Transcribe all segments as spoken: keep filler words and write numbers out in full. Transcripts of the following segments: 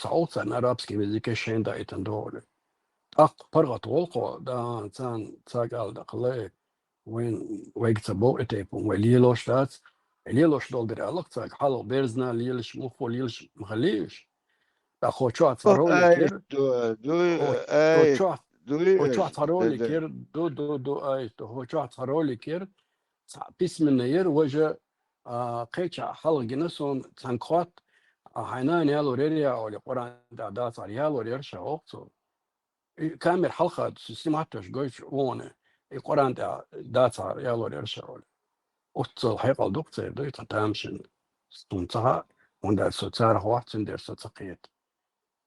хьалха царна арабский языке шайна даийтина догӀу. ТӀаккха паргӀат гӀулакхо, да, царна ца кӀал дакхале, вайн, вайга ца боху и тайпа, вай лелош дац, лелош долу дерг аьлла-кх цаьрга, хьалха берзна лелаш, муххо лелаш ма хилла уьш. ТӀаккха хӀокху чохь цхьа ролик яра. Ду, ду, хӀокху чохь, хӀокху чохь цхьа ролик яра, ду, ду, ду, ай, ду, хӀокху чохь цхьа ролик яра, цхьа письменно яра, важа, а, кхечахьа хьалха гина суна, цхьаьнга хотту, а, хьайн нана ялор яра олий, Къуръан тӀехь дацахьара ялор яра ша, боху цо. И камера хьалха ду, снимать деш гойтуш ву хьуна, и Къуръан тӀехь дацахьара ялор яра ша олий. Оццул хьекъал ду-кх церан, ду и тхан тамашийна. Суна ца хаьа, хӀунда аьлча со царах вац, цундела со ца кхета.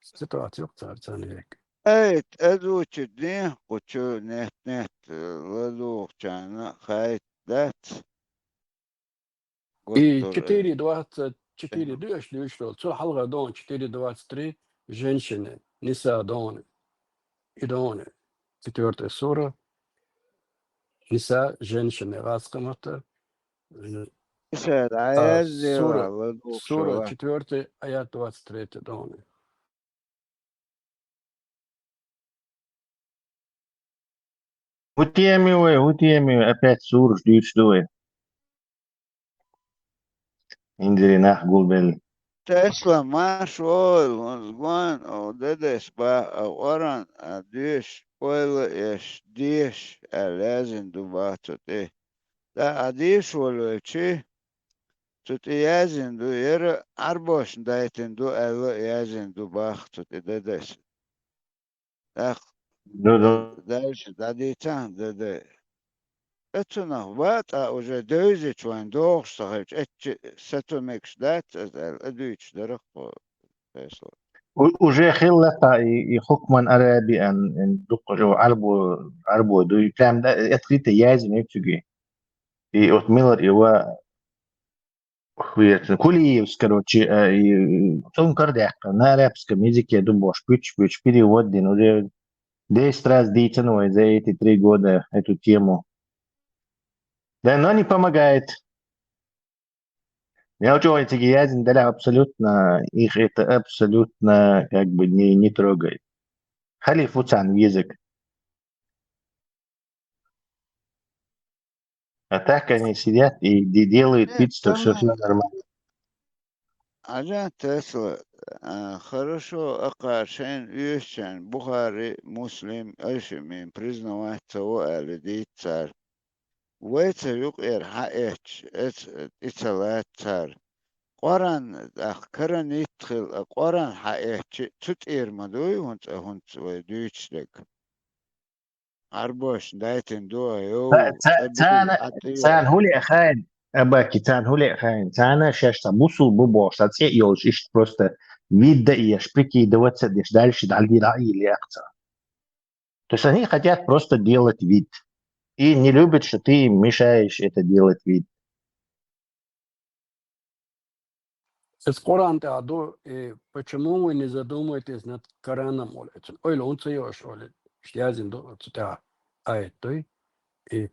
Ситуация ю-кх цара царна ерг. Ай, тӀедучу дехьа кху чу нет-нет ладугӀучарна хайта дац? И четыре двадцать четыре ду аша дуьйцуш долу. Цул хьалха дона четыре двадцать три женщины, Ниса дона. И дона. Четвёртая сура. Ниса, женщины, гӀазкхи маттахь. Ниса, а, дӀаяздира, сура, ладугӀуш сура вац. Четвёртый, аят двадцать третий дона. ХӀун тема ю вай, хӀун тема ю, опять сураш дуьйцуш ду вай? Индире нах гулбелла. Тесла, марш ойла, хӀунда гон, о, дедес ба, а, оран, а, доьш, ойла еш, деш, аьлла, яздина ду баха цу тӀе. ТӀаккха а деш волавелчи, цу тӀе яздина ду, яра Ӏарбошна дайтина ду аьлла, яздина ду баха цу тӀе дедес. ТӀаккха, ду, ду, дальше дӀадийцахьа, ду, ду. Ткъа цунах ван, ткъа уже девзачу вайн догӀуш ца хилча, эцчи сацо мегаш дац аса аьлла, а дуьйцуш дара-кх тхо, Тесла. У-, уже хилла-кх и, и хукман Араби ан, ан дуккха жо Ӏарбо, Ӏарбо ду, и прям, да, открыто яздина ю цуьнга. И оцу милар и ва Хуьйцу. Кулиевс, короче, э, и, цунна карадаьккхина, на арабском языке ду бохуш, пуьч-пуьч, перевод дина, уже десять раз дийцина вай за эти три года эту тему. Да, но не помогает. Мел чӀогӀа цига яздина делахь абсолютно, их это абсолютно как бы не, не трогает. Халиф ву царна везаг. А так они сидят и де-, делают вид, что всё, всё нормально. Хьажа, Тесла, а, хорошо, акхар шайна оьшучарна Бухари, Муслим, айшимин признавать ца во аьлла дийца цара. Вайца юкъера хьаэцча, эц-, и ца лаца цара. Къоран, тӀаккха каранитта хила, а Къоран хьаэцча, цу тӀера ма дуй хӀунца, хӀунца вай дуьйцуш дерг. Ӏарбошна дайтина ду а йов, ца-, ца-, цӀа битина царна, хьатӀе. Царна хӀун лаьа хаьий, Абаки, царна хӀун лаьа хаьий? Царна шаьш цхьа бусул бу бохуш, цхьа цӀе а йолуш, иштта просто вид дан еш, прикидываться деш, дальше дӀа-, дӀа а йилла яьккха царна. То есть они хотят просто делать вид. И не любят, что ты им мешаешь это делать вид. Иза Къуръан тӀехь ду, и «Почему вы не задумаетесь над Кораном?» олу. Эцун ойла хӀунда ца йо аша олу. Иштта яздина ду, цу тӀехь аят дуй. И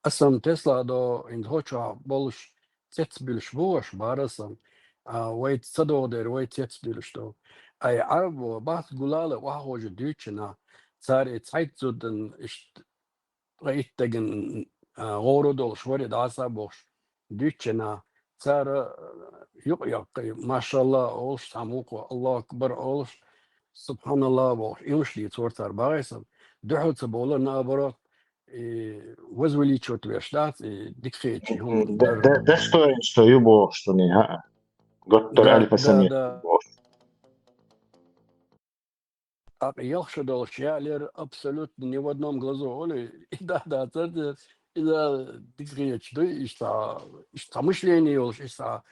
аса-м Тесла до, хӀинца хӀокху чохь болуш цецбуьлуш бу аша, барасам. А, вай ца догӀу дера, вай цецбуьлуш ду. Ай, Ӏарбо, бахьа гулала, охьахожа дуьйцучу нах, цара и цхьайтта зудан иштта ткъа итт деган, а, гӀора долуш вари дӀаса а бохуш, дуьйцучу нах, цара, а, юкъ яккхий, машалла олуш, цхьа мукъа, Аллаху акбар олуш, субханалла бохуш, и хӀумаш дийцора цара багӀесам. Дуьхьал ца бовлар, наоборот, и возвеличивать веш дац, и дика хеташ, и хӀума д-, д-, достоинство ю бохуш цуьнан, хӀаа. Готтара альфа-самец бохуш. ТӀаккха ялх шо долуш ялера абсолютно ни в одном глазу олий, и да, да, царца, иза дика хеташ дуй, иштта, иштта цхьа мышление йолуш, иштта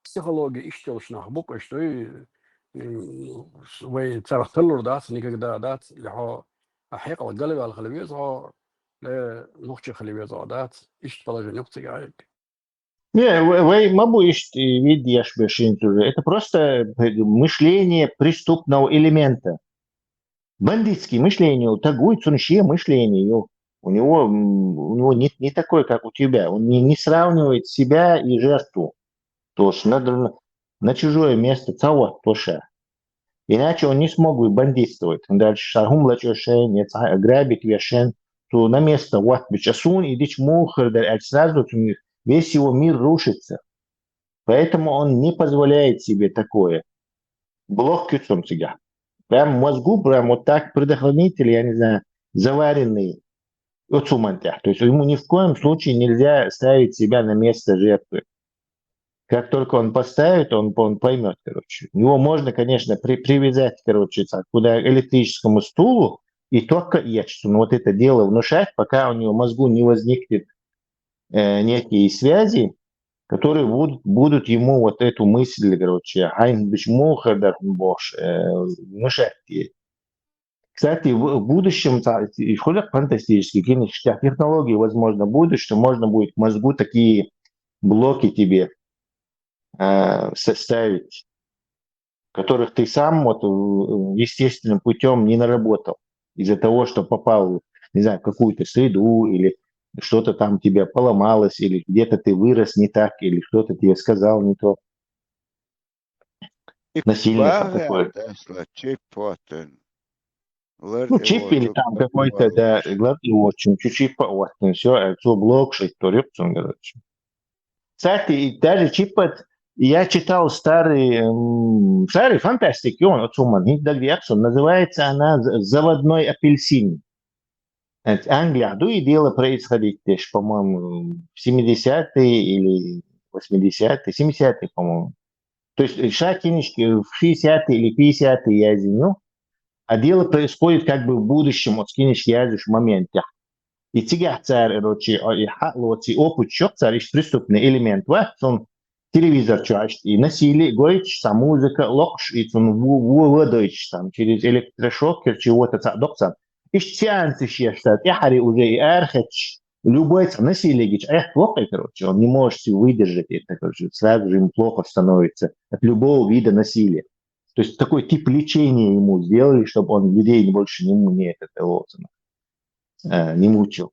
психология иштта йолуш нах бу-кх уьш дуй, м, вай царах тарлур дац, никогда дац, ле хьо, а хьекъал галваьлла хила веза хьо, ле нохчи хила веза хьо дац, иштта положение ю-кх цига хьайга. Не, в-, вай ма бу иштта вид еш беш хӀинца уже. Это просто мышление преступного элемента. Бандитский мышление ю, таг вуй, цунна шен мышление ю. У него, м, у него не, не такой, как у тебя. Он не, не сравнивает себя и жертву. То есть надо на, на чужое место ца хӀотто ша. Иначе он не смог бы бандитствовать. Он дальше шагум лачошен, грабить вешен, то на место вот бича сун и дичь мухар, да, сразу весь его мир рушится. Поэтому он не позволяет себе такое. Блок кюцом себя. Прям мозгу, прям вот так предохранитель, я не знаю, заваренный. То есть ему ни в коем случае нельзя ставить себя на место жертвы. Как только он поставит, он, он поймет, короче. Его можно, конечно, при, привязать, короче, так, куда электрическому стулу, и только ячцу. Но вот это дело внушать, пока у него в мозгу не возникнет э, некие связи, которые будут, будут ему вот эту мысль, короче, айн бич мухар да бош, э, внушать ей. Кстати, в, в будущем, и в фантастических книжках технологии, возможно, будут, что можно будет к мозгу такие блоки тебе э, составить, которых ты сам вот э, естественным путем не наработал из-за того, что попал, не знаю, в какую-то среду или что-то там тебе поломалось, или где-то ты вырос не так, или кто-то тебе сказал не то. Насильно там такое. Ну, чип или там какой-то, да, главный очень, чип, вот, все, это блок, что короче. Кстати, даже чипат, я читал старый, старый фантастики, он от Суман, называется она «Заводной апельсин». Англия, да, и дело происходить, по-моему, в семидесятые или восьмидесятые, семидесятые, по-моему. То есть ша кинишки в шестидесятые или пятидесятые я извиню, а дело происходит как бы в будущем, от кинишки я в моменте. И цигахцар, короче, и хатлоци опыт шок цар, иш преступный элемент, ва, сон телевизор чуашт, и насилие, гоич, са музыка, локш, и сон ву, ву, водоич, там, через электрошокер, чего-то ца, докцан. Иш сеансы шештат, и хари уже и археч, любой ца насилие гич, эх, плохо, короче, он не может выдержать это, короче, сразу же ему плохо становится от любого вида насилия. То есть такой тип лечения ему сделали, чтобы он людей больше не, не, это, э, не мучил.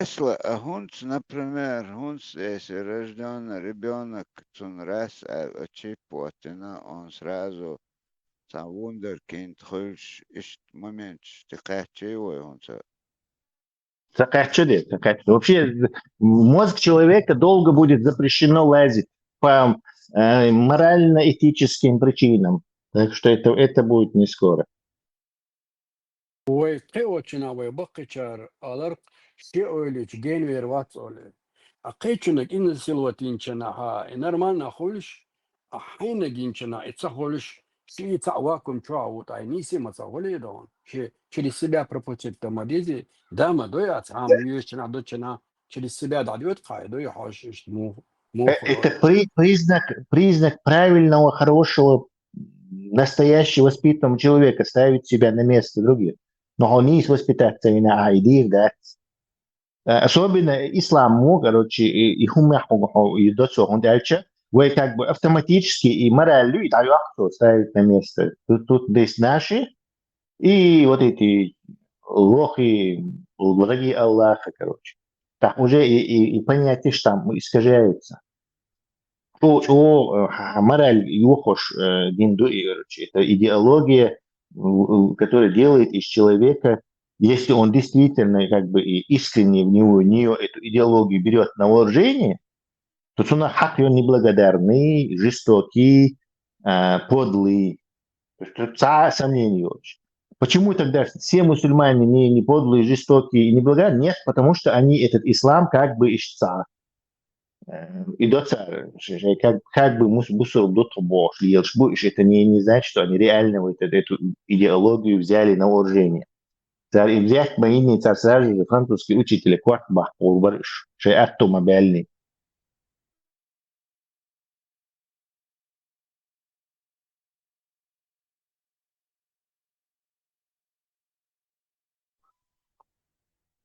Если а хунц, например, хунц, если рождённый ребёнок, цун раз а, а чип вот, и на, он сразу сам вундеркинд хулш, ишт момент, ты качай вой хунца. Сакачуди, сакачуди. Вообще, мозг человека долго будет запрещено лазить по э, морально-этическим причинам. Так что это, это будет не скоро. Вай кхе очина вай баккхичар алар ши ойлич генвер вац оли. А кхечунак ин силватинчана ха, и нормально хулш, а хайнагинчана и ца хулш, ши и ца вакуум чуа вут ай ниси ма ца хули дон. Ши через себя пропустить да мадизи, да ма дой а ца ам юшчина дочина через себя да дот кай дой хаш ишт му. Это при, признак, признак правильного, хорошего, настоящего воспитанного человека ставить себя на место других. Но он не воспитаться именно айдир, да. Особенно ислам, короче, и хумяху и доцо он дальше. Вы как бы автоматически и моралью и даю ставить на место. Тут, тут здесь наши, и вот эти лохи, враги Аллаха, короче. Так уже и, и, и понятие там искажается. О, о, мораль юхош динду, короче, это идеология, которая делает из человека, если он действительно как бы и искренне в него, в нее эту идеологию берет на вооружение, то цуна хак он неблагодарный, жестокий, э, подлый. То есть тут ца сомнений очень. Почему тогда все мусульмане не, не подлые, жестокие и неблагодарные? Нет, потому что они этот ислам как бы ишца. Э, и доцар, как, как бы мус бусур дот бош лиелш бу, это не, не значит, что они реально вот эту, эту идеологию взяли на вооружение. Цар и взять моими цар сразу же французский учитель кварт бах полбарыш, шей автомобильный.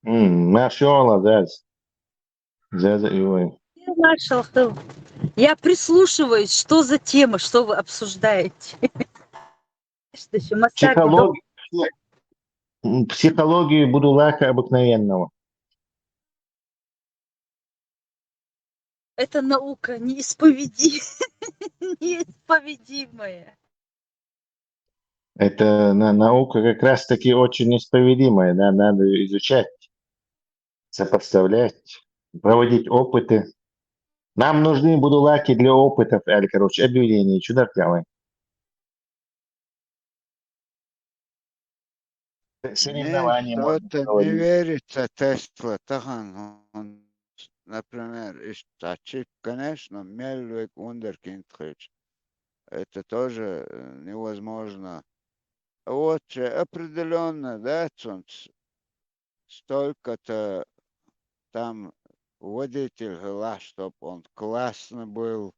Машалла, заз. Заз, ой. Маршал, я прислушиваюсь, что за тема, что вы обсуждаете. Психологию, психологию будулака обыкновенного. Это наука неисповеди... Это на- наука как раз-таки очень исповедимая, да, надо изучать, сопоставлять, проводить опыты. Нам нужны будулаки для опытов, аьле, короче, объявление, чё дальше делаем? Соревнования, можно говорить. Мне что-то не верится, Тесла, тахан, он, например, ишта чип, конечно, мел век вундеркинд хилча. Это тоже э, невозможно. Вот же определенно, да, цунца столько-то там водитель хила, чтоб он классно был,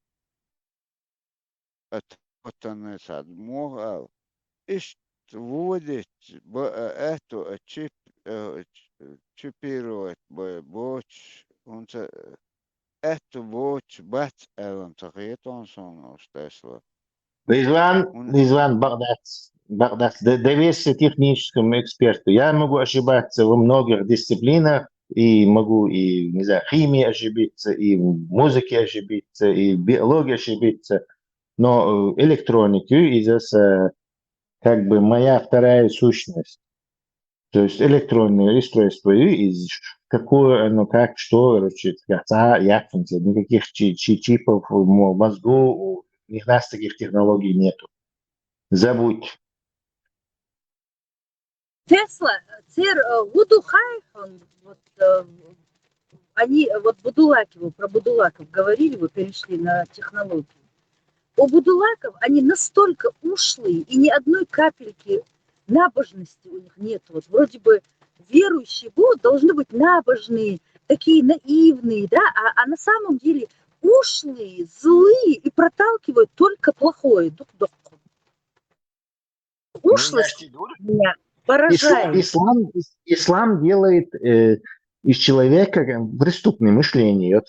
а то-то не сад мугал. Ишта водить б- э, эту э, чип, э, ч- чипировать б- боч, он ца- эту боч бац элам ца хетон сон уж Тесла. Ризван, Ун- Ризван, бакъдац, бакъдац. Д- Доверься техническому эксперту. Я могу ошибаться во многих дисциплинах, и могу и, не знаю, химии ошибиться, и в музыке ошибиться, и в биологии ошибиться, но э, электроника из-за как бы моя вторая сущность. То есть электронное устройство и из какое оно, как, что, короче, ца- я в смысле, никаких чи- чи- чипов в мо- мозгу, у них нас таких технологий нету. Забудь. Тесла, цер э, гуду хайхон, вот э, они, э, вот Будулаки, вы про Будулаков говорили, вы перешли на технологии. У Будулаков они настолько ушлые, и ни одной капельки набожности у них нет. Вот вроде бы верующие будут, должны быть набожные, такие наивные, да, а, а на самом деле ушлые, злые и проталкивают только плохое. Дук-дук. Ушлость меня поражает. Ислам, ис- ислам делает э, из человека э, преступное мышление. Вот.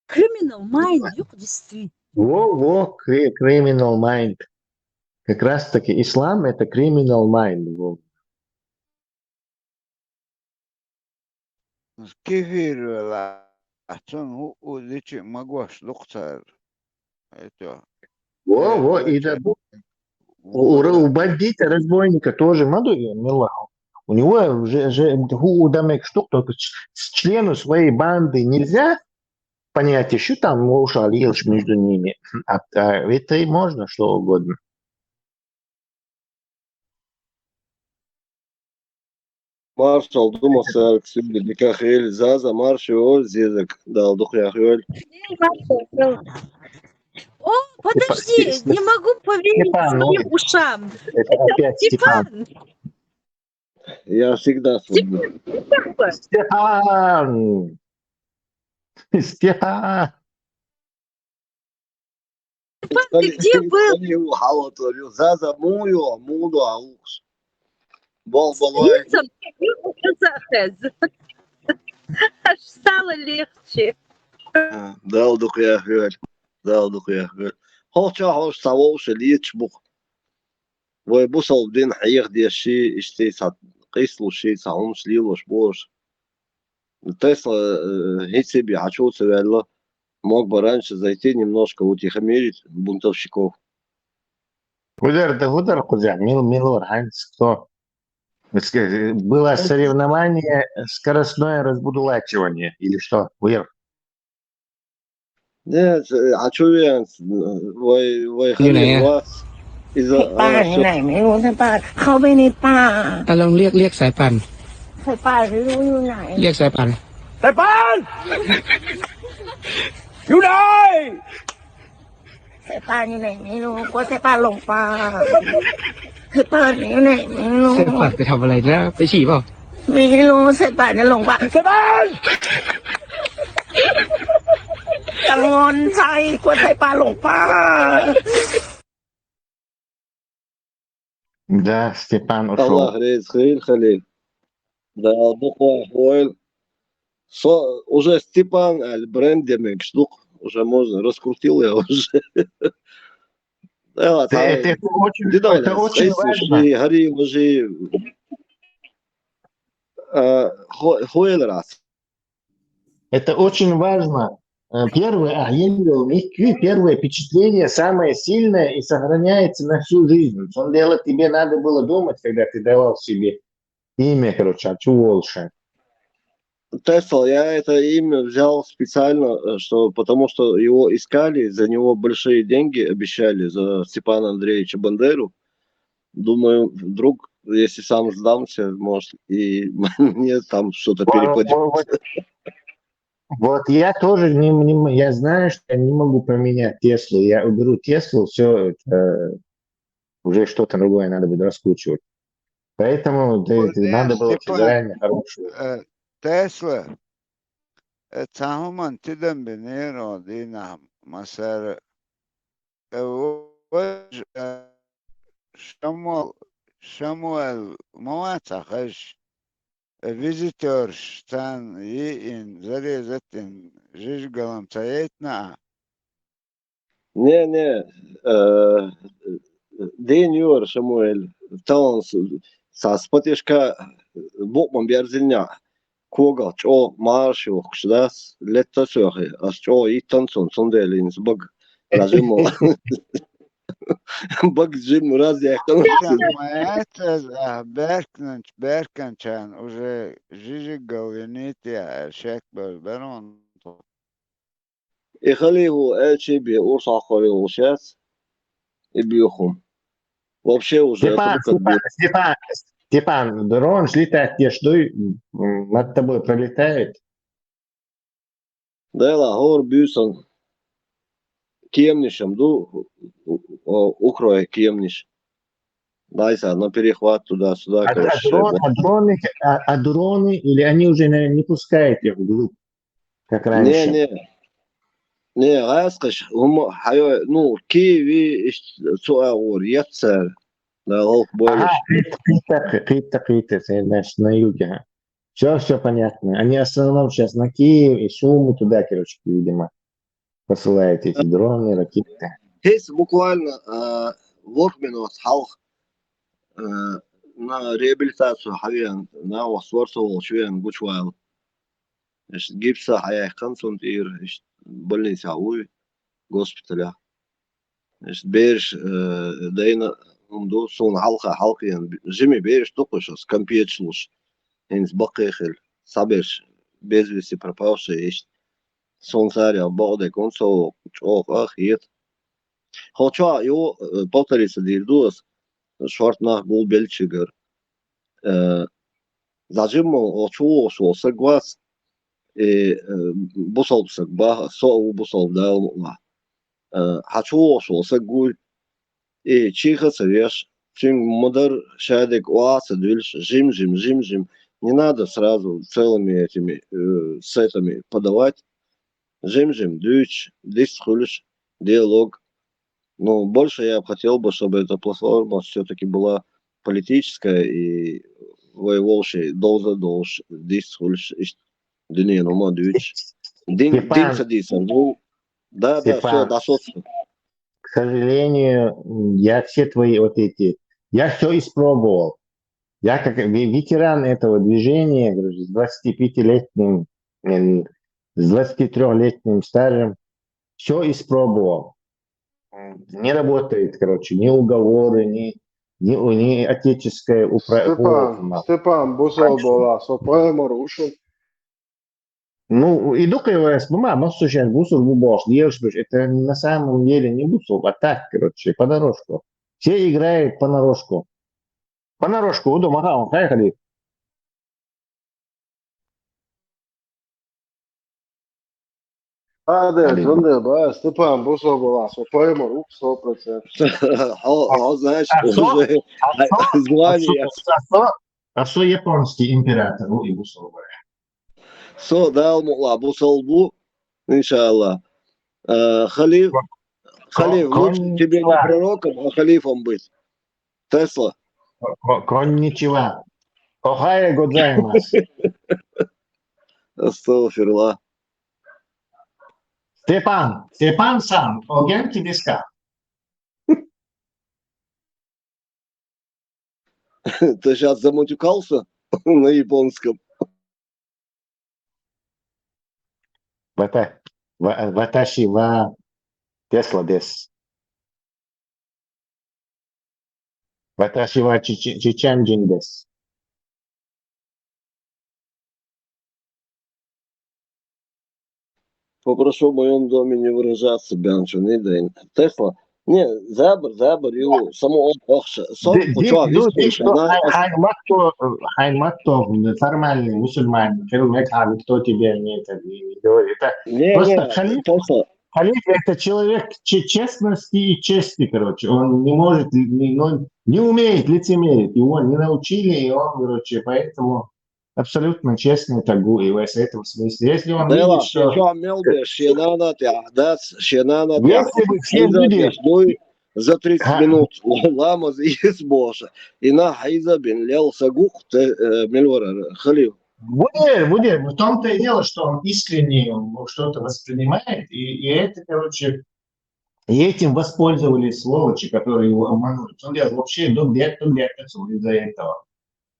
Criminal mind, юк, действительно. Во, во, кри- criminal mind. Как раз таки ислам это criminal mind. Во. Кефир вела, а цун ху у дичи магош лукцар. Это. Во, во, и да, у, у бандита, разбойника тоже, маду, милла. У него же, же, ху удамек штук, только ч- с члену своей банды нельзя понять, что там ушал Илш между ними. А, а это и можно что угодно. Маршал, думал, сарк сюда, дика хель, Заза, маршал, зезек, дал дух я хель. О, подожди, не могу поверить своим ушам. Это опять Степан. Я всегда Степан. Степан. Степан. Степан, ты где был? Заза муё, мудо аукс. Бол, бол, ой. Аж стало легче. А, дал дух я хель. Дал дух я хель. Хо ча хош савол ше леч бух. Вай бусал дин хьех деши, ишти са къислуши, са хумш лилуш буш. Тесла э, хициби хачуца вялла. Мог бы раньше зайти немножко утихомирить бунтовщиков. Худар да худар кузя, мил милор Хайнц, кто? Было соревнование скоростное разбудулачивание или что? Вир. Нет, а чё я, вай, вай, อยู่ไหนอะ? Из-за สายป่านอยู่ไหนไม่รู้ สายป่านเขาไปในป่า อ่ะลองเรียกเรียกสายป่าน สายป่านไม่รู้อยู่ไหน เรียกสายป่าน สายป่าน อยู่ไหน สายป่านอยู่ไหนไม่รู้กลัวสายป่านหลงป่า สายป่านอยู่ไหนไม่รู้ สายป่านไปทำอะไรนะ ไปฉี่เปล่า ไม่รู้สายป่านจะหลงป่า สายป่าน กังวลใจกลัวสายป่านหลงป่า Да, Степан ушёл. Аллах рез хил халил. Да, буква хойл. Со, уже Степан аль бренд демек штук. Уже можно, раскрутил я уже. Да, это, это очень, это очень важно. Хари уже. Хойл раз. Это очень важно. Э, Первое, а, я не говорил, никакие, первое впечатление самое сильное и сохраняется на всю жизнь. Цундела, тебе надо было думать, когда ты давал себе имя, короче, а чего лучше? Тесла, я это имя взял специально, э, что, потому что его искали, за него большие деньги обещали, за Степана Андреевича Бандеру. Думаю, вдруг, если сам сдамся, может, и мне там что-то Вот, перепадет. вот, вот. Вот я тоже не, не м- я знаю, что я не могу поменять Теслу. Я уберу Теслу, все, это, э, уже что-то другое надо будет раскручивать. Поэтому да, Вот, это надо было Степан, заранее хорошую. э, Тесла, э, цахуман тидан бинеро дина масар, э, вож, э, Шамуэл, Шамуэл, мама цахаш, э, визитерш, цан, и ин, зарезатин, жижгалам цаетна. Не, не, э, день юр, Шамуэль, таланс, сас патешка, бокман берзиня, кога, чо, марш, юх, шдас, летта сёхи, ас чо, и танцун, цунделин, сбаг, нажимо. Баг жим раз яхтан. Маятаз, а, Беркнанч, Берканчан, уже жижигал винития, шек бер, берон. И халиху, э, чебе, урсахори, ушас, и бьюхум. Вообще уже Степан, только Степан, Степан, Степан, дрон слетает, те ждуй, м, над тобой пролетает. Дела, гор бюсон. Кемнишем, ду, у-, у-, укрой кемниш. Дайса, на перехват туда-сюда, А, а короче, дрон- вот. а дроны, а, а дроны, или они уже, наверное, не пускают их вглубь, как раньше? Не, не. Не, раскаш, ум, хайо, ну, киви, иш, цуагур, яцер. Да, лох Ага, болиш. какие-то, какие-то, какие-то, значит, на юге. Все, все понятно. Они в основном сейчас на Киев и Сумы туда, короче, видимо, посылают эти дроны, ракеты. Хис буквально, а, ворх минут, халх, а, на реабилитацию хавиан, на вахсварсо волчвиан, гучвайл. Иш гипса хаяй хансун тир, иш больница уй, госпиталя. Иш берш, э, дайна, умду, сун халха, халхиан, жими берш тукуш, скампечлуш. Инс бакехел, саберш, без вести пропавший, иш. Сун саря, баудек, он со, чох, ах, ет. Хоча, его, э, повториться дирдуас, швартнах гул бельчигер. Э, зажимал, очу, шо, сагвас, и, э, бусал сагба, со у бусал дал ма. Э, хачу, шо, сагуй, и чиха савеш, чин мудар шадек уаса дульш, жим, жим, жим, жим. Не надо сразу целыми этими, э, сетами подавать. Жим, жим, дюч, дис хулш, диалог. Но больше я бы хотел бы, чтобы эта платформа все-таки была политическая и воевавшая доза, долж, дис хулш, иш, дунин, ума, дюч. Дин, Степан, дин, садиса. Ну, да, да, все, Степан, да, собственно. к сожалению, м, я все твои вот эти, я все испробовал. Я как ве- ветеран этого движения, говорю, с двадцатипятилетним, м, с двадцатитрёхлетним стажем, все испробовал. М, Не работает, короче, ни уговоры, ни, ни, ни отеческое упра- Степан, управление. Степан, бусол бола, со поэма рушил. Ну, и дукай вас, мама, мосту сейчас бусул бубош, делаешь, это на самом деле не бусул, а так, короче, понарошку. Все играют понарошку. Понарошку, удо, маха, он, поехали. А, да, Али. Зонда, ба, Степан, бусол бола, со поэма рук, сто процентов. О, о, знаешь, А что? уже А что? звание. А что, а что японский император, ну, и бусул, говоря. Со дал мула бусол бу, иншаллах. Э, Халиф, Кон- Халиф, лучше тебе не конничева. Пророком, а халифом быть. Тесла. Ко- Конничева. Охайо годзаймас. Астагфируллах. Степан, Степан-сан, о генки диско? Ты сейчас замутюкался на японском? Бата. Ва-, ваташи ва Тесла дес. Ваташи ва чи-, чи-, чичанджин дес. Попрошу в моем доме не выражаться, бянчу, не день. Тесла. Не, забар, забар, ю, само он охша. Сон, Ди-, ди-, кучуа, ду-, виспи, ди-, что, она хай-, хай мат то, хай мат то, формальный мусульманин, хай мат, а кто тебе не это, не, не говорит. Это Не, просто не, халиф, Тесла. Халиф — это человек че-, честности и чести, короче. Он не может, не, ну, не умеет лицемерить. Его не научили, и он, короче, поэтому абсолютно честный тагу и в этом смысле. Если он Дела, видит, что чё мел беш, шенана те, а, да, шенана те, а. Если бы все люди за тридцать Ха- минут ламаз из Божа, и на хайза бин лел сагух те, э, мельвара, халил. Будет, будет. В том-то и дело, что он искренне, он что-то воспринимает, и, и это, короче, и этим воспользовались сволочи, которые его обманули. Он говорит, вообще, ну, где, ну, где отсюда из-за этого?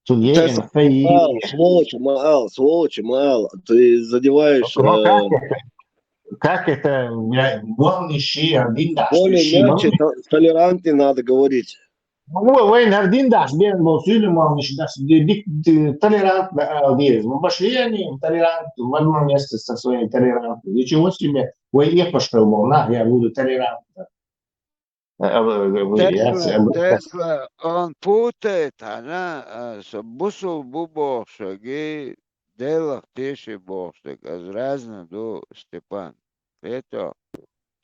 Судья Сейчас Инфаи. Мал, сволочи, мал, сволочи, мал. Ты задеваешь, Ну, как э, это? Как это? Я, вон ищи, один даш, Более ищи, вон мягче, то- толерантнее надо говорить. Ну, вай, вай, нардин даш, бен, бо, сюлю, мал, ниш даш, ди-, ди-, ди-, толерантно, а, диез. Ну, пошли они, толерант, в одном месте со своей толерантностью. Ничего себе. Вай, я пошёл, мол, на, я буду толерантно. Э, э, э, я Тесла, с-, э, Тесла, он путает, она, э, с-, бусул бу бохшаги, делах теши бохшаг, аз разно ду Степан. Это,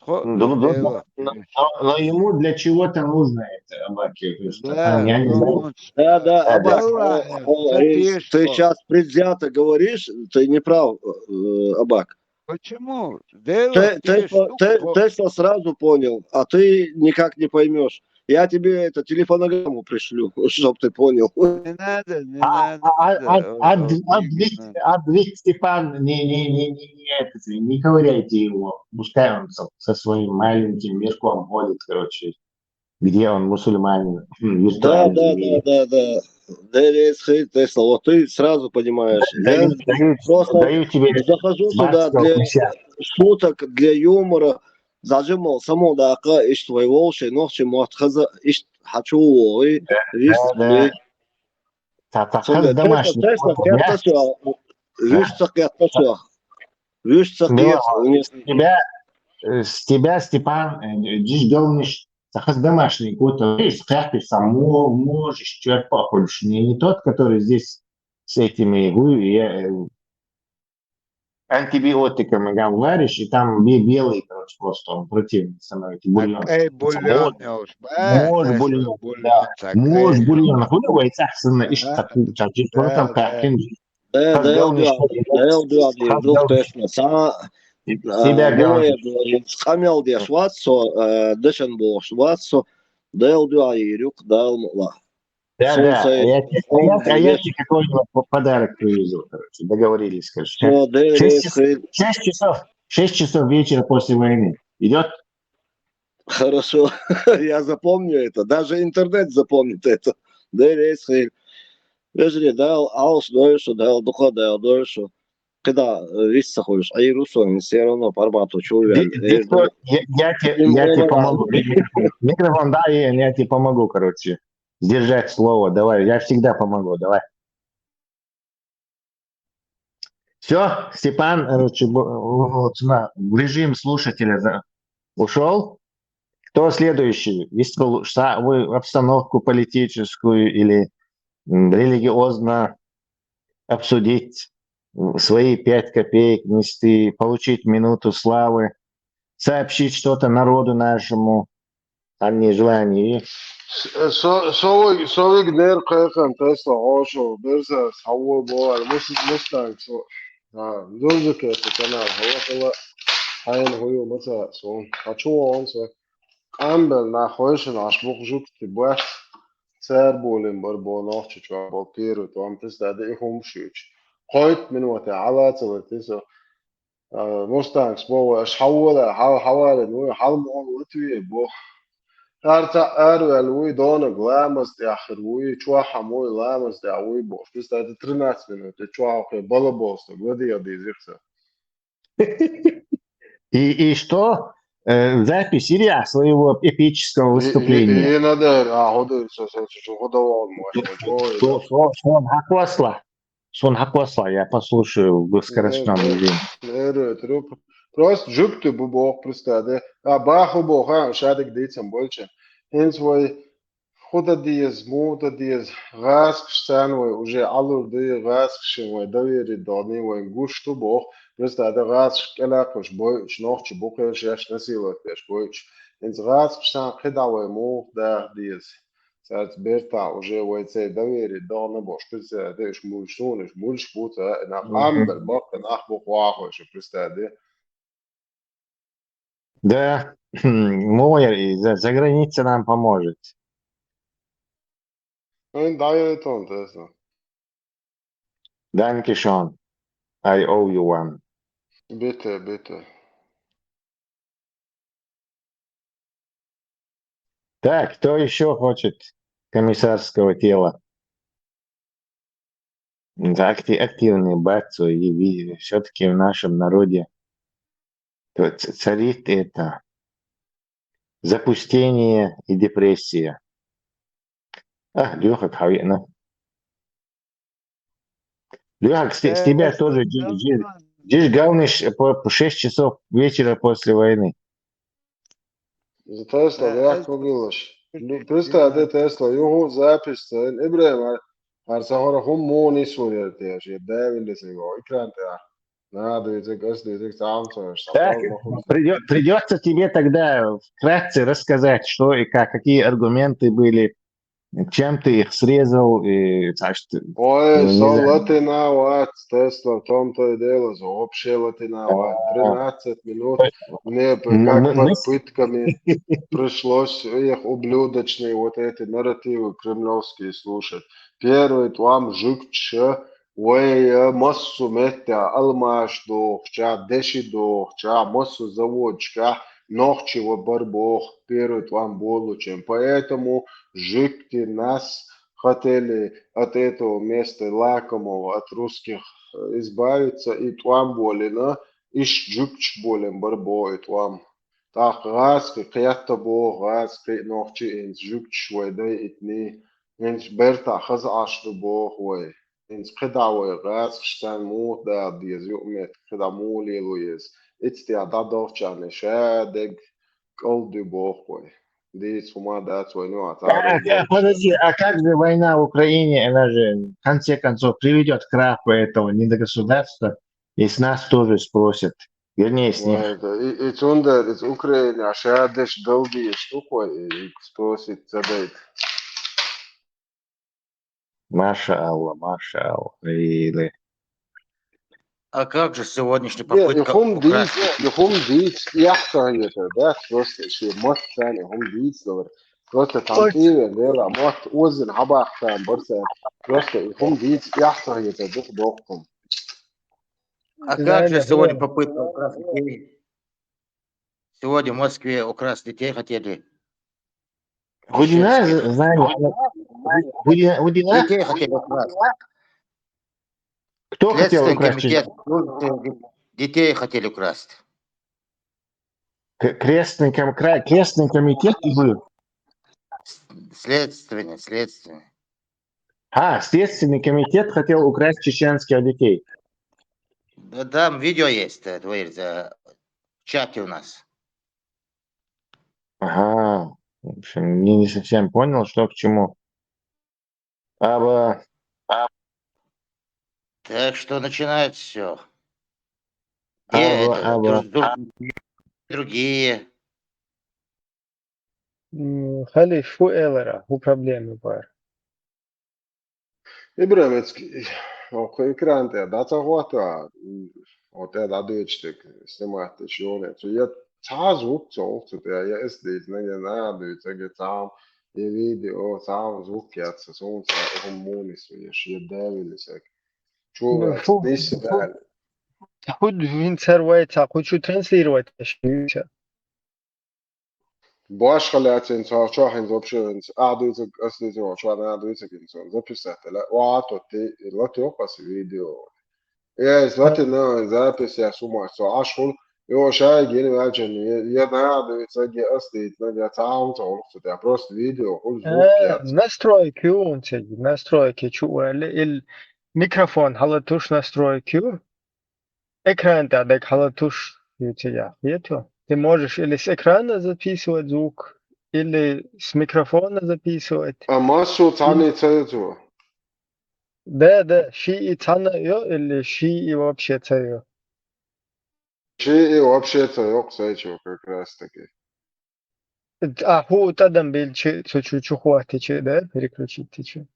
хо, Ну, ну, делах но, теши. но, но ему для чего-то нужно это, Абаки, то есть, Да, там, я не ну, знаю. он Да, да, Да, да. Абак, Делах, о, о, э, теши ты бохшаг. Сейчас предвзято говоришь, ты не прав, э, Абак. Почему? Делах Те-, теши Тесла, те-, бохшаг. Тесла сразу понял, а ты никак не поймёшь. Я тебе это, телефонограмму пришлю, чтоб ты понял. Не надо, не А, надо, а, а, а, вот, а, вот а, именно. Вик-, а Вик Степан, не, не, не, не, не, это, не ковыряйте его. Пускай он со, со своим маленьким мирком ходит, короче, где он мусульманин, м, Да, виртуальный да, да, мир. Да, да. Дерез хей, Тесла, вот ты сразу понимаешь. Да, Я даю, даю, просто даю тебе захожу сюда бабского для ключа. Шуток, для юмора. Зажимал, само да, ка, иш твой волши, нохчи, мот, хаза, иш, хочу, ой, Да, вис, да, да. ой. Та-, та-, Сонда хаз Тесла, домашний Тесла, кот, да? Кертасуа, виш ца кертасуа. Виш ца Да, кертасуа. С тебя, э, с тебя, Степан, э, здесь делаешь, та хаз домашний кот, видишь, как ты сам мо-, можешь, чё походишь. Не, не тот, который здесь с этими, гу-, я, э, антибиотиками говоришь, и там бе-, белый, короче, просто он противный становится, Так, бульон. Эй, бульон, Мож-, ёлш, ба, мож так, бульон, бульон, да. Так, Мож эй. Бульон. Хули вай цахсына иш Да, таку, чачи, да, там да. Кахин. Да, Хаз да, делаешь, да, что да, да, да, Хаз да, делаешь. Точно. Са-, Тебя а, говорю. Дуэ, дуэ, скамел деш ватсо, э, дешен бош ватсо, да, да, и рюк, да, ла. Да, да, а я те-, а я, а я тебе какой-нибудь по-, подарок привезу, короче, договорились, короче. Всё, да, шесть да, часов, да. Шесть часов, шесть часов вечера после войны. Идёт? Хорошо, я запомню это, даже интернет запомнит это. Да, да, да. Вежри, да, аус дойшу, да, духа, да, дойшу. Когда, э, виса ходишь, а и русо, всё равно парбату чувен. Ди-, диктор, я, я те-, я тебе помогу. Микрофон, микрофон, да, я, я тебе помогу, короче. Сдержать слово, давай, я всегда помогу, давай. Всё, Степан, короче, бу-, вот на, в режим слушателя за-, ушёл. Кто следующий? Вистхул са-, вы обстановку политическую или, м, религиозно обсудить, м, свои пять копеек внести, получить минуту славы, сообщить что-то народу нашему, а не желание. С-, со-, совиг, совиг нер кхайкан Тесла, ошо, берза, савва бовар, мус-, мустанг, со-, а, зурзу кеса канал, хала, хала, хайн хую, маса, сон. А чё он, со? Амбел на хойшин, аш бух жук, ти бах, сэр болин бар, бо нохчи, чё, бо пиру, то ам тес да, да, и хум шуч. Койт минута, ала, цела, ти со. А, мустанг, с бо, аш хавала, хал-, хавала, ну, хал мон, вот ви, бо. Ар та, ар вел, уй, дона, гламас, яхир, уй, чё, хам, уй, ламас, да, уй, бо. Тес да, да, тринадцать минут, чё, хам, балаболство, глади, я, дизирса. И, и что? Э, запись или а, своего эпического И, и, выступления? и надо, а, ходу, со, со, со, со, ходу, он может, ой, Со- со- Сон хьакхоссал. Сон хьакхоссал, я послушаю в скоростном Э, режиме. э, э, э, Просто жугтур бу боху, представь, да? А, баху боху, а, шадик дийцам больше. Хинц вай худа диез, муда диез, гӀаскаш цан вай, уже алур ди, гӀаскаш вай, доверие дони вай, гуш ту боху. Представь, да, гӀаскаш кӀелакхуш бойуш, нохчи бухеш яш, насиловать деш бойуш. Хинц гӀаскаш цан кхида вай, мух да диез. Царц бертахь уже вай цай доверие догӀна бохуш, представь, да, уьш муьлш суна, уьш муьлш бу ца, и нах Мгм. Амбер баккха нах бу хьоахавеш, представь, да. Да, муха яра и за, за граница нам поможет. Ну, да, я это он, да, я знаю. Danke schön. I owe you one. Bitte, bitte. Так, кто еще хочет комиссарского тела? Да, акти- активные братцы, и все-таки в нашем народе то ц- царит это запустение и депрессия. А, Леха, Леха, с, с тебя тоже, Жиж, Жиж, главное, ш- по, по шесть часов вечера после войны. За Тесла, да, я кобилаш. Представь, да, Тесла, юху запись, ЦӀен Ибрахим, ар сахара хум муни сурьер теш, я давили его, экран тя. Надо, и так, если так, сам, что, Так, придё- придется тебе тогда вкратце рассказать, что и как, какие аргументы были, чем ты их срезал, и, значит, Ой, не со знаю. Латина вац, Тесла, в том-то и дело, за вообще Латина вац. Тринадцать минут мне п- мы- как мы- под мы- пытками пришлось их ублюдочные вот эти нарративы кремлевские слушать. Первый тӀом жугташа, вай, э, массо меттехь алмаш дохуча, деши дохуча, массо заводчика, нохчи ва бар боху, первый тӀом болучун. Поэтому жугтий нас хотели от этого места лакомого, от русских, э, избавиться, и тӀом болина, иш жугташ болин бар боху и тӀом. ТӀаккха гӀазкхи кхетта боху, гӀазкхи нохчи инца жугташ вай дайитни, инца бертахь хаза Ӏаш ду боху вай. Инца кхидӀа вай гӀазкхаш царна муха дала деза, юкъаметтиг кхидӀа муха лело еза. Ицтехь дӀадохчарна ша дег кӀалдуй боху вай. Дийца хӀума дац вай нуьхьа А, а, подожди, а как же война в Украине? Она же, в конце концов, приведет к краху этого недогосударства, и с нас тоже спросят. Вернее, с них. Вай, да, и, и цундер, из Украина, а ша деш далдийш тухой, и спросит, ца дайт. Маша Алла, Маша Алла. Или А как же сегодняшняя Не, и попытка хум украсть? дийц, и хум дийц, яхта это, да, просто ши мостан, и хум дийц, говорит. Просто там Ой. пиве, лела, мот, озин, хабах там, борца. Просто и хум дийц, яхта это, дух дохкум. А как Реально, же сегодня реально. Попытка украсть детей? Сегодня в Москве украсть детей хотели. Гудина, Чеченских. Знаня, Гудина, Гудина? Детей хотели украсть. Кто хотел Следственный украсть? Комитет служит, э, детей хотели украсть. К- Крестный, ком- кра- крестный комитет или Следственный, следственный. А, Следственный комитет хотел украсть чеченских детей. Да, там видео есть, э, говорит, э, в чате у нас. Ага. В общем, не, не совсем понял, что к чему. Aber Так что начинают все. Где Aber, это? aber. Друг- друг- другие. М, Хали, фу элара, фу проблема бар. Ибрамецкий, окху экран тӀе дӀа ца хӀотта, вот это дӀадуьйцуш дерг снимать деш йоле. Цу я цхьа звук ца олу цу тӀе, я эс дийца, я нана дуьйцу, я цхьа, я видео, цхьа звук яц, суна ца хӀума муна ису, я шен давилла саг. Чу Ну, вац, фу, дисси фу. дали. Худ вин цар вай ца, кху чу транслировать еш вуьйца. Башха лаьцна цхьа чохь хӀинца вообще хӀинца а дуьйцург, ас дуьйцург, чохь нана дуьйцург хӀинца записать ла, ва то ти латоьху ас видео. Я из латина запись я сумах со Ӏаш хуьлу, Йо, шайга йина ваьлча, я, я дагадывается, я астыйтна, я цхьа хӀума ца гӀулакх ца тӀа. Просто видео, хула звук Э, яц. Настройки ю хӀун цига, настройки чу ваьлли, или микрофон хьала туш настройки ю, экран тӀа даг хьала туш ю цига, хету? Ты можешь или с экрана записывать звук, или с микрофона записывать. А массо цхьанне ца ю цо? Да, да, ши и цхьана ю, или ши и вообще ца ю? Ши и вообще ца йокъ сайчу как раз таки. А хӀу тӀадам билчи, цу чу, чу хватичи, да, переключить тичи.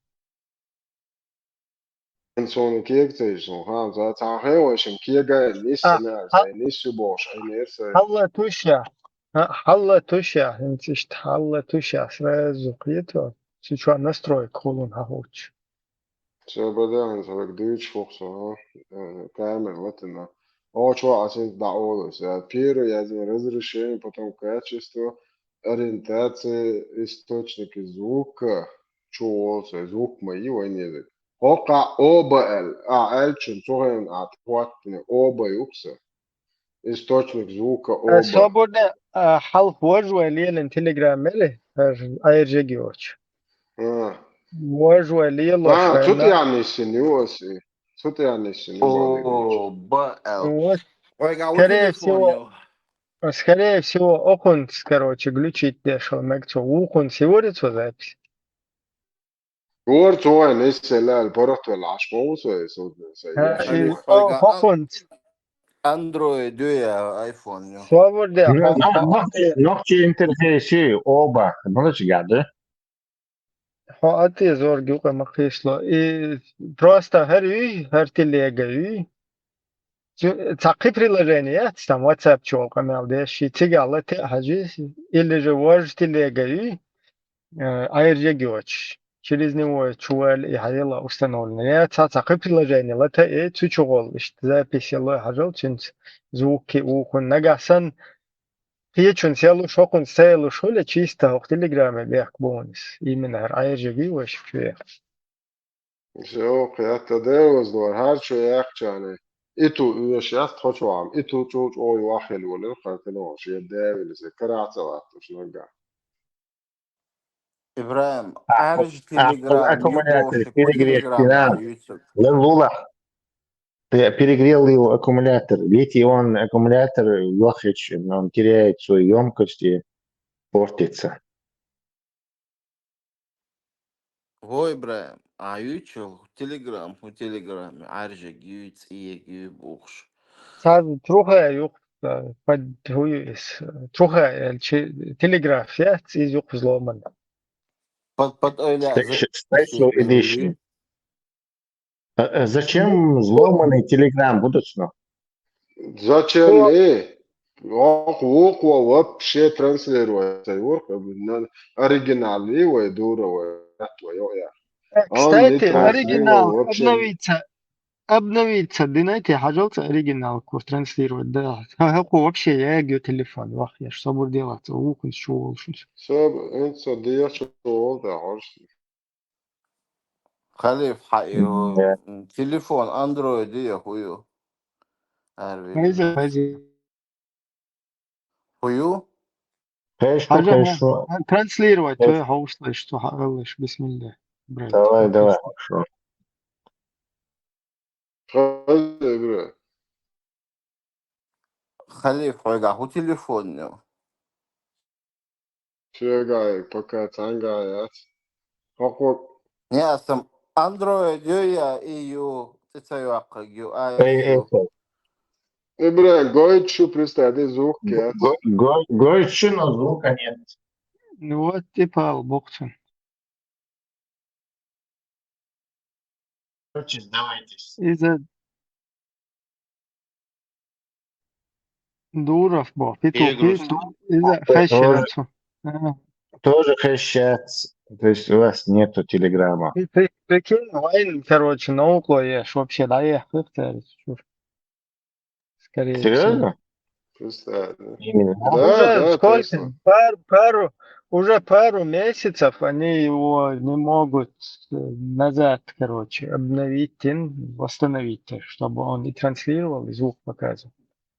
Инсону кег цайш, сун хан, за цан хэ вайшим кега, нисса А, на, а, сай, ниссу бош, ай нерса. Хьалла туша, а, хьалла туша, хинцишт хьалла туша, сразу кхету, цу чу настройка хулун хьахуч. Всё, бадан, сорок две чухсо, э, камера латина. О, чё, а сен да олус, а, первое, я знаю, разрешение, потом качество, ориентация, источники звука, чё, олус, звук мои, вай не язык. Хока оба эл, а, эл чун, цугэн, а, тхуаттыны, оба юкса. Источник звука Э, оба. Собурда, а, хьалх вож вай лелин Telegram мери, ар-, айржеги оч. А. Вож вай лелош А, вай цу на- тяни син юоси. Цу тяни син юоси. Оба эл. Вот. Ой, а вот Скорее телефон всего, ё. скорее всего, окунц, короче, глючить дешо, мэг цо, укунц, и вори цо запись. Гор цо вайн эссе лаьл порохтвел ашмо ву со, со, со Ха, яши и, ма. о, Ойга, а, хокунц. Android ю я, iPhone ю. Свобода, Ну, хокунц. ну, ногти, ногти интерфейси оба. Молодец, гады. Хо, а ты зорги ука махишло. И просто хар ю, хар телега ю. Цу-, цакхи приложение яц, там WhatsApp чуал къамел деш, и цигала те хьажи, или же вож телега ю, э, айржеги оч. Через него чувал и хьайла установлено. Я ца-, цакхи приложение ла та, э, цу чугол, ишт запись ло хьажал, цунц звук ки ухун. Нагасан, кхечун селу, шокун селу, шуля чисто, ох, Телеграме бехк бонус. Именно хар айржеги оч чуя. Всё, кхетта девоз лор, хьарчо яхчани. И ту уьш яц тхо чу ам, и ту чу чу ой вахел волер, хатино, ши девили се, караца ваттуш нага. Ибрахим, А, арж а, Telegram, аккумулятор ю боши, перегрев Telegram, кина. Ютуб. Ле лула. Ты перегрел его аккумулятор. Литий-ион аккумулятор, Лохич, он теряет свою ёмкость и портится. Гой, Ибрахим, а ючул, Telegram, у Telegram, аржег ю, цӀиег ю, бухш. Сад труха юх, э, под хую ис, э, труха, э, чи-, телеграф, я, из юх взломан. Под, под ойла, Спеш-, за-, Special Edition. А, а зачем взломанный Telegram будут, ну? Зачем О. не? Ох, ох, ох, вообще транслировать, ай, ворк, на-, оригинал, и вай, дура, вай, твоё, я. Э, Он не кстати, транслировал оригинал вообще. Обновиться, обновиться, динайте, хьажалца оригинал кур транслировать, да. Ха, ха, ку вообще, я гео телефон, вах, я ж собор делать, ухун, чё волшусь. Всё, это, да я чё, да, аж. Халиф, хьа, ю, Да. Телефон Android ю, хую. Арви. Хайзе, хайзе. Хую? Хэш, Хажа, хэш. ха, транслировать, Хэш. Твоя хауслаш, что хаалаш, бисмилля. Брат, Давай, давай, хорошо. Хайзе, бра. Халиф, хойга, ху телефон ю. Чегай, пока цангаяц. Хокур. Не, астам Android ю я, и ю, цицаюакка ю, а Эй, эй, ю. эй. Э, бля, гойчу, представь, звук яц. Го-, го-, гойчу, но звука нет. Ну вот и пал, бокцун. Короче, сдавайтесь. Из-за Дуров был. Питу, Перегруз. Питу, из-за Тоже, хэшерацу. Ага. Тоже хэшец. То есть у вас нету телеграмма. Ты, ты прикинь, вайн, короче, наукло ешь вообще, да, я, как ты, чушь. Скорее Серьёзно? всего. Представь, да. Именно. Да, Уже да, сколько? точно. Пар-, пару, уже пару месяцев они его не могут, э, назад, короче, обновить, ин-, восстановить, э, чтобы он и транслировал, и звук показывал.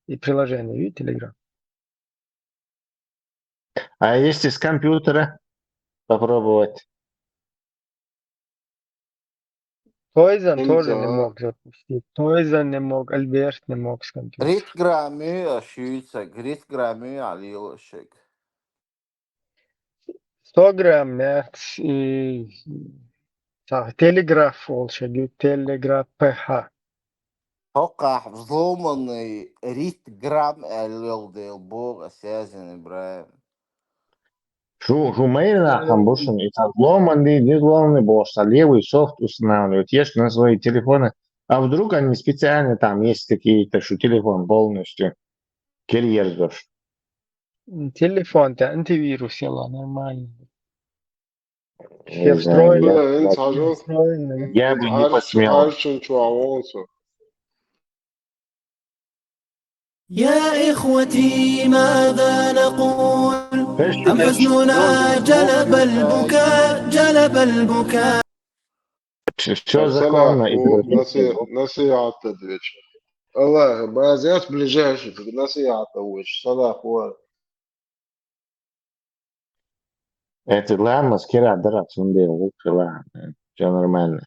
и приложение, видите, Telegram. А если с компьютера попробовать? Тоизан Ин тоже за- не мог запустить. Тоизан не мог, Альберт не мог с компьютера. Рит граммы а шуйца, рит граммы а лилошек. Сто грамм, нет, и так, телеграф волшеб, телеграф П Х. Хоках взломанный рит грамм а лил дел бог, а связан Ибраим. Шу, шу мейна хам бушин, это взломанный, не взломанный, потому что левый софт устанавливают, есть на свои телефоны. А вдруг они специально там есть какие-то, что телефон полностью кельерзош. Телефон-то антивирус ела, нормально. Все Не знаю, встроены. Бля, я- ин я- сажу. Встроены. Я бы не посмел. Харчин чуавонсу. يا إخوتي ماذا نقول؟ أم حزننا جلب البكاء، جلب البكاء. Все законно и Насият ответь. Аллах, базиат ближайший, насият ответь. Салах, вот. Это ладно, скира, да, ладно. Все нормально.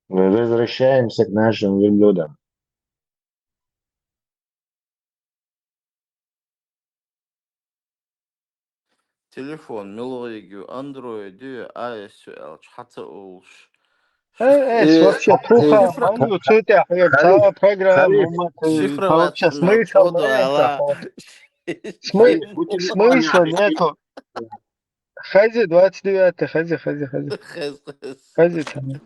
Мы возвращаемся к нашим верблюдам. Телефон милоигу, Android ю, iOS ю, элч хата улш. Э, э, И- вообще, туха, и- мангу цветя, хлеб, целая программа, Халид, ума ты, Шифроваться получается, надо, смысл походу, нет, ала. такого. Смы- Смысла нету. Хази, двадцать девятый, хази, хази, хази. Хез, хез. Хази там.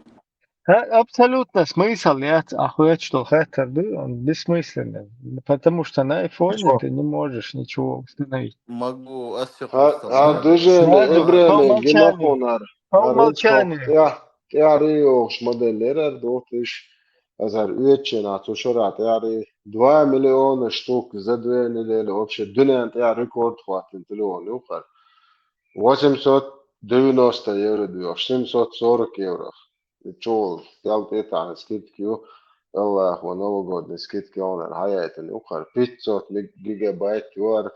А, абсолютно смысл нет, охуеть, что хатар, да, он бессмысленный. Потому что на айфоне Почему? Ты не можешь ничего установить. Могу, а все Ха- ха- Дыжен, Сразу, Эбрем, по умолчанию. Генофонар. По умолчанию. Я, я риох моделлерер дотыш. Азар уечен а тушарат, я ри два миллиона штук за две недели. Вообще, дунен я рекорд хватит телефон, юхар. Восемьсот девяносто евро дуёх, семьсот сорок евро. Чул, ялт это скидки, Аллах, новогодний скидки он, хаяйтен, юхар. Пятьсот ми- гигабайт юар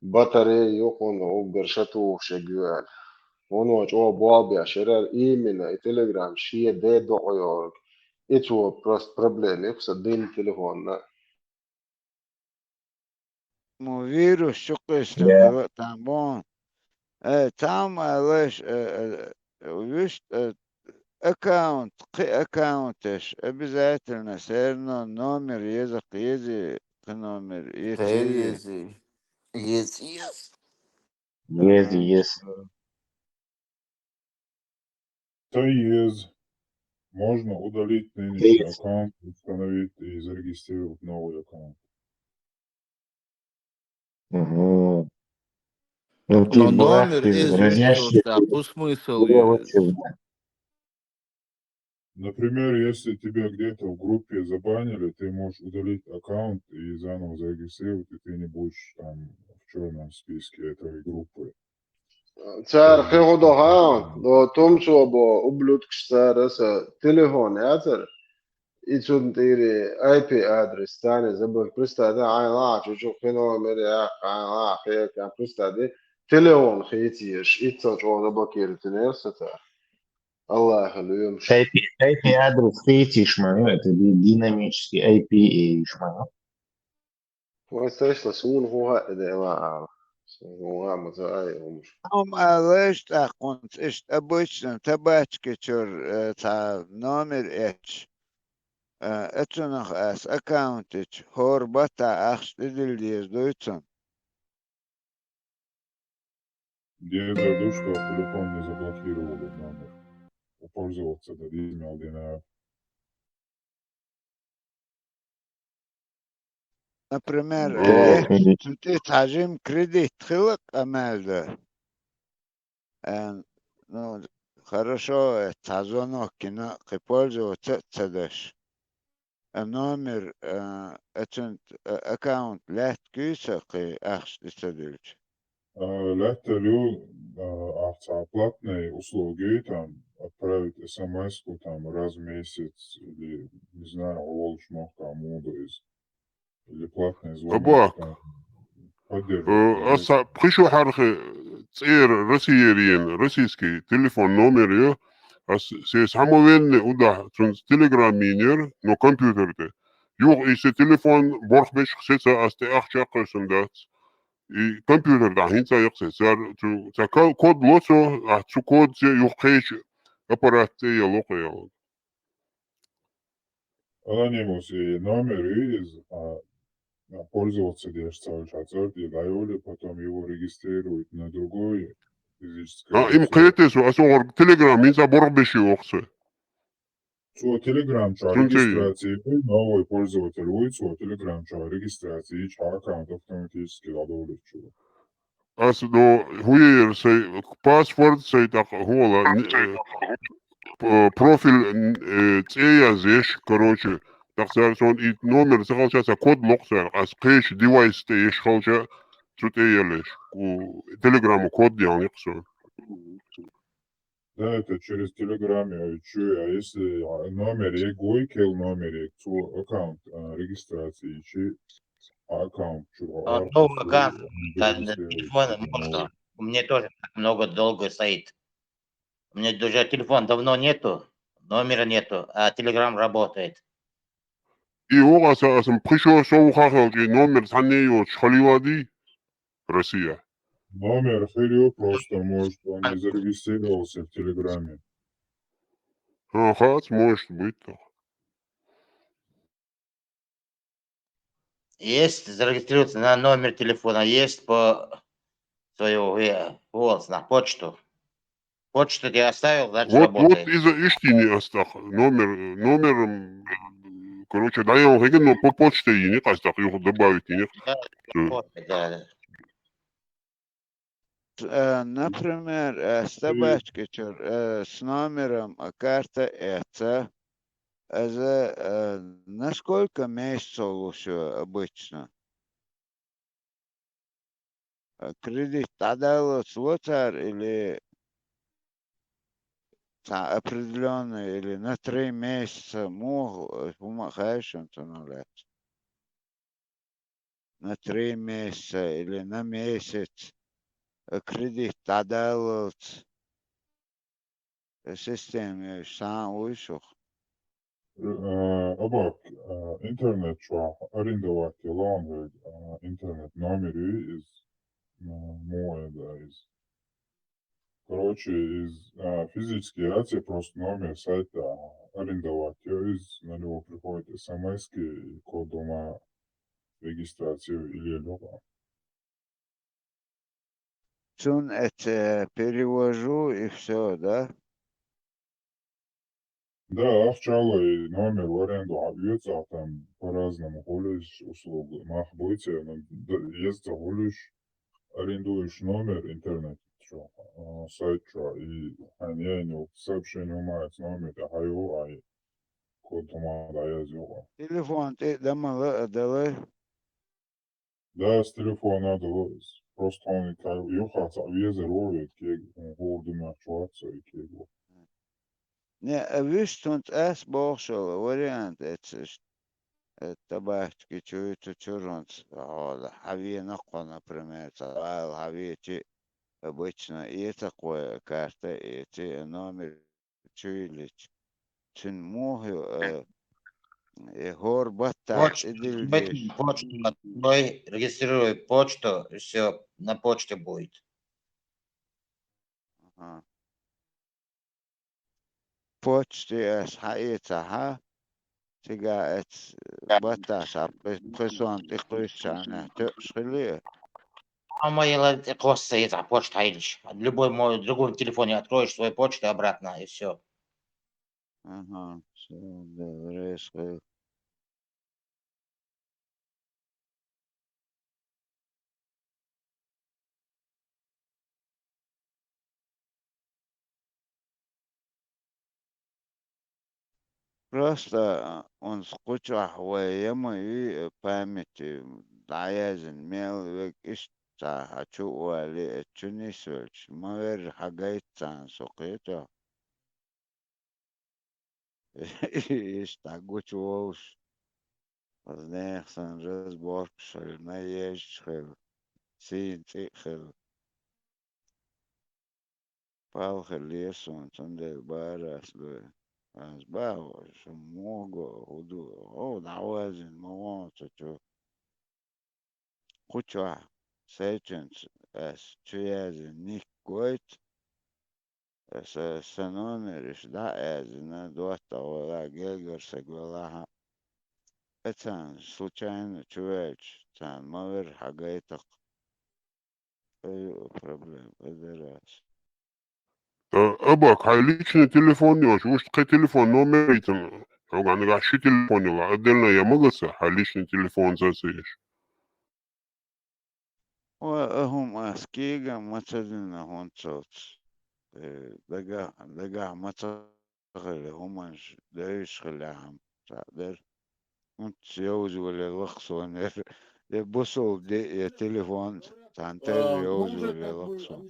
батарея, юхун, угар шату шегюар. Он оч о болбя шерер именно и Telegram шие де до оёрг. И чё просто проблема, их са дин телефон на. Му вирус чукъыста Я. Кыла тамбон. Э, там алаш, э, э, вишт, э, аккаунт, кхы аккаунташ, обязательно, все равно номер еза, ези, кхы номер, ези. Ези. Ези, ези. Ези, ези. Та ез. Можно удалить нынешний Ез. Аккаунт, установить и зарегистрировать новый аккаунт. Мгм. Ну, Но номер ези, что так, смысл Я ез. вот чё знаю. Например, если тебя где-то в группе забанили, ты можешь удалить аккаунт и заново зарегистрировать, и ты не будешь там в черном списке этой группы. Цар хеходо хаан, до том собо ублюдкш цар аса телефон яцар. И цун тири I P адрес цани забыл. Представь, да, ай ла, чучу хино мери, ай ла, хе, представь, да, телефон хитиеш, и цо чо заблокирует, не, аса цар. Аллах, люем. I P, I P адрес ты ищешь, это ди- динамический I P и ищешь. Вай сашла сун хуха эде ла ал. Хуха маза ай умш. Ам алаш тахунц ишт обычно табачки чур, э, та номер эч. Э, эцунах ас аккаунтич хор бата ахш идил диез дуйцун. Я зайду, что телефон не заблокировали номер. Пользоваться дадим алдина. Например, Да, э, цути тажим кредит хилык амалда. Э, ну, хорошо, э, та звонок кина кы пользоваться цадаш. Э, номер, э, эцунт, э, аккаунт лят кюса кы ахш исадилч. А, лятта лю, а, ахца платные услуги, там, отправить смс-ку, там, раз в месяц, или, не знаю, олш мог там муду из. Или платный звонок, Абак. Там, поддерживать. Э, аса пхи шо хьархи цӀера Россиерен, российский телефон номер ю. Ас се самовенный удах, цун Telegram йинер, но компьютер тӀа. Юха и се телефон борх беш сеца ас тӀе ахча кхоьсан дац. И компьютер да хӀинца якъ сеца. Цу, ца ка-, код ло цо, а цу код се юха кхеча аппарат тӀе яло кхо яло. Анонимус и номер из, а, а, пользоваться деш цалыш ацарди, да, и потом его регистрируют на другой физической А, им лицо. Кхетесу, а согъар Telegram, инца борх беши охса. Цо Telegram ча Цунци. Регистрация, новый пользователь, ой, цо Telegram ча регистрация, ча аккаунт автоматически ладовлю чу. Ас до хуер сай паспорт сай так хула, э, п-, профиль, э, цӀе язеш, короче, так цар сон и номер сахал часа код локсар, ас кхеш девайс тӀе еш халча, цу тӀе ялеш, у Telegram код ял никсо. Да, это через Telegram, я чую, а если, а, номер егой, кел номер ек, цу аккаунт, а, регистрации, чи аккаунт чура А, новый аккаунт, да, на телефон можно. У меня тоже так много долго стоит. У меня даже телефон давно нету, номера нету, а Telegram работает. И огаца асам пхишо со ухахалки номер санне йоч халивади Россия. Номер хилю просто, может, он не зарегистрировался в Телеграме. А, хац, может быть, так. Есть, зарегистрироваться на номер телефона, есть по своего, э, голос на почту. Почту ты оставил, значит, Вот, вот работает. Из-за иштини астах. Номер, номер, м, короче, даён хеген, но по почте йини астах, его добавить йини. Да, Всё. Работает, да, да. Э, например, э, с табачки чур, э, с номером, э, карта это, э, за, э, на сколько месяцев лучше обычно? Э, кредит тӀадалац лоцар или ца определённый, или на три месяца, мух, э, хӀума хайшан ца налац? На три месяца или на месяц, э, кредит тӀадалац. Э, система сан уйшух. Э, Абак, э, интернет чуа арендовать лонгвег, э, интернет номери из, э, моя, да, из. Короче, из, э, физически яйца просто номер сайта арендовать, из на него приходит смс и код дома регистрации или лёга. Цун это перевожу и всё, да? Да, ахчалой номер в аренду а вьется, а там по-разному холишь услугу. Мах бойте, но д-, есть холишь, арендуешь номер интернет, чё, а, сайт, чё, и они, они сообщение умают номер, да, хайо, ай, код дома, да, я сделал. Телефон ты дома, да, да? Да, с телефона дало. Просто он как юха ца везер овет, кег, он гордым ачуатса и кег. Не, а виш тунц эс бохшал вариант эциш. Э, табачки чуй цу чуронц, а, хаве нахо, например, ца айл хаве чи обычно и такое карта, и чи номер чуйлич. Цун муху, э, э, хор батта Почту, идил деш. Почту открой, регистрируй почту, и всё, на почте будет. Ага. Почте ас хьаэца хьа, цига эц батта сапхи-, пхисон тӀекхуьйсучарна тӀекъуш хили. Амма ела тӀекъосса еза почта хьайлиш. Любой мой, другой телефоне откроешь свою почту обратно, и всё. Ага, всё, да, резко. Просто, а, он скучах вай яма и, э, памяти даяжин мел век ишта хачу уали, э, чунис вельч. Мавер хагайцан сокъето. Ишта гуч вовш. Аз нехан сан разборкаш хилла, най езача хилла, сийна цӀи а хилла. Палхале суна, цундела бара ас дуй. Ас баха, шу муха го, хӀу ду, хӀу дӀавазина, ма вон цу чу. Кху чохь, сайчуьнца ас чу яздина ник гойту, аса сан номер иштта дӀа а яздина, доттагӀа велахь, гергара саг велахь а. Э, царна случайно чу ваьлча, царна ма верра хьагайта-кх. Ай, проблема, ай, дарас. Э, Абак, хьайн личный телефон йолуш, вуьшта кхин телефон номер йитина? Хьо ган нагахь ши телефон йолу, отдельно я магаса, хьайн личный телефон ца ца еш? Ой, а хӀума ас кегам ма ца дина хӀунцалц. Э, дага-, дагахь ма ца хилла, хӀуманаш девзаш хилла хьама цхьаъ дара. ХӀунца йовзавале лакха суна яра. Я бусалба де, я телефон, цхьана терра йовзавале лакха суна.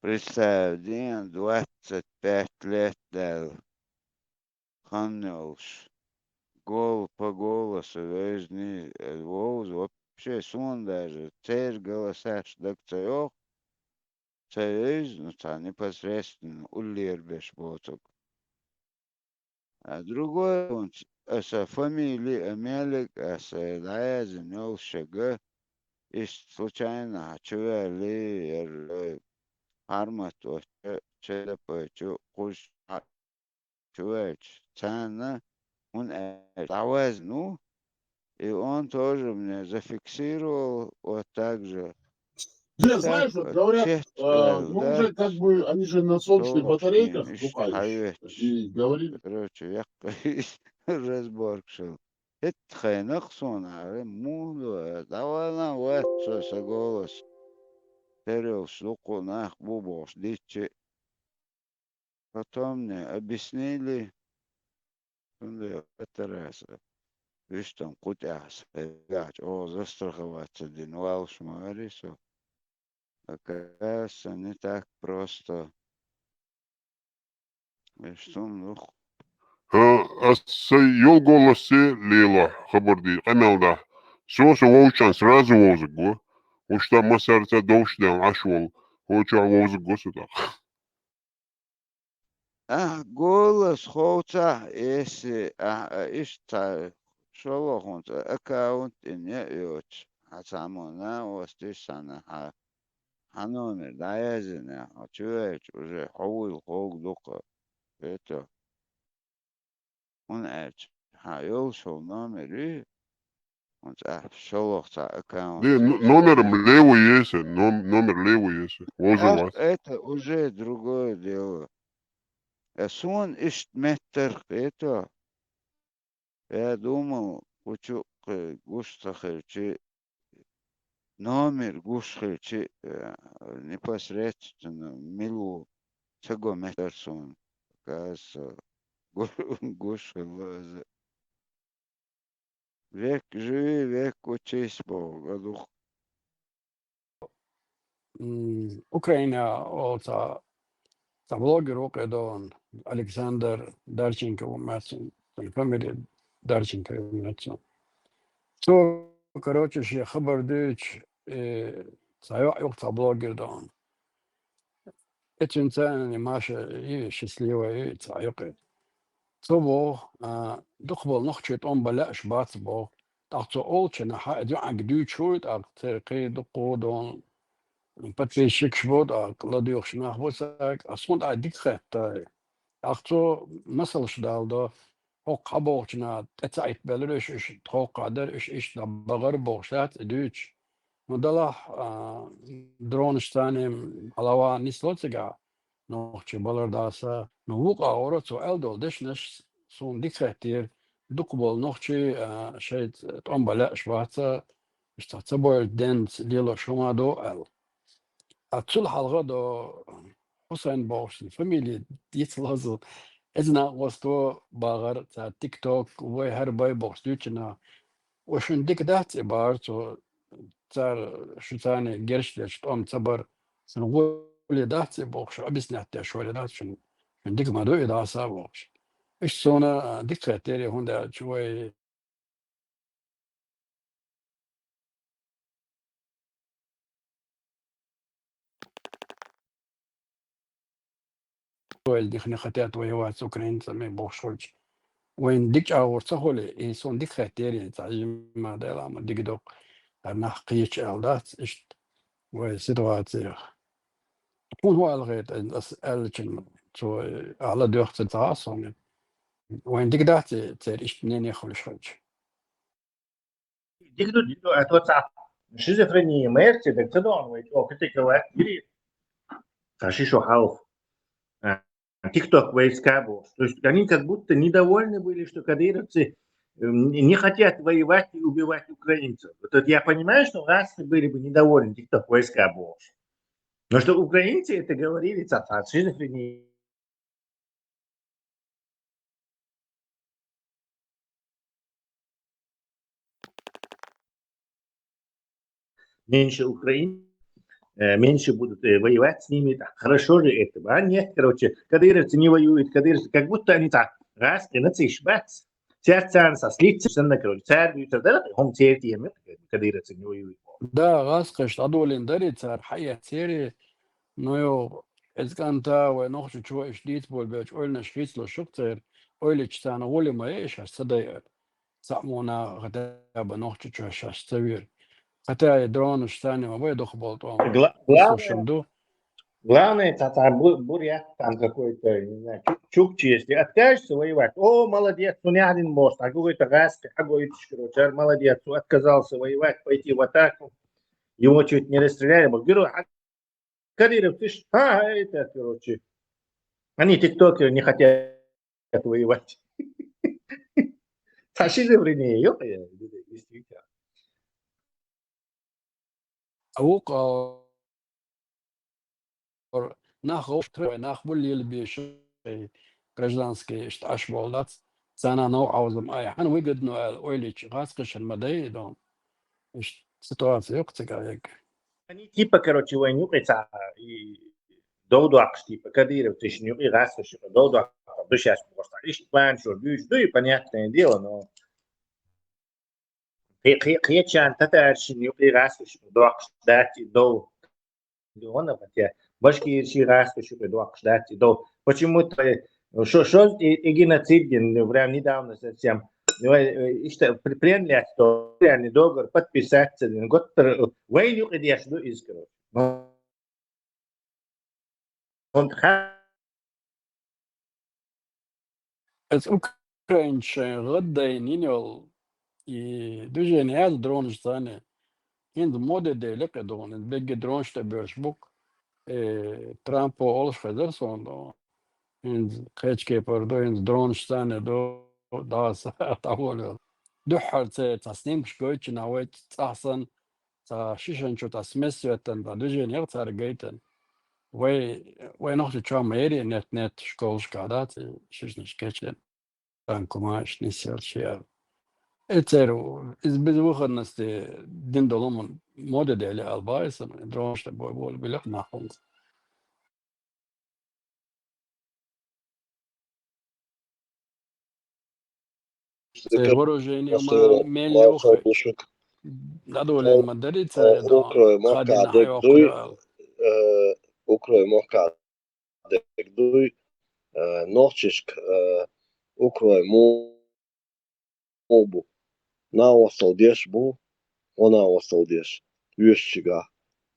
Представь, ден двадцать пять лет даьлла хан йолуш, гол-, по голосу вевзиний, э, вовза вообще, суна даже церан голосаш дага ца йоху, ца вевза, ну, цхьа непосредственно уллера беш боцург. А другой, аса фамили а меллиг, аса дӀаяздина йолуш шага, иштта случайно хьан чу ваьлли, яра, э, хьармат воцчу, ЧДП чу, кхуза чу ваьлча, царна хӀунда аьлча дӀавазна ву, и он тоже мне зафиксировал, вот так же. Не, знаешь, вот говорят, э, мы уже как бы, они же на солнечных батарейках купались. И говорит, короче, яккхий разборкаш. ХӀетта хенахь суна аьлла, муха ду, э, дӀавала вац со, сан голос. Тера йолуш дуккха нах бу бохуш дитча. Потом мне объяснили, цундела хӀетараса, вуьштам кху тӀехь сан, хӀегахь чӀогӀа застраховаться дина валлаш ма вари со. Оказывается, не так просто. Иштта хӀума ду-кх. ХӀан, ас сайн йолу голосе лелахь, хабар дийр къамел дахь. Со, со вовчан сразу вовзарг ву. Вуьшта массаьрца довш ден Ӏаш волу. ХӀокху чохь вовзарг ву со тӀаккха. Ахь голос ховцахь, если ахь, а, иштта цхьа шолгӀа хӀунца аккаунт тӀе неӀ йоцуш, хьан цхьаммо накъостий санна, хьан, хьан номер дӀаяздина, хьо чу ваьлча уже хьо вуйла ховга ду-кх. Это. ХӀунда аьлча, хьан йолуш йолу номер ю, хӀунца ахь шолгӀа цхьа аккаунт. Де, н-, номер левый есть, ном-, номер левый есть. Вовза вац. Это уже другое дело. Э, суна иштта меттарх это. Я думал, кху чу, э, гуш ца хилчи, номер гуш хилчи, э, непосредственно мила ву ца го меттара суна. Оказывается, гу-, гуш хилла иза. Век живи, век учись боху, а ду-кх. М, Украина олу цхьа, цхьа блогер ву кхидолун, Александр Дарченко ву моьтту, цуьнан фамили Дарченко ву моьтту. Цо, короче, шен хабар дуьйцуш, э, цхьа йоӀ ю-кх цхьа блогер долун. И цуьнан цӀарна Маша ю, Счастливая ю, цхьа йоӀ ю. Цо боху, а, дукхахболу нохчий тӀом бан лаьаш бац боху. ТӀаккха цо олучунна хьа и дуьхьанга дуьйцуш ву, тӀаккха церан кхин дуккха а долу подписчикаш бу, тӀаккха ладуьйгӀуш нах бу цаьрга. Ас хӀунда а дика хетта. ТӀаккха цо масалш даладо, хӀокху хьан бохучунна тӀе ца Ӏиттабелира уьш, уьш тховкхахь дара, уьш иштта дӀабахара бохуш дац и дуьйцуш. Ну, делахь, а, дронаш царна хьалаван нисло цигахь, нохчий балар даса. Ну, вукху агӀора цо аьлла долу дешнаш суна дика хеттера, дукхахболу нохчий, а, шайца тӀом бан лаьаш бац, иштта ца бовлу денца лелош хӀума ду аьлла. А цул хьалха до Хусайн бохучун фамили йиц лозу. Иза накъосто бахара цара TikTok, вай хӀара бай бохуш дуьйцина. Ва шуна дика дац и бахара цо, цара шу царна герш дерш тӀом ца бар, сан гӀо хӀуле дац и бохуш, объяснять деш хӀуле дац шуна. Шуна дика ма ду и дӀаса бохуш. Иштта суна дика хеттера, хӀунда аьлча вай Вай не, не хотят воевать с украинцами бохуш хилча. Вайн дика чӀагӀо ца хуьлу, и суна дика хеттера, цхьа жимма дела ма дика доккху, нах кхеча аьлла дац, иштта вай ситуацех. ХӀун хӀу аьлла хета, ас аьллачун цо аьлла доьху ца ца а суна. Вайн дика дац и церан иштта мнение хуьлуш хилча. Дика ду, дика ду, а то цхьа шизофрения мерти, так ца догӀу вай чӀогӀа критиковать дири. Цхьа ши шо хьалха. А, TikTok войска бохуш. То есть они как будто недовольны были, что кадыровцы, м, не хотят воевать и убивать украинцев. Вот это я понимаю, что гӀазкхи были бы недовольны TikTok войска бохуш. Но что украинцы это говорили, цхьа, цхьа шизофрения. Меньше Украин, э, меньше будут, э, воевать с ними. Так, хорошо же это, а? Нет, короче, кадыровцы не воюют, кадыровцы, как будто они так, раз, и нациш, бац. Цаьрца царна са слиться, санна, короче, цаьрца дуьйцур дара, хӀума церти ема, кадыровцы не воюют. Да, гӀазкхаш дӀадолийна дари, цара хьаэццери, но йо, эцу кӀанта вай Нохчийчоь иштта дийца болу белча ойланаш хийцалуш шу-кх церан, ойлича царна гӀоли ма яй, шаьш ца дайа. Цхьаъ муна хотя бы Нохчийчоь шаьш ца вийр. Хотя и дронаш царна ма бай дукха болу тӀом. Гла-, Иштта главное, шуна ду. Главное, цхьа, цхьа бу-, бурят там какой-то, не знаю, чу-, чукчи, если откажется воевать, о, молодец, цунна яхьдина бохуш, а какой-то гӀазкхи, хьагойтуш, короче, ар молодец, цо отказался воевать, пойти в атаку, его чуть не расстреляли, бо, герой, а кадыровцы, а, это, короче, они, тиктокеры, не хотят воевать. Цхьа шизофрения, ё-моё, действительно. А вукху, а, нах гӀовттар, нах бу лелабеш, гражданский иштта Ӏаш болу дац. Царна новкъа Ӏовзам ай, хьан выгодно аьлла, ойла йича, гӀазкхашна ма дай и дон. Иштта ситуация ю-кх цигахь егга. Они типа, короче, вайн юкъе цхьа, и дов доккхуш, типа, кадыровцашна юкъе, гӀазкхашна юкъе дов доккхуш ду шаьш бохуш. Иштта план шо дуьйцуш ду, и понятное дело, но Кхе-, кхе-, кхечарна татаршна юкъе гӀазкхашна доккхуш дац и дов. Дона, хотя башкиршна гӀазкхашна юкъе доккхуш дац и дов. Почему-то, э, шо-, шо-, и, и геноцид дин, ну, прям недавно совсем. Ну, э, э, иштта при-, приемлять, что реальный договор подписать, э, гуттар, э, вайн юкъе деш ду иза, короче. Ну, Оцу украинчийн гӀаддайна йина йолу и движение яц дронаш царна. ХӀинца моде дели кхин догӀу, хӀинца бегге дронаш тӀе боьрзуш бу-кх. Э, Трампо олуш хезара суна догӀу. ХӀинца кхечу кепара ду, хӀинца дронаш царна ду, дӀаса дӀаволавелла. Дуьххьара церан цхьа снимкаш гойту нах вай цӀахь санна, цхьа шишан чу тӀе смесь веттан, цхьа движение яха цара гайтан. Вай, вай Нохчийчохь ма яри нет-нет школашкахь дац и шишанаш кечдина. Танкумаш нисъелча яра. Э, церан, иза безу выходности дина долу хӀума моде дели аьлла боху иза, дронаш тӀе бой болу билех нах хӀума. Церан вооружение ма мел йоху. ДӀадолийна ма дарий церан, Украй махкахь дерг дуй, э, Украй махкахь дерг дуй, э, нохчашка, э, Украй му-, муха бу. Накъосталла деш бу, гӀо накъосталла деш, оьшучигахь.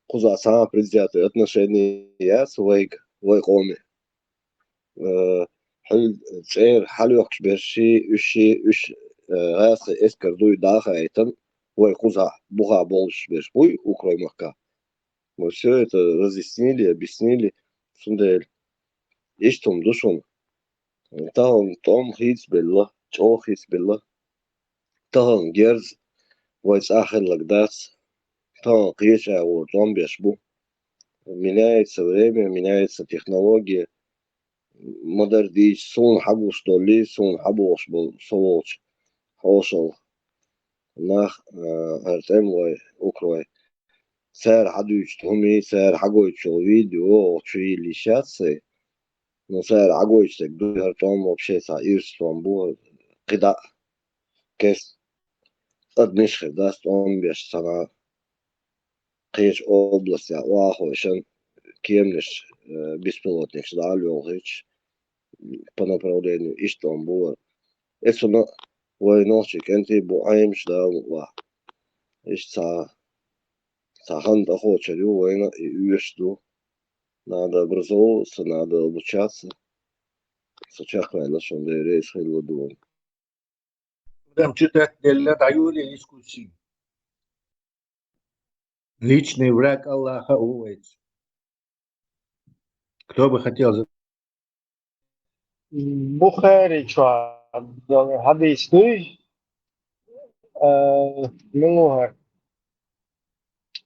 Кхузахь цхьа а предвзятое отношение яц вайга, вай къоме. Э, хьуьлла цӀера хьалоьхкуш берш, уьш, уьш, э, гӀазкхийн эскар дуй дӀа а хаийтина, вай кхузахь бухахь болуш берш буй Украй махкахь. Мы всё это разъяснили, объяснили, цундела иштта хӀума ду шуна. Тахана тӀом хийцабелла, чӀогӀа хийцабелла. Тахана герз вай цӀахь хилларг дац. Тахана кхечу агӀор тӀом беш бу. Меняется время, меняется технология. Ма-дарра дийцича, суна хьагуш доллий, суна хьабохуш болу со волчу хьошалгӀа нах, а, хӀара тӀемалой, Украй, цара хьадуьйцу хӀумий, цара хьагойтуш йолу видео оцу чу йилла йиш яц сайн. Ну, цара хьагойтуш дерг ду, хӀара тӀом вообще цхьа ирс тӀом бу, кхидӀа а. Кест адамаш хир дац тӀом беш цхьана кхечу областехь охьахойшан кеманаш, э, беспилотникаш дӀа а лоьлхуьйтуш, по направлению иштта тӀом бу хӀара. Эцунна вайн нохчий кӀентий бу Ӏемаш Дала мукъ лахь. Иштта цхьа, цхьа хан тӀекхочур ю вайна, и оьшуш ду. Надо образовываться, надо обучаться. Со чекхваьлла, шуна Дела реза хилла дуьйна. Прям читать делла дӀаюлий дискуссий. Личный враг Аллаха увайца. Кто бы хотел за- Бухари чохь долу хьадис дуй, а, муха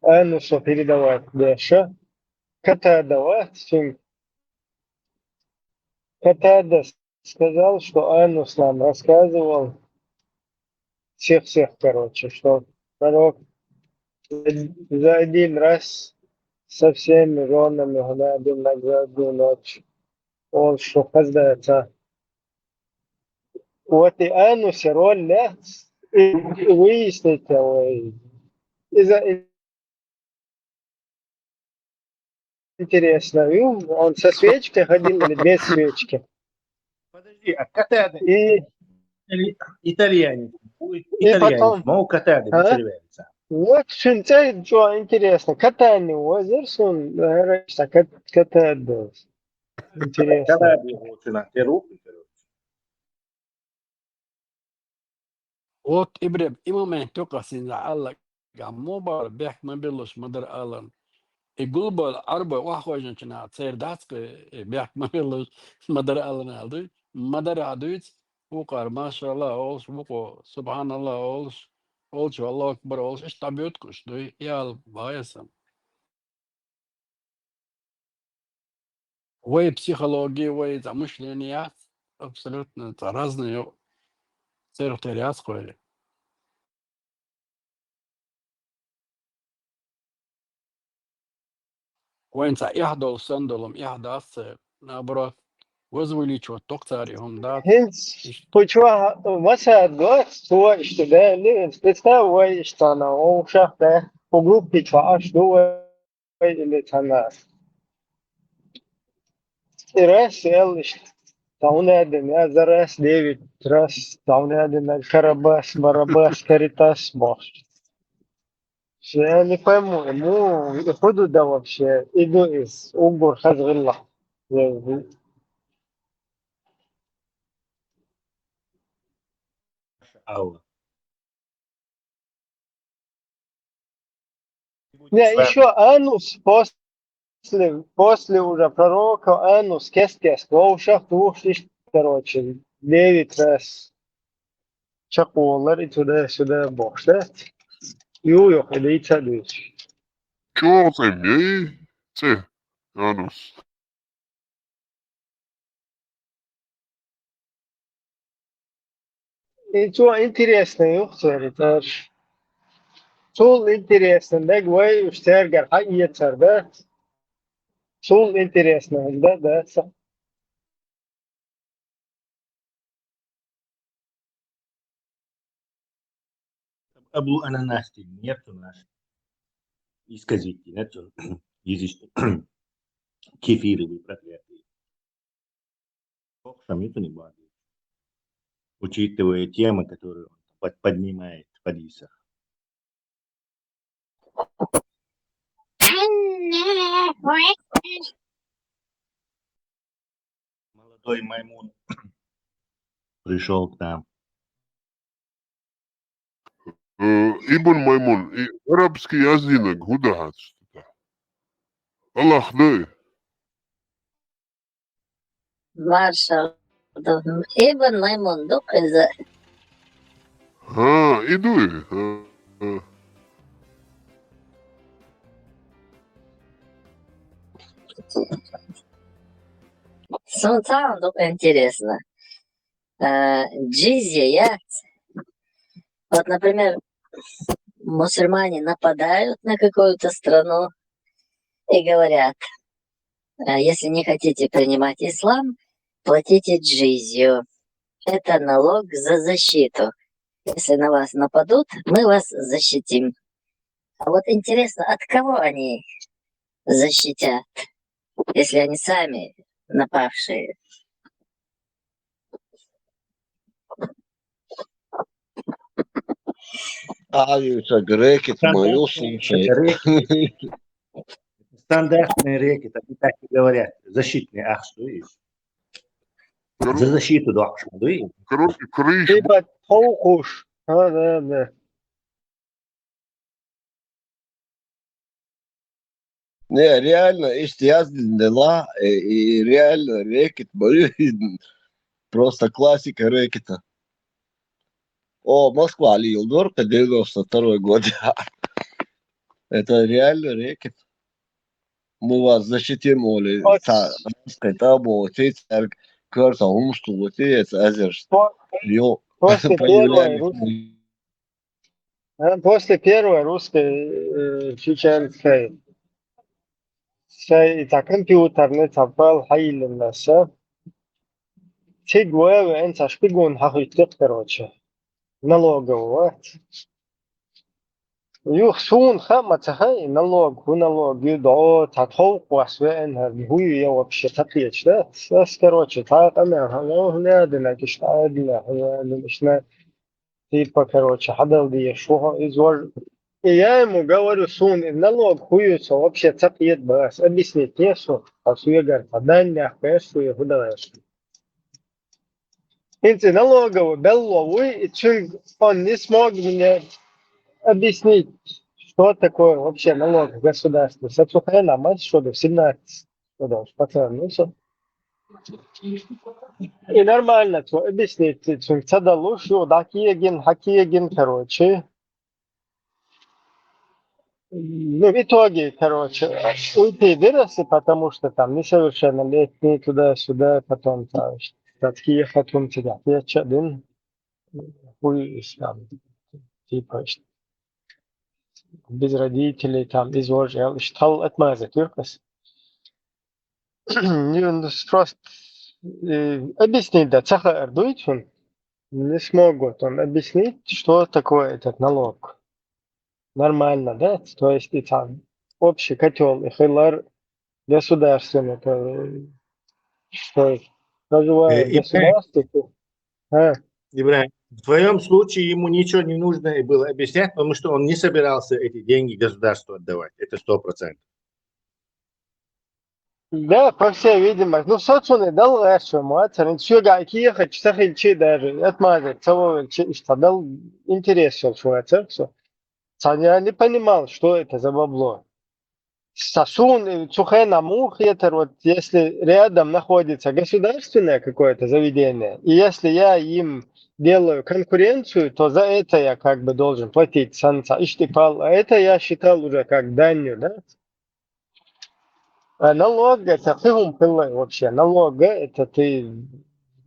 Ануса передавать деш, Катада вац цуьнга. Катада сказал, что Анус нам рассказывал всех-всех, короче, что пророк за один раз со всеми жёнами гулял на грязную ночь. Он что, хаздаца. Вот и Анусе роль лаьц, и выяснить, ой, из-за интересно, и он со свечкой ходил или без свечки? Подожди, а Катада и итали-, итальянец? И итальянец, потом, мол, Катада, а? Итальянец. Вот, шин цей, что интересно, Катани возер сун, наверное, что Кат-, Катада. Интересно. Катада, вот, шина, те руки, короче. Вот, Ибрем, и момент только син за Аллах. Гаммо бара бехк ма биллуш ма дара алан. И гулбал Ӏарбой охьахойжначу наха церан дацкъа, и бехк ма биллуш ма дара алан аьлла дуй. Ма дара а дуьйцу, вукхара, машалла, олуш вукхо, субханалла олуш, олучу Аллаху акбар олуш, иштта дӀабоьткуш дуй, и ала вайасан. Вай психология, вай цхьа мышление яц, абсолютно цхьа разный ю, церан тера яц кхойли. Вайн цхьа эхь долу санна долу, эхь дац церан, наоборот, возвеличивать доккху цара и хӀума дац. ХӀинца кху чохь масса доц, цо иштта баьлли, представь, вай иштта цхьана, вовшах баьхна, кху группи чохь Ӏаш ду вай. Или цхьана. И раз аьлла иштта, цхьа хӀун аьлла, я за раз девять раз, цхьа хӀун аьлла, Карабас, Барабас, Каритас бохуш. Я не пойму, ему, и хӀун ду да вообще, и ду иза, уггар хаза гӀиллакх. Алла. Не, ещё Анус после, после уже пророка Анус кест-кест вовшах тухуш иштта, короче, девять раз чекхволар и туда-сюда бохуш, да? Ю, йо, хили ца дуьйцуш. ЧӀогӀа цӀе ю и цӀе, Анус. И цо интересно ю, церан царш. Цул интересно, мега вай уьш цаьргара хьаэцар, да? Цул интересно, да, да, са. Абу Ананас, нету наш. Исказите, нету. Язычник. Кефиры вы проклятые. Ох, Шамиту не бадит. Учитывая темы, которые он под-, поднимает в хадисах. Молодой маймун пришёл к нам. Э, Ибн Маймун, и арабский яздинаг хӀун дац? Аллах дай. Маршал. Ибн Маймун ду иза. ХӀа, и ду и. ХӀа, хӀа. Сунца ду интересно. А, джизья яц. Вот, например, мусульмане нападают на какую-то страну и говорят: «Э, если не хотите принимать ислам, платите джизью. Это налог за защиту. Если на вас нападут, мы вас защитим». А вот интересно, от кого они защитят, если они сами напавшие? А, это рэкет, в моём Стандартный случае. рэкет. Стандартный рэкет, они так и говорят. Защитный ахш, видишь? За защиту дохш, видишь? Короче, крыш. Типа толкуш. А, да, да. Не, реально, иштяздин дела, и, и реально рэкет, бою, просто классика рэкета. О, Москва, Али Юлдур, девяносто второй год. Это реально рэкет. Мы вас защитим, Оли. Ок. Та, скайта, бо, ти церк, кёрса, умсту, ти, это азерш. По- Ё, После первой появлялись русской, э, после первой русской э, чеченской сай и та компьютерный цапал хайлиннаса. Циг вэвэ эн цашпигун хахуйтык, короче. Налогового. Юх сун хама цахай налог, ху налог, ю до, та толк вас вэ эн хар, ху ю я вообще такъеч, да? Сас, короче, та къамя, хала, хлядина, кишта, адина, хлядина, ишна. Типа, короче, хадал дие, шуха, из вож-, и я ему говорю, сун, и налог ху ю, со вообще такъет бас, объяснить не су, а суегар, а дан нях, конечно, я худалаш. Инце налоговый, белловый, и цунг он не смог мне объяснить, что такое вообще налог в государстве. Сацухена мать, что до семнадцать, что до пацан, ну что. И нормально, что объяснить, цунг цадалуш, ю, да, киегин, хакиегин, короче. Ну, в итоге, короче, уйти выросли, потому что там несовершеннолетние туда-сюда, потом там, статки хатун тебя, я чадын, хуй там, типа, без родителей, там, изложил, штал отмазать, юркас. Не, ну, просто э, объяснить, да, цаха ардуйт он не смог вот он объяснить, что такое этот налог. Нормально, да? То есть и там общий котел, и хилар государственный, то, то есть, называем Э, и государство, то- а, Ибрагим, в твоем случае ему ничего не нужно и было объяснять, потому что он не собирался эти деньги государству отдавать. Это сто процентов. Да, по всей видимости. Ну, соцуны дал рэшо, муацарин, сюга, киеха, чисахил чи даже, отмазать, целовал чи, что дал интерес, что шуацар, что. Я не понимал, что это за бабло. Сасун, э, цухена мух, это вот, если рядом находится государственное какое-то заведение, и если я им делаю конкуренцию, то за это я как бы должен платить санца, иштипал. А это я считал уже как данью, да? А налог это хыгум пылай вообще. Налог это ты,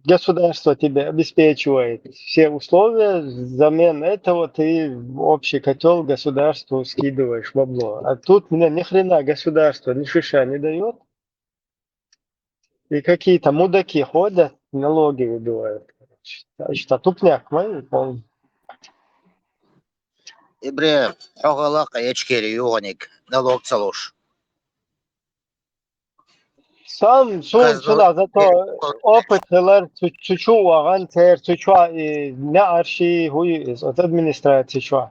государство тебе обеспечивает все условия, взамен этого ты в общий котел государству скидываешь бабло. А тут мне ни хрена государство ни шиша не дает. И какие-то мудаки ходят, налоги выбивают. Что тупняк мой полный. Ибрагим, хьо гӀалакхе ячкери югӀаниг налог ца луш. Сам сун Казу- сюда, зато опыт хилар, цу-, цу-, чу ваган тер, цу-, чу и не арши, хуй из от администрации чу.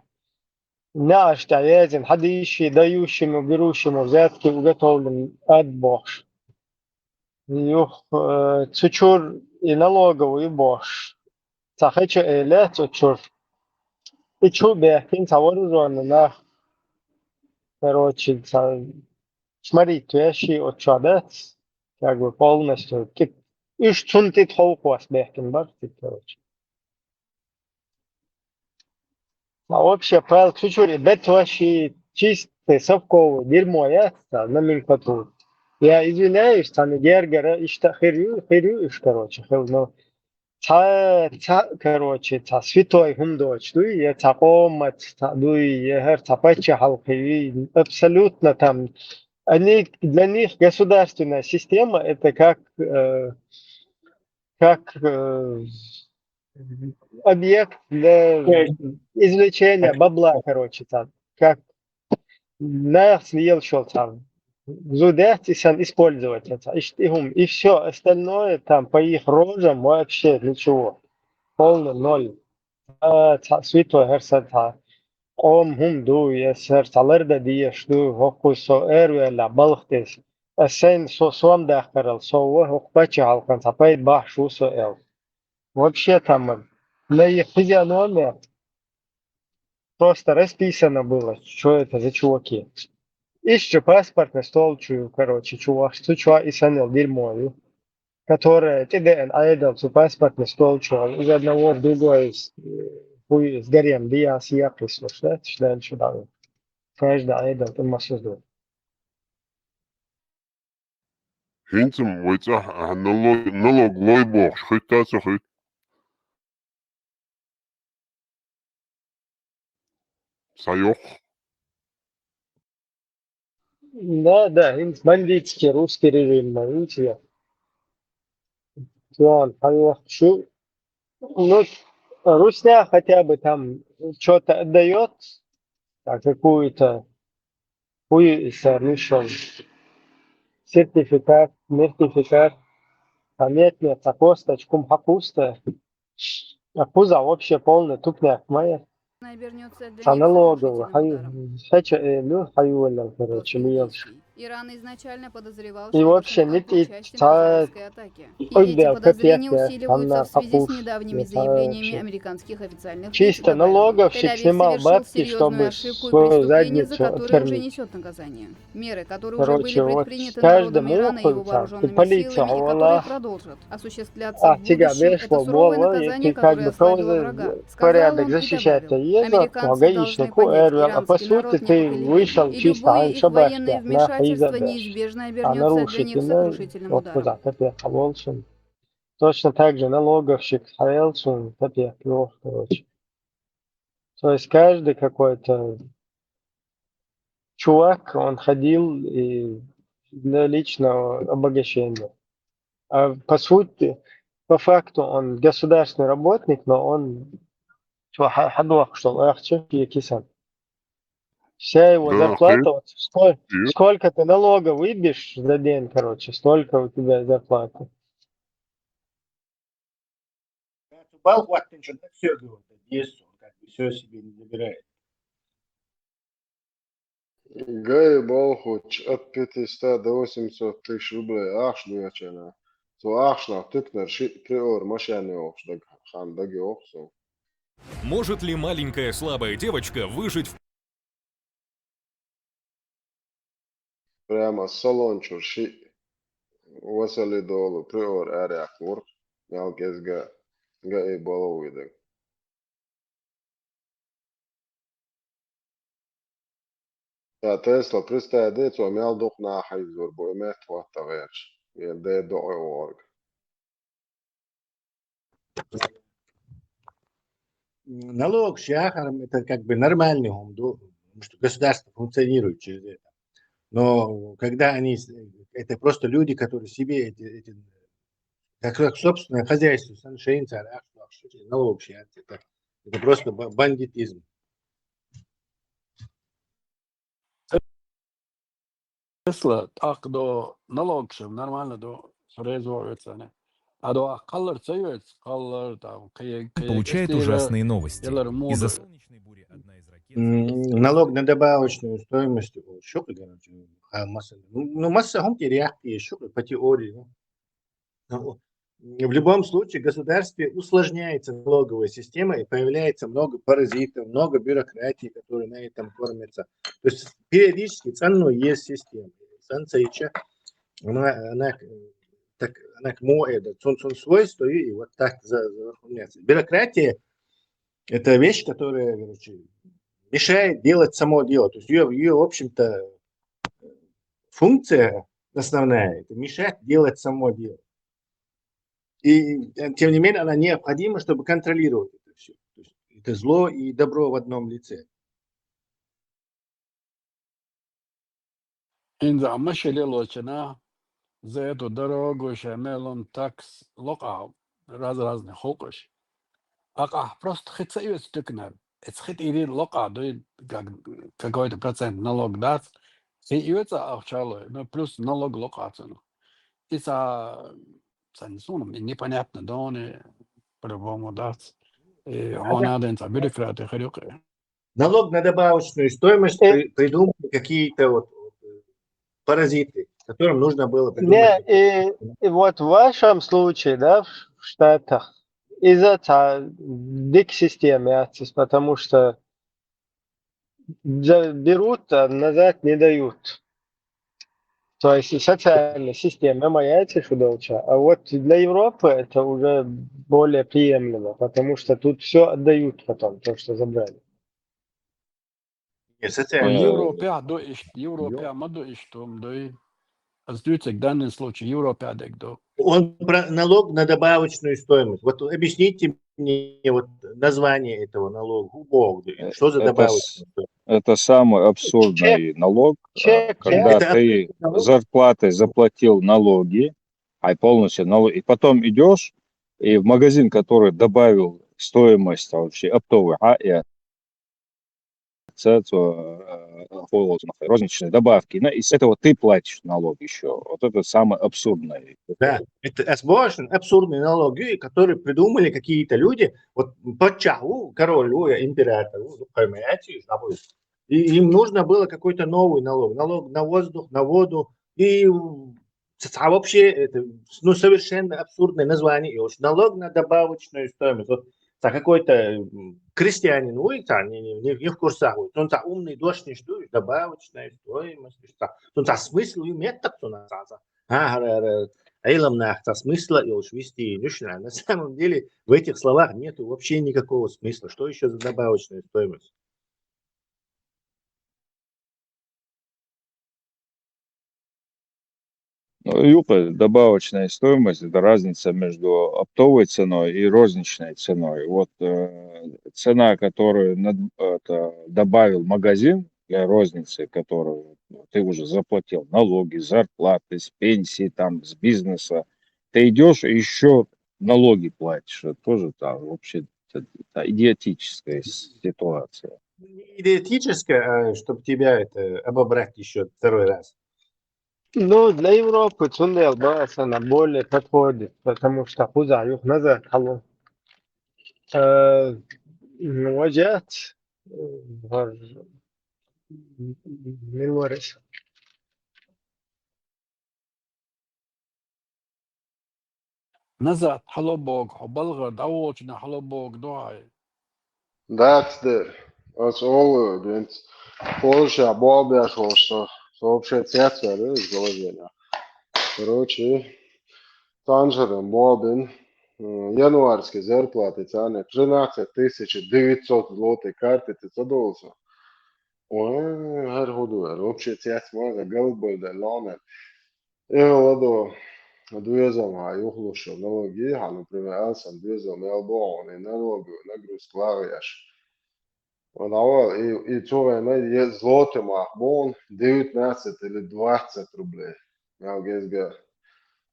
Не арш тя езин, хадиши, дающему, берущему взятки уготовлен ад бохш. Юх, э, цу чур и налоговый бохш. Цахача эле цу чур. И чу бехкин ца вооружённый нах. Короче, ца смотри, твеши от чуа, да? Как бы полностью. Тип, иш цун тит холкуас бехкин бар, тип, короче. А вообще, пал чучури бетваши чистый совковый дерьмо, я, да, номенклатура. Я извиняюсь, там и гергера, ишта хирю, хирю, иш, короче, хил, но цхьа, цхьа, короче, цхьа святой хӀума доцуш дуй, я цхьа къомаца цхьа дуй, я хӀара цхьа паччахьалкхе юй, абсолютно там. Они, для них государственная система — это как, э, как, э, объект для извлечения бабла, короче, там, как нах съел шел там. Зудец и сан использовать это. И, и, и все остальное там по их рожам вообще ничего. Полный ноль. А, цхьа святой хӀара сан цхьа къоман хӀума ду, я хӀара цхьа ларда дезаш ду, хӀокхуза со эр ваьлла балха тӀе. Ас сайна со сом даккхарал, со ва хӀокху паччахьалкхан цхьа пайда бахьаш ву со эл. Вообще там на их физиономия просто расписано было, что это за чуваки. Иштта паспортный стол чу, короче, чу вахча, цу чу и санал дерьмо ю, которое тӀедеана Ӏедал цу паспортный стол чу, из одного в другой, э, хуй из гарем дияс якхис, что это, что дальше, да. Каждый Ӏедал тӀе масуз ду. ХӀинца-м вай цӀахь ахьа налог, налог лой бохуш хӀуьттац а хӀуьтту. Ца йоккху. Да, да, хӀинца бандитский русский режим ма винчия. Цуьнан хьайохчу. Ну, русня хотя бы там что-то отдаёт, а какую-то хуй и сорнишон. Сертификат, мертификат, а нет, нет, а косточку м хьакхуста. А куза вообще полный тупняк моя. Цхьа налоговый, хьай-, хьача элю, хьайвалал, короче, лиялш. И вообще не тӀе цхьа къуьгдел капекъ яц, ханна хьакхуш, я цхьа вообще. Чисто налоговщик снимал бабки, чтобы свою задницу откормить. Короче, вот каждый муха, и полиция хьавала, а, цига беш вал мола, и как бы порядок защищать еза, но гаишнику эр ваьлла. А по сути ты вышел чисто хьайн шабашка, нах хьийза беш. А нарушительно, вот куза капекъ волчун. Точно так же налоговщик хьаелчун капекъ йоху, короче. То есть каждый какой-то чувак, он ходил и для личного обогащения. А по сути, по факту он государственный работник, но он чё, ха-, хьадохуш долу ахча шен кисан. Вся его зарплата, вот сколько, сколько ты налога выбьешь за день, короче, столько у тебя зарплаты. Балхваттинчун так всё говорит, есть он, как бы всё себе не забирает. Гай болхуч от пятисот до восьмисот тысяч рублей ахча дуьйначарна. Цу ахчанах туькнар шиъ приор машен йохуш даг хан даг йоху со. Может ли маленькая слабая девочка выжить в Прямо салон чуьра шиъ васалли долу приор араяьккхалура, мел кӀезга гаий болу вуй дага. Ша Тесла представь де, цо мел дукха нах хьийзор бу и метта хӀотта гӀерташ, е де доӀе ворг. Налог яхар, это как бы нормальный хӀума ду, потому что государство функционирует через это. Но когда они, с- это просто люди, которые себе эти, эти как, как собственное хозяйство, сан шайна цара ахча лохуш, налог яц, это, это просто ба- бандитизм. Тесла тӀаккха до налогаш нормально до резво вецане. А до кхаллар ца йоьц, кхаллар там, кхе- кхе- Получает кхе- ужасные новости. Из-за солнечной бури одна из ракет М, налог на добавочную стоимость, о, шух, короче, а, масса. Ну, ну, масса хӀума тӀе реакция шух, по теории, ну. Ну, в любом случае, в государстве усложняется налоговая система, и появляется много паразитов, много бюрократии, которые на этом кормятся. То есть периодически ценную есть система. Санцейча, она, она, так, она к море, да, цун, цун свойство, и вот так за, за, бюрократия — это вещь, которая, короче, мешает делать само дело. То есть ее, ее, в общем-то, функция основная — это мешать делать само дело. И э, тем не менее, она необходима, чтобы контролировать это все. То есть это зло и добро в одном лице. Инза машале лочана, за эту дорогу шамелон такс лока раз-разный хокош. Акъа просто хица иёц тыкнар. Эц хит ири лока, дуй, как, какой-то процент налог дац. Хи иёц ахчалой, но плюс налог лока цену. И са, са не сунам, непонятно, да он и по-любому дац. И она дэн са бюрократы хрюкы. Налог на добавочную стоимость Э. при- придумали какие-то вот, вот, э, паразиты, которым нужно было Не, придумать. и, и вот в вашем случае, да, в Штатах, из-за та дик системы, потому что за- берут, а назад не дают. То есть и социальная система моя, эти шудолча. А вот для Европы это уже более приемлемо, потому что тут все отдают потом, то, что забрали. Не, Ой, социальная. Э, Европе до ишт, Европе ма до ишт, том дой. А здуется в данном случае Европе дек до. Он про налог на добавочную стоимость. Вот объясните мне вот название этого налога. Убог, да, Э, что за это добавочная с- стоимость? Это самый абсурдный налог, э, Чек, когда Это ты налог? зарплатой заплатил налоги, а и полностью налог, и потом идешь и в магазин, который добавил стоимость, а, вообще оптовый, а и це, то, э, розничные добавки, ну, и с этого ты платишь налог еще. Вот это самое абсурдное. Да, это абсурдный, абсурдный налог, который придумали какие-то люди. Вот патчаху, королю, императору, ну, понимаете, забыл. И им нужно было какой-то новый налог. Налог на воздух, на воду. И м, ц- а вообще это, ну, совершенно абсурдное название. И вот налог на добавочную стоимость. Вот та какой-то м, крестьянин, ой, та, не, не, не, не в курсах, ой, он та умный дождь не жду, добавочная стоимость, та, он та смысл и метод у нас, а, а, а, а, а, илам на та смысла и уж вести и ничего. На самом деле в этих словах нету вообще никакого смысла. Что еще за добавочная стоимость? Ну, юка, добавочная стоимость — это разница между оптовой ценой и розничной ценой. Вот э, цена, которую над- это, добавил магазин для розницы, которую ты уже заплатил налоги, зарплаты, с пенсии, там, с бизнеса, ты идешь и еще налоги платишь. Это тоже там вообще это, это идиотическая ситуация. Не идиотическая, а чтобы тебя это обобрать еще второй раз. Ну, для Европы цундел она более подходит, потому что хуза юх назад халу. Э, ну, ваджат, э, вар- милварис. Назад, хьалабог, хьо балгар, даволчна хьалабог, дугьай. That's there. That's all it is. Польша, Бобя, что, что, что вообще цвет, да, из положения. Короче, танжером Бобин, э, январьские зарплаты цены тринадцать тысяч девятьсот злотых карты, ты задумался? Ой, гар худу, гар вообще цвет, можно, голубой, да, ломен. Э, ладо, две зама, юхлушо, налоги, а, например, алсан две зама, я бон, и налоги, нагрузка, лавяш. Он авал, и, и цугай на е злоты мах, бон, девятнадцать или двадцать рублей. Я гезга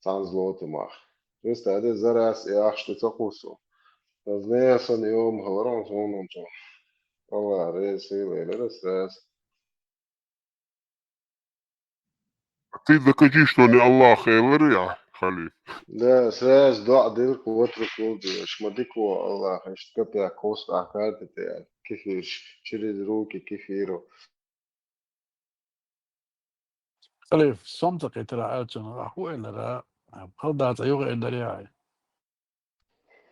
цан злоты мах. То есть, это за раз и ах, что цакусу. Знаю, сон и ум, говорон, сон ум, сон. Аллах, рейс, и лейли, рейс, рейс. Ты докажи, что не Аллах Эйлер, я, Халиф. Да, сразу дуа дил квотру клубы, шмадику Аллах, что капя кост ахарты те, кефир, через руки кефиру. Халиф, сомца китра алчун, аху элера, халдаца юга элери ай.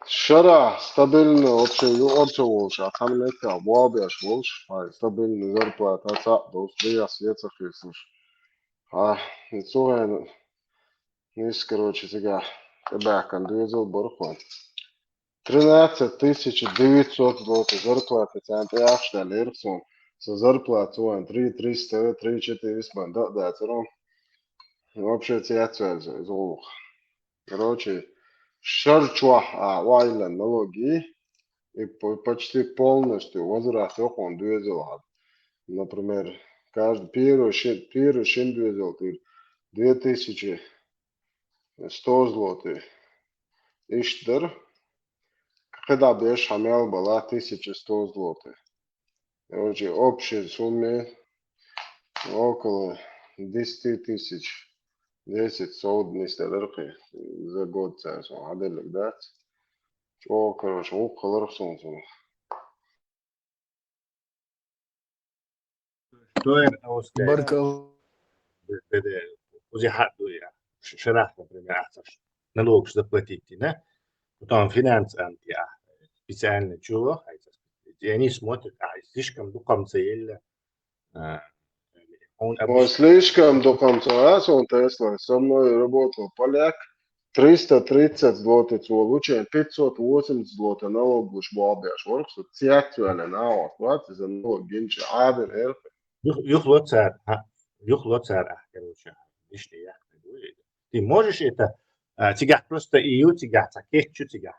Шара стабильно вообще, ну, вообще волш, а там летя, бобяш волш, ай, стабильно зарплата, ца, дос, две свеца хисуш. А, и цугай, ну, нис, короче, сега, кабакан, две зол борхон. Тринадцать тысяч девятьсот злотых зарплаты, центр ахшта лерсон. Со зарплату он три триста, три четыреста, да, да, церон. Вообще, цвет, цвет, золух. Короче, шар чохь а вайла налоги, и по-, почти полностью возврат йокъун доьзал хьа. Например, каждый первый ши-, первый шин доьзал тир две тысячи сто злотых. Иштта дар, кхидӀа беш хьа мел бала тысяча сто злотых. Короче, общей сумме около десяти тысяч, десять сотни стараркы за год царь сон хьаделлаг дац. Чо, короче, вукхаларх сон сон. Что я могу сказать? Баркал. Бе-, бе-, бе-, уже хат дуя. Ш-, шарах, например, ахцаш налог заплатить, да? Потом финанс анти, а, специально чего, а это, и они смотрят, а, слишком духом заели, а, он Ой, обычно слишком духом, а, сон Тесла. Со мной работал поляк, триста тридцать злотых цо лучен, пятьсот восемьдесят злотых налог луш болбеш, ворхсу цец вяля на вот, вот, из-за налог гинча, адер, эр. Юх-, юхло цар, а, юхло цар, а, короче, лишний я. Ты можешь это, а, цигах просто и ю цигах, ца кетчу цигах.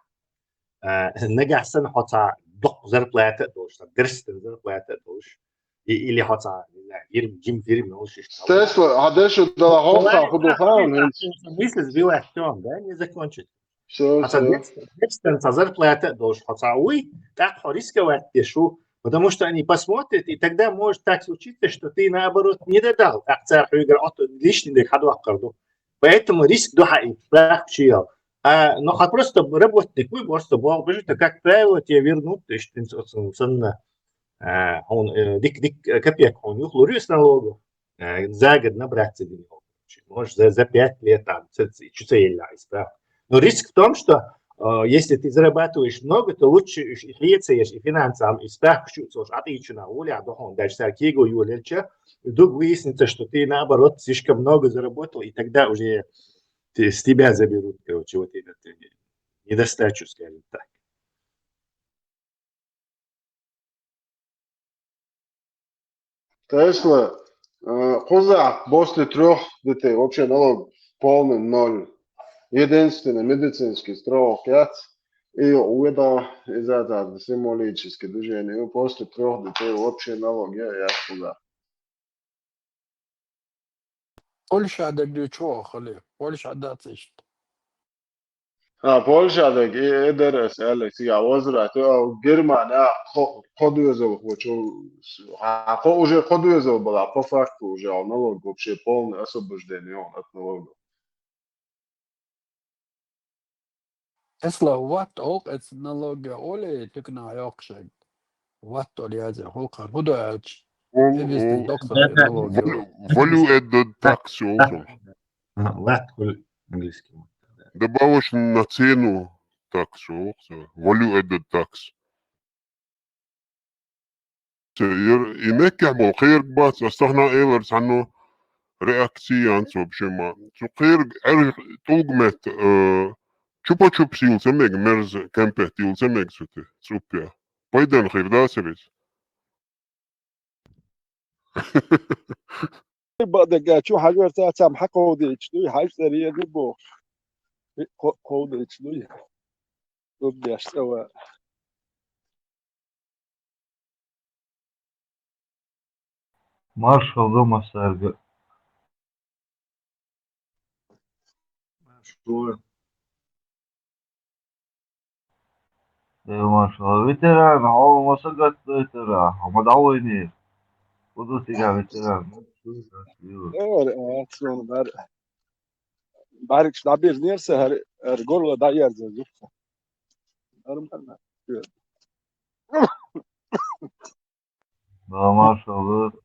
А, нагахсан хоца дох зарплата долш, ца дерстен зарплата долш. И, или хоца, не знаю, фирм, гим фирм, ну, шиш. Тесла, а дальше дала хоха, худу хаун, хин. Мысль сбилась, всё, да, не закончит. Всё, Хоца всё. Дерстен, дерстен ца зарплата долш, хоца уй, так хо рисковать дешу, потому что они посмотрят, и тогда может так случиться, что ты, наоборот, не додал, так цар хуйгар, а то лишний дек хаду аккарду. Поэтому риск духа и прах чиял. А, но ха просто работник, вы просто бог бежит, а как правило, тебе вернут, то есть, санна, а, он, э, дик, дик, э, копеек он юхлу рюс налогов, э, за год набраться денег. Может, за, за пять лет там, ц-, ц-, чуть целя, да. Но риск в том, что, э, если ты зарабатываешь много, то лучше и, и хлеца ешь, и финансам, и страх чуть слушай, а ты ещё на уле, а доход дальше, саркиго юлеча, и вдруг выяснится, что ты, наоборот, слишком много заработал, и тогда уже ты, с тебя заберут, короче, вот этот, э, недостачу, скажем так. Тесла, э, кхуза после трёх детей вообще налог полный ноль. Единственный медицинский страховка яц, и уйда из-за этого символическое движение. И после трёх детей вообще налог я, я кхуза. Польша дерг ду чо хали? Польша дац иштта. А, Польша дерг, э, э, дерес, Алекс, я возврат, э, Германия, а, кхо-, кхо доьзал, кхо чо, а, кхо уже, кхо доьзал была, по факту уже, а, налог вообще полное освобождение он от налогов. Тесла ват олк эц налог оле тыкна йокшег. Ват ол язе холка худо ач. Ол, Эвис ол, докса налог. Валю, валю added tax олсо. А, ват ол английский. Добавочный на цену tax олсо. Валю added tax. Ер и меккехь болу кхерг бац, ас тахана элар цхьанну реакция анца вообще ма. Цу кхерг эр тулгмет, э, чупа-чупс йил ца мег, мерз кемпет йил ца мег цу те, цуппе. Пайдан хир да церис. Бадага чу хьажар ца цам хьакховдийча дуй, хьаж цӀа реда бохуш. Кхо-, кховдийча дуй. Дубдеш цӀа ва. Маршал ду массаьрга. Маршал. Э, маршал. Ветеран, хьо ма сагатдайтара, хьо ма дӀавайнера. Кху ду цига ветеран? Эр, э, цун бар. БӀаргаш дӀабирнера сан, хӀара, хӀара горла дӀаерзар зух. Нормально. Да, маршал ду.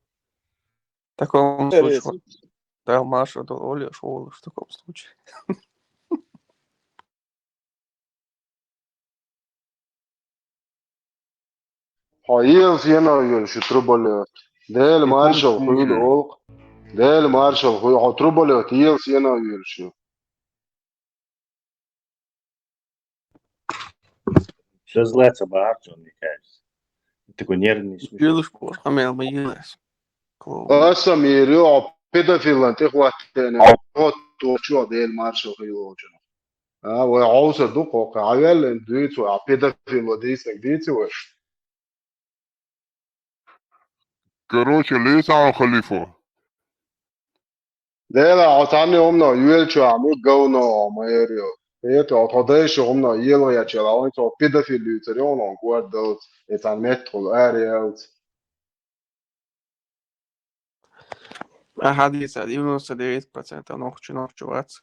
В таком Э, случае, э, да, маршал ду, Оля, шо волаш в таком случае. Хьо елс ена йолуш ю трубалет. Дела маршал хуьлу олу. Дела маршал хуьлу, хьо трубалет елс ена йолуш ю. Всё злая собака, мне кажется. Такой нервный, смешной. Йилаш боху, хьан мел ма йилайс. Клоун. Аса мийр ю, хьо педофилан тӀехӀоттийна. Хьо тохчо Дела маршал хуьлу олучунах. А, вай гӀовса ду кхокхе, Ӏавеллин дуьйцу, а педофило дийцинарг дийци вай. Короче, лецахьа, халифо. Дела, хьо цхьанне хӀумано йоьлча, хьо говно, ма эр йо. Эта, хьо тхо дайша хӀумано елгӀечел, хьо хӀинца хьо педофил юьйцар йоӀ, хьо кӀордалц, и цхьан меттахула ара ялц. Ахьа дийца, девяносто девять процентов нохчи, нохчи вац.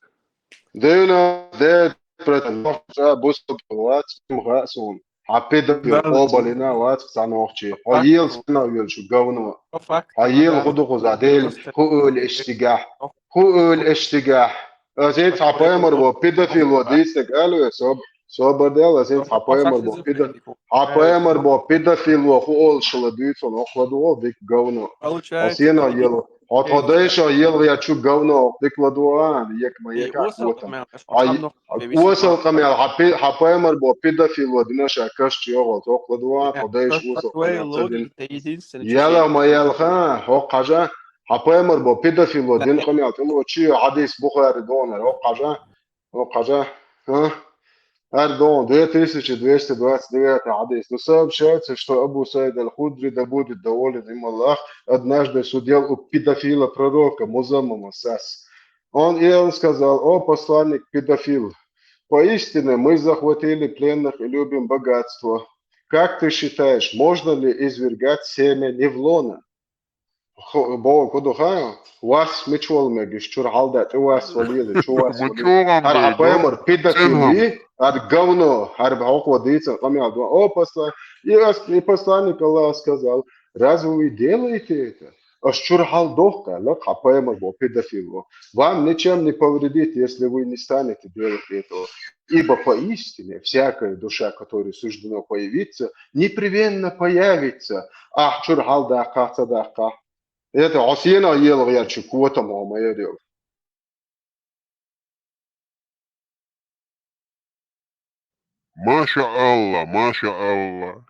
Девяносто девять процентов нохчи бусалба вац, ма хаьа суна. Хьан педофил къобалйина вац цхьа нохчи. Хьо ела сенах йоьлча, говно. Хьо ела хӀу ду кхуза, Дела, хӀу ойла эш цигахь. ХӀу ойла эш цигахь. Ас хӀинца хьан пайхамар бо педофило дийцинарг аьлла вай, соб-, собар де, ас хӀинца хьан пайхамар бо педо-, хьан пайхамар бо педофило хӀу олуш хилар дуьйцу хьуна, хӀокху ладугӀу дика говно. Хьо сенах ела, хьо тхо дайша елгӀечу говно, хӀокху дика ладугӀу, ека ма ека котам. Осал къамел, хьан пе-, хьан пайхамар бо педофило дина ша каш чу йогӀалц, хӀокху ладугӀу, тхо дайша осал къамел ца дина. Яла ма ялха, хӀокху хьажа, хьан пайхамар бо педофило дина къамел тӀело чу йо хьадис Бухари догӀунара, хӀокху хьажа, хӀокху хьажа, а? Ардон, две тысячи двести двадцать девятый хьадис. Ну, сообщается, что Абу Саид аль-Худри, да будет доволен им Аллах, однажды сидел у педофила пророка Музаммама сас. Он, и он сказал: «О, посланник педофил, поистине мы захватили пленных и любим богатство. Как ты считаешь, можно ли извергать семя не в лоно?» Хо-, боху, хӀу ду хаьа? Вас мича волу мегаш, чуьра хьалда тӀе вас валийла, чу вас валийла. ХӀара хьан пайхамар педофил, хӀара говно, хӀара хьокхо дийцина къамел ду. О, посла-, и ас-, и посланник Аллаха сказал: «Разве вы делаете это?» Ас чуьра хьалдохку аьлла, хьан пайхамар бо педофил во. «Вам ничем не повредит, если вы не станете делать этого. Ибо поистине всякая душа, которой суждено появиться, непременно появится». Ахь чуьра хьалдаккхахь, ца даккхахь. ХӀета хьо сенах елгӀечу котам хьо ма эр йо. Маша Алла, маша Алла.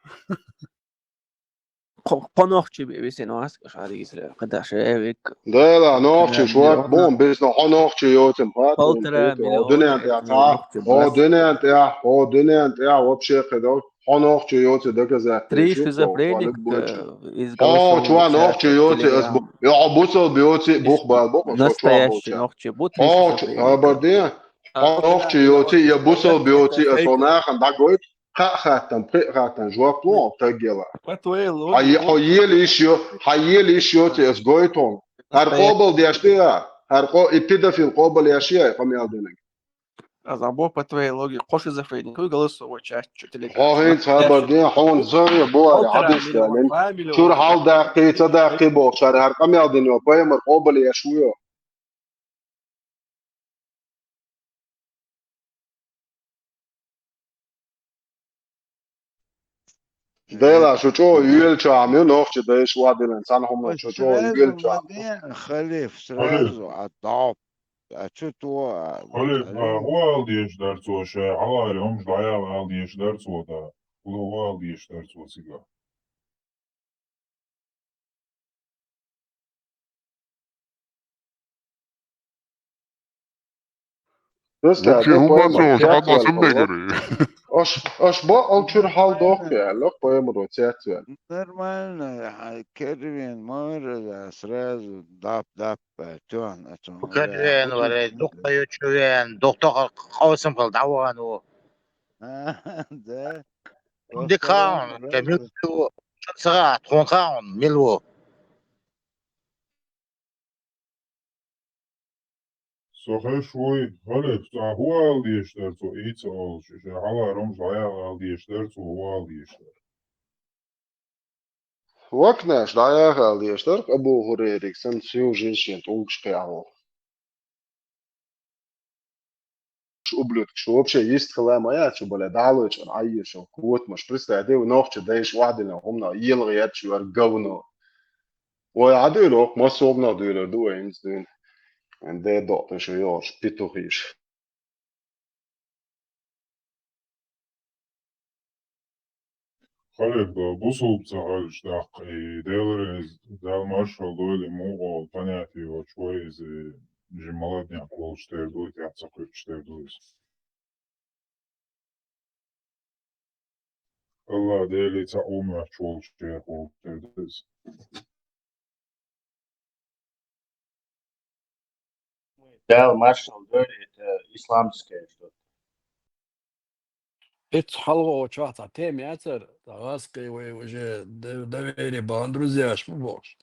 Кхо-, кхо нохчи бе-, висина вац, аша дийцира, кхидӀа ша вик. Дела, нохчи шуьга боху, бисна хьо нохчи йоцург, полтора миллиона дуьнен тӀехь цхьа, хьо дуьнен тӀехь, хьо дуьнен тӀехь вообще кхидӀа. Хьо нохчи йоцу доказательство. Три шизофреник, э, из голосового чата в Телеграм. Хьо чу нохчи йоцу ас бу-, я хьо бусалба йоцу бух бал бу, хьо чу настоящий нохчи бу, три шизофреник. Хьо чу, хабар де, хьо нохчи йоцу, я бусалба йоцу, ас хьо нахана дӀагойту, кхаа хаттам, пхеа хаттам жоп ло, таггела. По твоей логике. Хьо е-, хьо ела йиш йо-, хьо ела йиш йоцу, ас гойту хьуна. ХӀара къобал деш де, хӀара къо-, и педофил къобал еш я, къамел динарг. Аз або по твоей логике, кхо шизофреник ву, голосовой чат чу, Телеграм. Хьо хӀинца хабар де, хьуна зове бу, полтора миллиона, два миллиона. Чуьра хьалдаккхий, ца даккхий бохуш, хӀара къамел дина йо, пайхамар къобал еш ву йо. Дела, шу чӀогӀа йоьлча хӀума ю, нохчи дайша охьадиллина, цхьана хӀумано шу чӀогӀа йоьлча хӀума ю. Халиф, сразу, а, доп. А чу тво, а, халиф, а, хӀун ала дезаш дара цо ша, хьалхара хӀумаш дӀаяла ала дезаш дара цо, да. ХӀун ала дезаш дара цо цига? Вообще, хӀун бацо, ша хьан дӀа сам мегар? Аш, аш бо, ал чуьра хьалдохку аьлла, пайхамаро цецваьлла. Нормально, хьан кервен мара, да, сразу дап-дап, э, тён, а тён. Кервен вара, дукха ю чу вен, дукха къовсам хила дӀавахана ву. А, да. Дика хаун, ке мил ву, шун ца хаьа, тхуна хаун, мил ву. Со хеш вуй, халиф, цкъа хӀун ала дезаш дара цо, ийца олуш, ша хьалхара хӀумаш дӀаяла ала дезаш дара цо, хӀун ала дезаш дара? Вакнаш дӀаяха ала дезаш дара, Абу ХӀурайриг санна, цуьнга жин шен тӀулгаш кхиахьо. Ублюдкаш, вообще йист хила ма яц, шу, бля, дӀалочкъана Ӏаййиша, котамаш, представь, де, нохча дайша охьадиллина хӀуманах елгӀа етташ вара говно. Вай Ӏадуьйла, хӀокху массо а хӀуманах дуьйлар ду вай хӀинца дуьйна. Де доӀтуш йогӀуш, петухиш. Халид, бусулба ца хилча даккха, и Делан реза, Дала маршалла дойла, и муха понятие йоцуш вай иза, жимма ладнякъ волуш тера ду, тӀехь ца кхуьттуш тера ду иза. Аллах Дела цхьа а мотташ волчу чехула тера деза. Дала маршалла дойла, это исламское что-то. Эццу хьалха волчохь цхьа тема яцара, цхьа гӀазкхий вай уже д-, доверие бахьана друзьяш ма бохуш.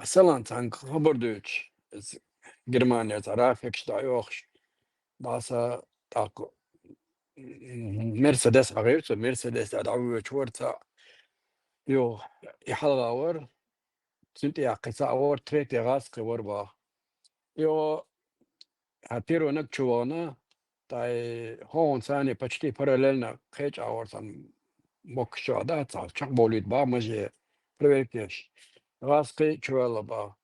Сан цхьаьнга хабар дуьйцуш, иза Германера цхьа рафикаш дӀайохуш, дӀаса тӀаккха Мерседес хьагӀийра цо, Мерседес тӀе дӀавоьдуш вара цхьаъ. Йо, и хьалха вара, цуьнан тӀехь кхин цхьаъ вара, третий гӀазкхи вара боху. Йо, хьан первый наг чу вахана, тай хӀокхунна царна почти параллельно кхечу агӀор цхьана боккхачохь дац, цхьа чекхбовлийта бахьа маже проверкеш. ГӀазкхи чуваьлла бахьа.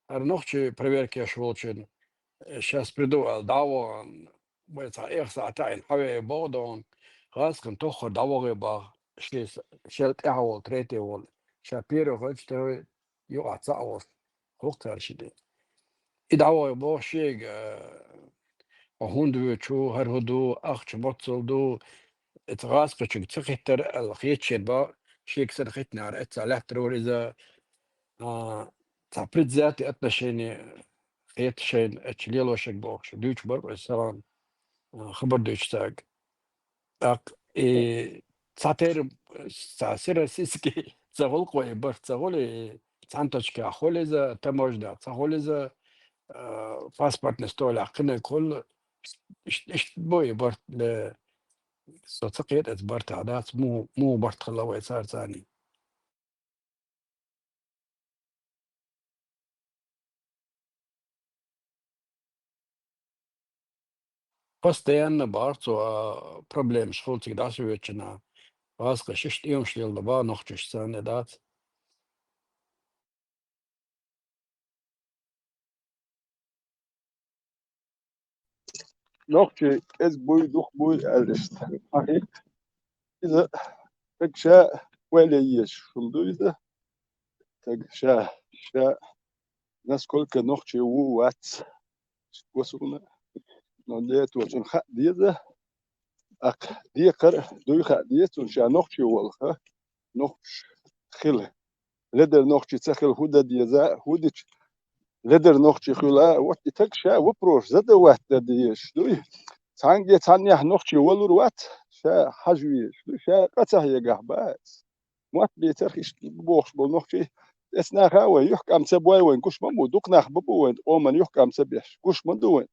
ХӀара нохчий проверкеш волчун, э, сейчас приду аьлла, дӀа а вахана, вай цхьа эха сахьт таӀийна хьавеа боху дохуна, гӀазкхина тоххара дӀавахе бахьа, ши с-, шел тӀаьхьа волу, третий волу, ша первый хилча, второй юкъахь цхьаъ волу, хӀокху цара ши де. И дӀавахе боху шега, э, хьо хӀунда воьду, хӀара хӀун ду, ахча моццул ду, эца гӀазкхичуьнга ца хиттара аьлла, хеташ шена боху, шега санна хиттинера, эццахь лаьттар вара иза, а, цхьа предвзятые отношения хета шайна эцу лелошега бохуш, дуьйцуш бара иза Салам, а, хабар дуьйцуш цаьрга. ТӀаккха и цхьатерра, цхьа всероссийский ца хуьлу-кх вай барт, ца хуьлу, и цхьана точкехь хуьлу иза, таможнехь ца хуьлу иза, а, паспортный столехь кхиниг хуьлу, иш-, иштта бу и барт, э, со ца кхета эца бартехь дац, муха, муха барт хилла вай цара царний. Постоянно бахара цо, а, проблемаш хуьлу цига дӀасавоьдучу наха. ГӀазкхаша иштта тӀемаш леладо боху нохчашца, царна дац. Нохчий кӀезиг буй, дукха буй аьлла иштта. Иза стаг ша ойла е езаш хӀума ду иза. Стаг ша, ша насколько нохчий ву, вац, го суна. Но для этого цунна хаа деза. ТӀаккха декхар дуй хаа деза цунна, ша нохчий волу ха, нохчий хила. Ледара нохчий ца хила хӀун дан деза, хӀун дича ледара нохчий хуьла, вот и стаг ша вопрос задавать дан дезаш дуй. Цхьаьнгге цхьаннех нохчий валур вац, ша хьажа везаш дуй, ша къа ца хьегахь бац. Мотт бийцарх иштта бохуш болу нохчий, эцу наха вайн юьхькӀам ца бой, вайн гуш ма бу, дукха нах ма бу вайн къоман юьхькӀам ца беш, гуш ма ду вайн.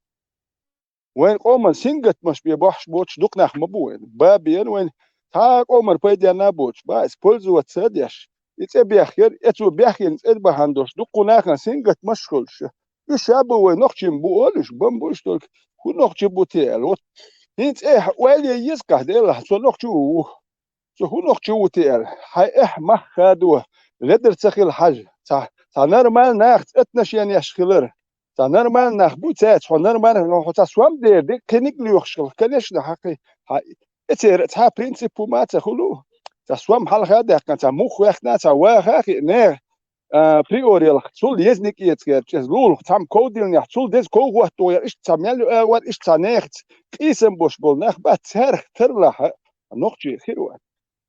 Вайн къоман сингаттамаш бен бохьуш боцуш дукха нах ма бу вайн. Ба бен вайн цхьа а къоман пайденна а боцуш, ба использоваться а деш. И цӀе бехкера, эцо бехкина цӀе бахьана долуш, дуккха нахана сингаттамаш а хуьлуш. Уьш ша бу вайн, нохчий ма бу олуш, бан бу уьш только, хӀун нохчий бу те аьлла. Вот хӀинца эхь ойла е еза кхахь, делахь, цо нохчий ву. Цо хӀун нохчий ву те аьлла. Хьайн эхь мах хадо, ледар ца хила хьажа. Цхьа, цхьа нормально нахаца отношенеш хилар. Цхьа нормально нах буй цаьрца, хьо нормально, хьо цхьа сом дер дерг кхиниг а лоьхуш хила. Конечно, хьан кхин, хьан, эцера цхьа принцип хӀума а ца хуьлу. Цхьа сом хьалха а даьккхина, цхьа мух ваьккхина, цхьа ваха а хиъна, а, приорелах, цул езник эца герча, иза лулах, цхьамма ков диллинехь, цул деза ков хӀотто яр, иштта цхьа мел а вар, иштта цхьа нехаца къийсам бош болу нах бац, цаьрах тарлахь а нохчий хир вац.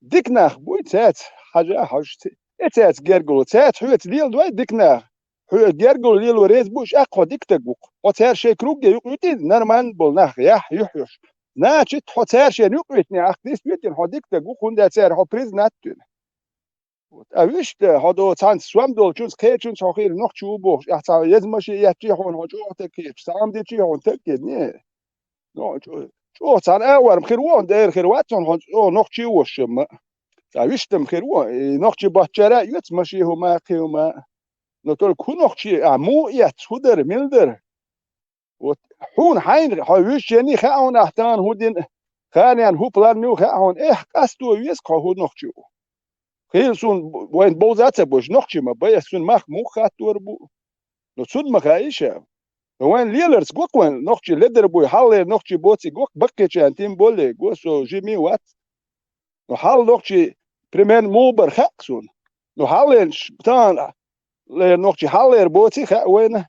Дика нах буй цаьрца, хьажа а хьожуш, э, цаьрца гергало, цаьрца хьоьца леладой дика нах. Хьоьца гергало лело реза бу уьш, аккха хьо дика стаг ву-кх. Хьо цаьрца шайн круге юкъа витина, нормально болу нах яхь юьхьӀеш. Значит, хьо цаьрца шайна юкъа витина, аккха дисвитина, хьо дика стаг ву, хӀунда аьлча цара хьо признать вина. Вот. А вуьшта, хьо до цхьаьнца сом долчунца, кхечунца хьо хила нохчи ву бохуш, ахь цхьа еза машен еттачий хьуна, хьо чӀогӀа стаг хеташ, цхьа хӀума дичий хьуна, стаг хеташ, не. Ну, чӀо-, чӀогӀа цхьана а орма хир ву, дера хир вац хьуна, хьо чӀогӀа нохчи ву шуна ма. Цхьа вуьшта-м хир ву, и нохчи боцчара а оьцу машен хӀума, кхин хӀума. Но только хӀун нохчи, а, муха эцна, хӀун дара, мила дара? Вот хьуна хьайна, хьо вуьшта шена хаьа хьуна ахь тахана хӀун дина, ханенна хӀун план ю хаьа хьуна, эхь, къасто веза-кх хьо хӀун нохчи ву. Хила суна вайна бовза а ца беш, нохчи ма бай ас, цуьнан мах муха хаттор бу. Но цунна ма хаьа ша. Но вайна леларца го-кх вайн, нохчи ледар буй, хьаллера нохчи боций го-кх, баккхийчарна тем более го, со жима вац. Ну, хьалла нохчий примерно муха бара хаьа-кх суна. Ну, хьаллерчу тахана лера нохчий хьаллера боций хаьа вайна.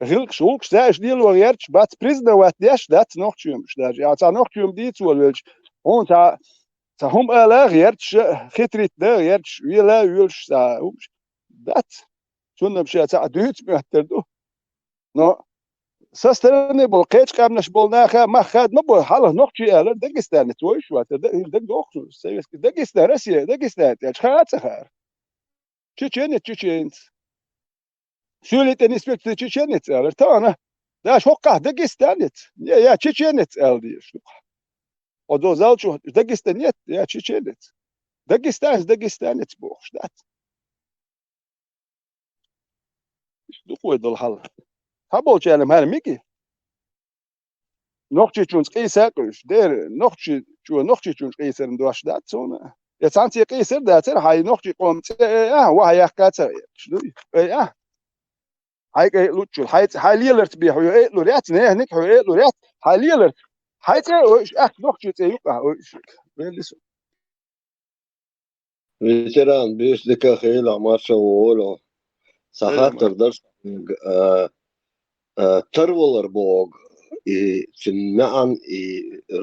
ГӀиллакхаш, гӀуллакхаш, заьӀаш лело гӀерташ бац, признавать деш дац нохчий хӀумаш даже. Я цхьа нохчий хӀума дийца волавелча, хьуна цхьа цхьа хӀума ала гӀерташ, хитрить да гӀерташ, вела а воьлуш цхьа хӀумаш дац. Цунна ша цхьа дуьйцу моьттар ду. Но со стороны болу кхечу къаьмнаш болу наха мах хада ма бо, хьалха нохчий аьллера дагестанец, вуьш вацара, да, дагадоху, советский, Дагестан, Россия, Дагестан аьлча, хаа а ца хаьара. Чеченец, чеченец. Суьйли тӀе нисбелча чеченец аьллера, тахана, даша хӀоккхахь дагестанец, я, я чеченец аьлла дезаш ду-кх. Оцо зал чу Дагестанец, я чеченец. Дагестанец, дагестанец бохуш дац. Иштта ду-кх вай долу хьал. Цхьаболчарна хӀара мега. Нохчичунца къийса а къуьйсуш. Дера, нохчичо, нохчичунца къийсарна дош дац суна. Я цхьаьнца къийсар а дацара, хьайн нохчийн къоман цӀе а, ваха яккха а ца хеташ дуй. Ай, а? Хьайн кӀай а луччул, хьайн цӀе, хьайн леларца бен хьоьга ай а лур яц, неханиг хьоьга ай а лур яц, хьайн леларца. Хьайн цӀе а ойуш, атта нохчийн цӀе юкъахь ойуш. Велли со. Ветеран, буьйса дика хилахь, маршалла волахь. Сан хаттар дара, а, а, тарвалар боху, и цуьнан маьӀна, и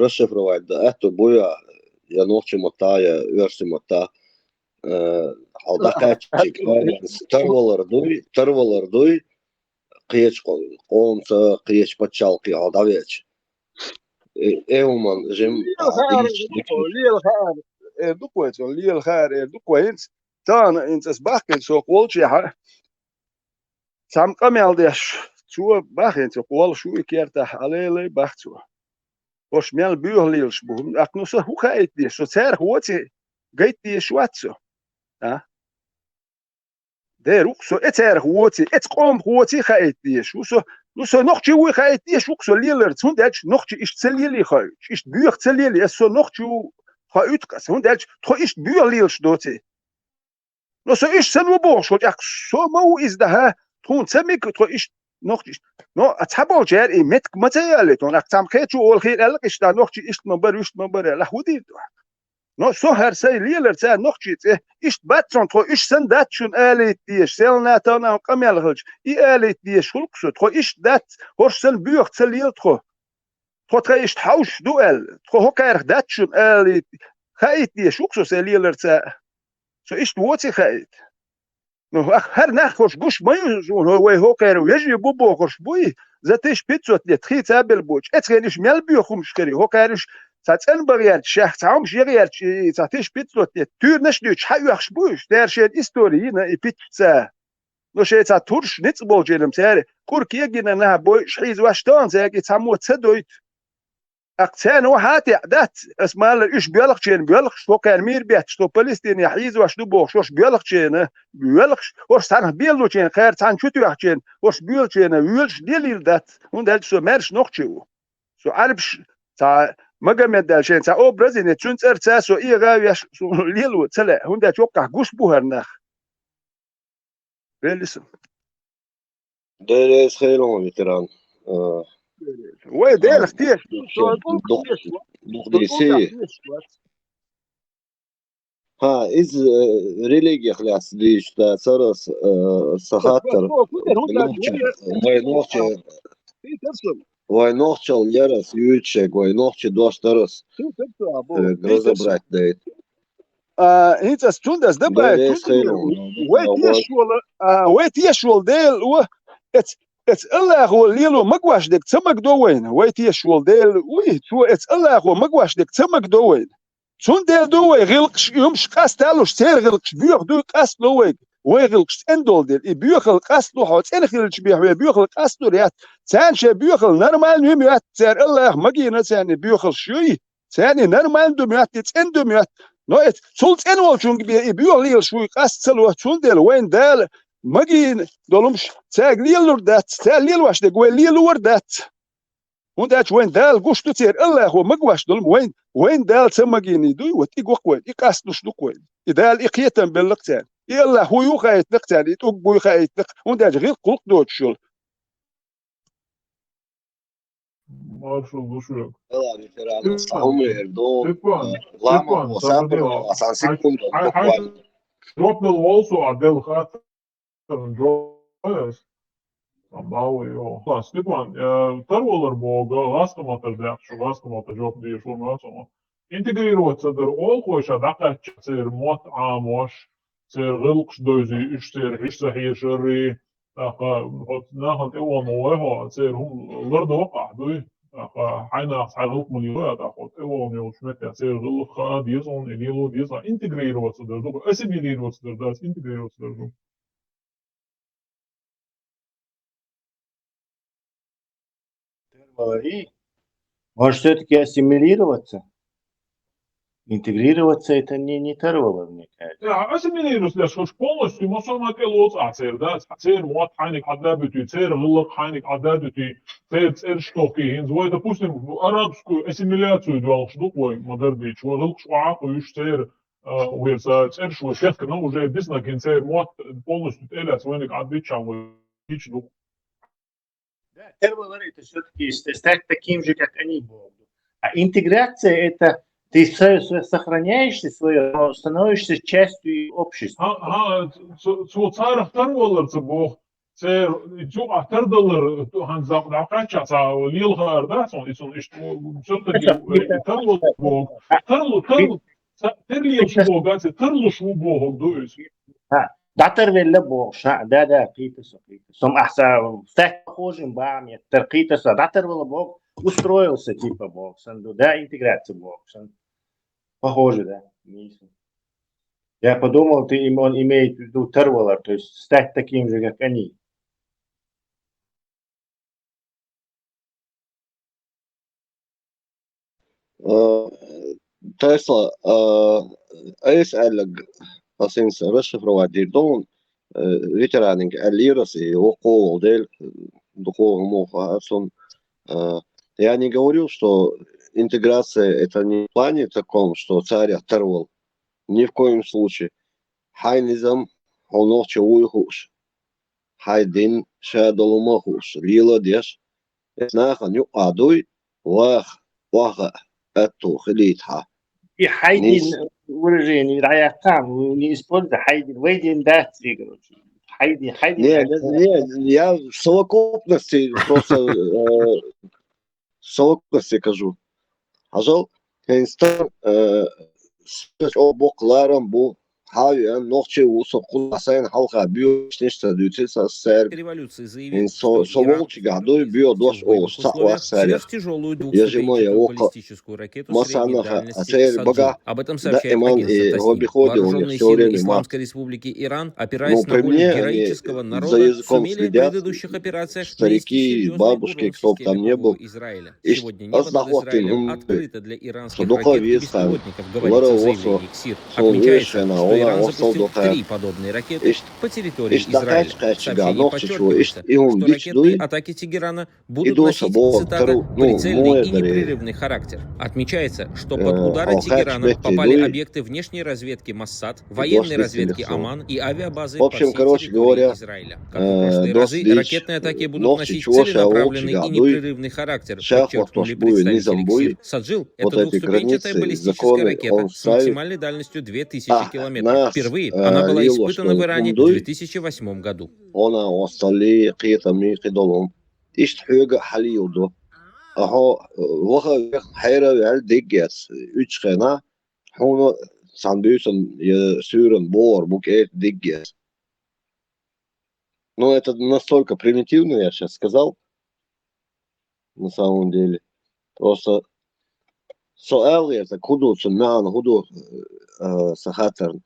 расшифровать дан аьтто буй, я нохчийн маттахь, я оьрсийн маттахь, а, хьал дӀакхаьчча, тарвалар дуй, тарвалар дуй, кхечу къо-, къомца, кхечу пачхьалкхе хьо дӀавеача. Э, э, хӀуманна жим, лела а, хаьара, дийцича дика. Лела хаьара, эр ду-кх вай цунна, лела хаьара, эр ду-кх вай хӀинца. Тахана хӀинца ас бахкина со кхолчехьа. Цхьамма къамел деш, цо бахкина цо кхолла шу и кертахь, Ӏалелай бах цо. ХӀорш мел боьха лелаш бу. ТӀаккха, ну, со хӀун хаийта деза? Со царах воций гайта дезаш вац со. А? Дера ву-кх со, э, царах воций, э, цу къомах воций хаийта дезаш ву со. Ну, со нохчи вуй хаийта дезаш ву-кх со леларца, хӀунда аьлча нохчий иштта ца лелий хоуьйтуш, иштта боьха ца лелий, ас со нохчи ву хоуьйту-кх ас, хӀунда аьлча тхо иштта боьха лелаш доций. Но со иштта санна ву бохуш волчу, тӀаккха со ма ву иза дахьа, тхуна ца мега тхо иштта нохчи иштта. Но а цхьаболчара и меттиг ма ца яьллий тхуна, тӀаккха цхьамма кхечо олу хир аьлла-кх иштта, нохчи иштта ма бара, вуьшта ма бара аьлла, хӀун дийр ду? Но со хӀара сайн лелар цара нохчий цӀе, иштта бац цунна тхо иштта санна дац шуна алийта дезаш, селла тахана къамел хилча, и алийта дезаш хуьлу-кх со, тхо иштта дац, хӀорш санна боьха ца лела тхо. Тхо тхан иштта хьовсуш ду аьлла, тхо хӀокхарах дац шуна алийта, хаийта дезаш ву-кх со сайн лелар цара. Со иштта воций хаийта. Ну, ах, хӀара нах хӀорш гуш ма ю суна, хӀо-, вай хӀокхеран вежарий бу бохурш буй, за тысяча пятьсот лет хийца а белла боцуш, эцхенаш мел боьха хӀумаш хир ю, хӀокхараш цхьа цӀена бан гӀерташ, шех цхьа хӀумаш ян гӀерташ, и, и цхьа тысяча пятьсот лет туьйранаш а дуьйцуш хьаоьхуш бу уьш, цара шайна истори йина и питчаца. Ну, шайн цхьа турш ницкъ болчеран цара кӀур кегина нах бойуш хьийзош тахана цаьрга и цхьаммо ца дойту. ТӀаккха царна вахьа а теӀ дац, ас ма-аллара, уьш боьлхучеран боьлхуш, тхо кхаьра мийра бетташ, тхо Палестине хьийзош ду бохуш, хӀорш боьлхучеран боьлхуш, хӀорш цхьанхьа беллачеран, кхаьра цхьаьна чу тоьхначеран, хӀорш боьлхучеран воьлуш лелийла дац, хӀунда аьлча со маьрша нохчи ву. Со Ӏарбаш, цхьа Магомед аьлла шайн цхьа образ йина, цуьнан цӀарца со эгӀа а веш, суна лело ца лаьа, хӀунда аьлча хӀокхахь гуш бу хӀара нах. Велли со. Дерригаш хир ву, ветеран. А, вай, а, Делах тешаш, дух-, со дух-, дух-, дух-, дух-, дийций. ХӀа, иза, э, религиях лаьцна дийцича дацара ас, э, сан хаттар. Вай нохча, вай нохчалла яра ас юьйцуш, вай нохча дош дара ас, э, разобрать дайта. А, хӀинца ас цундела ас дабайта, вай тешаш волу, а, вай тешаш волу Дела, о, эц-, эц Аллахо лело магош дерг ца магадо вайна, вай тешаш волу Дела, уй, цо эц Аллахо магош дерг ца магадо вайна. Цундела ду вай гӀиллакхаш, юмаш къасталуш, церан гӀиллакхаш боьха дуй, къастало вайга. Вай гӀиллакхаш цӀена долу дела, и боьхалла къастало, хьо цӀена хилча бен хьоьга боьхалла къасталур яц. Царна шайн боьхалла нормально ю моьтту, цара Аллаха магийна царна и боьхаллаш юй. Царна и нормально ду моьтту, и цӀена ду моьтту. Но эц-, цул цӀена волчуьнга бен и боьха лелаш вуй къаста ца ло, цундела вайна Дала магийна долу хӀумаш цаьрга лелалур дац, цара лелош дерг вай лелор дац. ХӀунда аьлча вайн Дала гуш ду церан Аллахо магош долу, вайн, вайн Дала ца магийний дуй, вот и гу-кх вайн, и къасталуш ду-кх вайн. И Дала и кхетам белла-кх царна. И Аллах хӀун ю хаийтина-кх царна, и тӀулг буй хаийтина-кх, хӀунда аьлча гӀиллакх гӀуллакх доцуш йолу. Маршалла ду шуьга. Степан, Степан, Степан, сан секунда, хьайн, хьайн, буквально. Жоп дала волу со, а, делла хатта. Степан, э, тарвалар боху, гӀазкхи маттахь даьккхича, гӀазкхи маттахь жоп дезаш ву, ма ца ма. Интегрироваться дар олхой ша дӀакхаьчча церан мотт Ӏамош, церан гӀиллакхаш довзий, уьш церан хьуьжа ца хьешарий, тӀаккха хӀоц нахана тӀе вон вайхьо, церан хӀума лардоккхахь дуй, тӀаккха хьайнах цхьа гӀиллакх ма лелой, тӀаккха тӀе вон йолчу меттехь церан гӀиллакх хаа деза хьуна, и лело деза, интегрироваться дар ду, ассимилироваться дар дац, интегрироваться дар ду. Может, все-таки ассимилироваться? Интегрироваться это не, не Тарвала, мне кажется. Да, ассимилироваться, да, что ж полностью, но сама тӀе лоцу а церан, да, церан мотт хьайниг хьадда битий, церан гӀиллакх хьайниг хьадда битий, церан цӀераш тохкий, хӀинца вай, допустим, арабскую ассимиляцию доьлхуш ду вай, ма-дарра дийцича, вай гӀиллакхаш охьа а кхуьйсуш церан, а, вай церан цӀераш вай шех кана уже биснаг, хӀинца церан мотт полностью тӀе лаьцна вайниг Ӏадбитча вай дийцича ду. Да, первый вариант это все-таки стать таким же, как они, Бог. А интеграция это ты со- со- сохраняешься свое, но становишься частью общества. ХӀа, хӀа, цо, цо царах тарвалар ца боху. Церан юкъахь тардалар, хӀанз дӀакхаьчча цхьа лелхаар дац хьуна, и цунна иштта, всё-таки, тарло боху. Тарло, тарло, ца- терлелаш боху, гац, тарлуш ву бохург ду иза. ХӀа, дӀатарвелла боху, ша, да, да, кхийта со, кхийта со. Сом ахьа стать похожим бахьа меттара кхийта со, дӀатарвала боху, устроился, типа, боху, сан ду, да, интеграция боху, сан. Похоже, да. Миса. Я подумал, ты им, он имеет в виду тарвалар, то есть стать таким же, как они. Э, Тесла, э, айс аьллаг, хьо синца расшифровать дийр ду, э, ветеранинг аьллера, и вокхо вол дел, дукхо муха ацун, э, я не говорил, что интеграция это не в плане таком, что царя оторвал. Ни в коем случае. Хьайн низам, хьо нохча вуй хууш. Хьайн дин ша долу ма хууш, лела деш. Эс нахана юкъа дуй, ваха, ваха, атто хилийта хьа. И хьайн дин выражение, раяхтам, не используй хьайн дин, вай дин дац, короче. Хьайн дин, хьайн дин. Не, не, не, я в совокупности просто, э, совокупности кажу. Хьажал, хӀинца, э, о боккха ларам бу, хьан веан, нохчи ву, со кхузахь сайна хьалха боьшнаш ца дуьйци сан цаьрга. ХӀинца со, со волчигахь дуй, боьдош олуш, цхьаъ вац цаьрах. Я жимай, я воккха. Массанахьа, а церан багахь даиман и хӀо бихо де уьш всё время мац. Ну, при мне они за языком следят, старики, бабушки, кто бы там ни был. Иштта ас дӀахӀоттийна хӀума ду. Со дукха веза хьан, лара васо, сон вешана, вала васал дукха. Иштта, иштта дӀакхаьчча кхаьчча нохчичо, иштта и хӀума дича дуй. И доса боху, ну, муха даре. Отмечается, что под удары Тегерана попали объекты внешней разведки Моссад, военной разведки Оман и авиабазы по всей территории Израиля. Как и в прошлые разы, ракетные атаки будут носить целенаправленный и непрерывный характер, подчеркнули представители КСИР. Саджил — это двухступенчатая баллистическая ракета с максимальной дальностью две тысячи километров. Впервые она была испытана в Иране в две тысячи восьмом году. Иштта хьоьга а хьалийла ду. Ахьо ваха вех хьера а ваьлла диггес, уьдучу хенахь хьуна цхьана буьйсанна я суьйранна богӀур бу кӀета диггес. Ну, это настолько примитивно, я щас сказал, на самом деле. Просто со алгӀерца хӀу ду, цун маьӀна хӀу ду, э, сан хаттарна.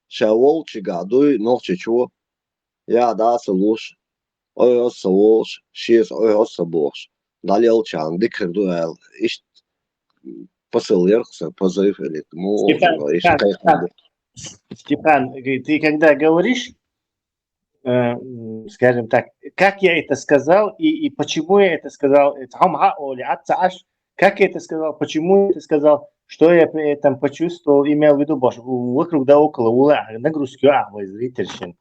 Ша волчигахь дуй нохчичо, яхь дӀа а ца луш, Ӏой хьо ца волуш, шеца Ӏой хьо ца бохуш, дӀалелчарна дика хир ду аьлла. Иштта посыл яра-кх сан, позыв или муха а, иштта кхайкхам бу. Степан, ты когда говоришь, э, м, скажем так, как я это сказал и, и почему я это сказал, это хьо ма хьа а олий, Ӏад ца Ӏаш, как я это сказал, почему я это сказал, что я при этом почувствовал, имел в виду, баш, у- вокруг да около, ула, нагрузка ю а, вай зрительшин.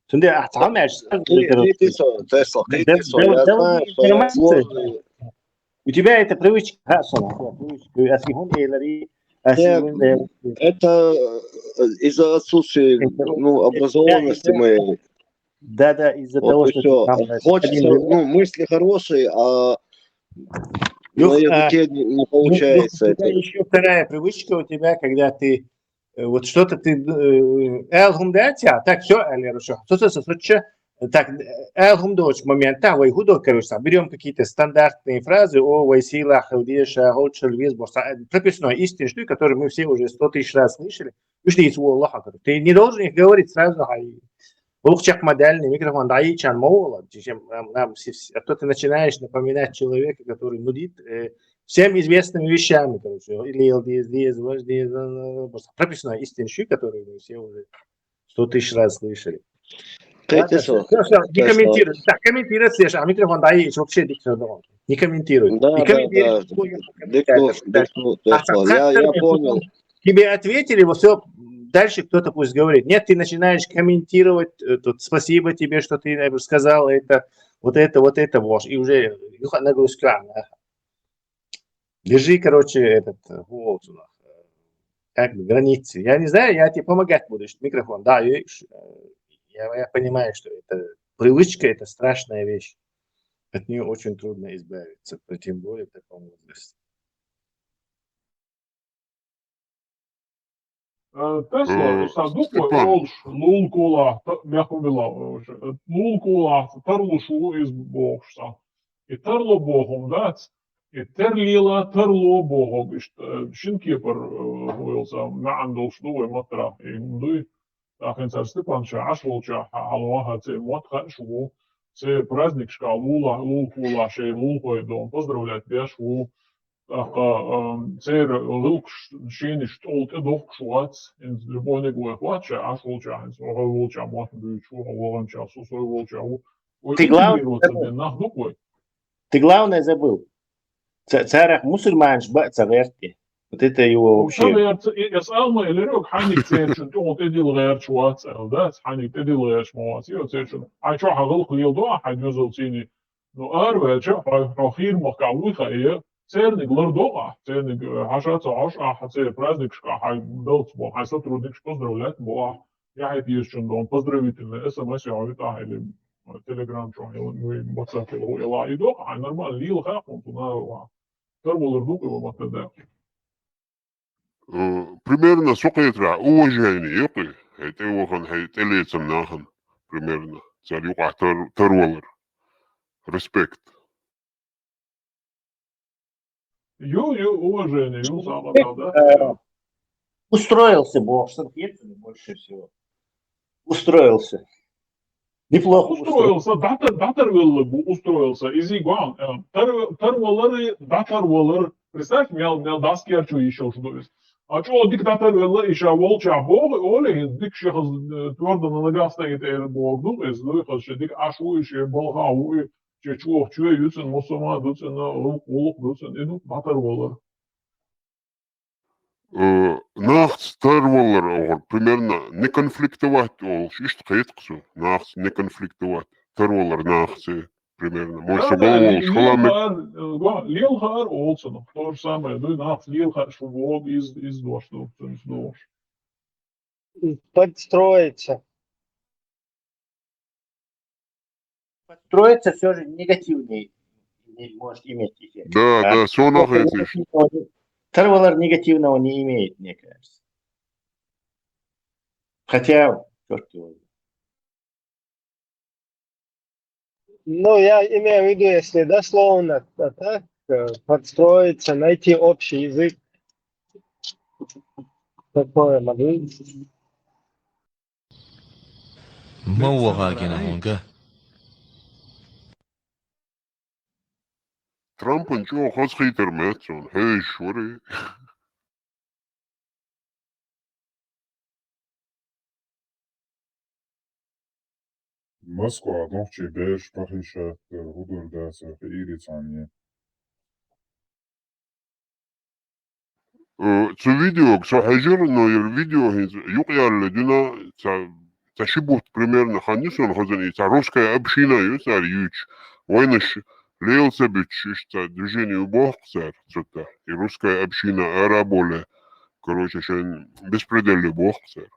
Цундела ахьа цхьа хӀума аьлча, сразу кхийти со, Тесла, кхийти со, я знаю, что я сложный. У тебя это привычка, ха, сон, привычка, ас и хӀун элари, ас и хӀун элари. Это, э, из-за отсутствия, ну, образованности моей. Да, да, из-за того, что ты там, э, хочется, ну, мысли хорошие, а На Юха, языке не, не получается это. Еще вторая привычка у тебя, когда ты э, вот что-то ты э, аьлар хӀама дац, так, всё, аьлар, хорошо. Со, со, со, со, чё? Так, аьлар хӀама доагӀача момента, вай хӀу ду, короче, там, берём какие-то стандартные фразы, о, вай сийлахь хила деза, хьо хьо чу веза боху, э, прописной истины, что, которые мы все уже сто тысяч раз слышали, уж ты их волахь, короче. Ты не должен их говорить сразу, а и гӀуллакх чекх ма даьлла, микрофон дӀайича ма волахь, зачем нам, нам, си-, си-, а то ты начинаешь напоминать человека, который нудит э, всем известными вещами, короче, или Л Д С, Д С, ваш Д С, э, э, э, просто прописной истины, которые мы все уже сто тысяч раз слышали. Кхетий Ладно, со. всё, всё, не Кхетий со. Комментируй. Так, комментировать, Саша, а микрофон дӀайича, вообще дикцию дал. Не комментируй. Да, Не да, комментируй. да. Что я Дикцию, комментарий. дикцию, А дикцию. Я, я так, понял. Тебе ответили, вот всё, дальше кто-то пусть говорит. Нет, ты начинаешь комментировать, э, тут, спасибо тебе, что ты, например, сказал это, вот это, вот это, вот, и уже, ну, нагрузка, да. Держи, короче, этот, э, вот, э, как бы границы. Я не знаю, я тебе помогать буду, что микрофон, да, и, э, я, я понимаю, что это привычка, это страшная вещь. От неё очень трудно избавиться, тем более в таком возрасте. Э, Тесла, Э, сан дукха Степан. олуш, лулахь кхолахь, та-, мехкан мила, э, лулахь кхолахь, тарлуш ву иза бохуш сан. И тарло боху дац, и терлела тарло боху, иштта, э, шин кепара, э, хӀу йолу сан маьӀна долуш ду вай маттарахь, и хӀума дуй. ТӀаккха хӀинца Степан ша Ӏаш волчохь хьалха хьаца и мотт хаьаш ву, церан праздникашкахь лулахь, лулахь кхолахь шайн лулахой дона поздравлять деш ву. ТӀаккха, а, церан гӀиллакхаш, шинаш тӀе дохкуш вац, хӀинца любой ниг вайх вац ша Ӏаш волчохь, хӀинца хьо волчохь мотт буьйцуш ву, хьо ваханчохь, со сой волчохь ву. Вай Ты главное интегрироваться забыл. дина нах ду-кх вай. Ты главное забыл. Ца-, царах мусульманаш бан ца гӀерта. Вот это его вообще. Ца гӀерта, и, и ас алма элира, хьаниг церачун тӀе тӀедилла гӀерташ вац аьлла, дац, хьаниг тӀедилла гӀерташ ма вац, йо, церачун. Хьайн чохь хьан гӀиллакх леладо ахь, хьайн доьзалций. Ну, араваьлча, хьо, хьо хийра махкахь вуй хаьа, церниг лардо ахь, церниг, э, хьаша ца хьош ахь, церан праздникашкахь хьайн далц бо, хьайн сотрудникаш поздравлять бо ахь, я хьайн тешачун дона поздравительный эс эм эс яхьуьйту ахь, или Telegram чохь, или, ну, и WhatsApp, или, или, и доху, хьайн нормально лела хаьа хьуна, цунна араваьлла. Тарвалар ду-кх и ма тадда. Э, примерно со кхетарехь уважение ю-кх и, хьайн тӀе вахана, хьайн тӀе лецна нахана. Примерно. Цара юкъахь тар-, тарвалар. Респект. Ю, ю, уважение, ю, самое Э, главное. Устроился боху сан, больше всего. Устроился. Неплохо устроился. Устроился, дӀатар-, дӀатарвелла бу, устроился. Иза гуам, э, тар-, тарвалар, дӀатарвалар. Представь, мел, мел дӀасакерчо йиш йолуш ду иза. А чӀогӀа дика дӀатарвелла, и ша волчохь боху, олий, хӀинца дика шех, э, твёрдо на ногах стоит, э, боху, ду, иза, ду, хаза шен дика Ӏаш ву, и шен балха ву, и шен чохь чоь ю цуьнан, мусульман ду цуьнан, гӀуллакх, гӀуллакх ду цуьнан, и ду дӀатарвалар. Э, нахаца тарвалар охур, примерно, не конфликтовать олуш, иштта кхетта-кх со, нахаца не конфликтовать, тарвалар нахаца, примерно. Может, со Да, да, балволуш, ле-, хала ме- лелхар, э, го-, лелхар олу цунах, то же самое, дуй, нахаца лелхар шу вогу, из, из дош ду, цуьнца дош. Подстроиться. Подстроиться всё же негативный име-, может иметь эффект. Да, А да, со нах тарвалар эциш. негативного не, тарвалар негативного не имеет, мне кажется. Хотя, чёрт его знает. Ну, я имею в виду, если дословно, то так, э, подстроиться, найти общий язык. Такое могу. Ма ваха гина хьуна. Трампан чӀогӀа хазахийтар меца цунна, хьоьжуш вара. Москва нохчий бераш похищать дара, хӀун дара дацара, хиира цхьанне. Э, цу видеога со хьежира, но яра видео хӀинца юкъаялале дуьйна, ца, ца ши бутт примерно хан ю суна хазан и, цхьа русская община ю цара юьйцуш. Вайнаш лела ца буьтуш, иштта цхьа движение ю боху цара, цу тӀа. И русская община ара а боле, короче, шайн беспредел ю боху цара.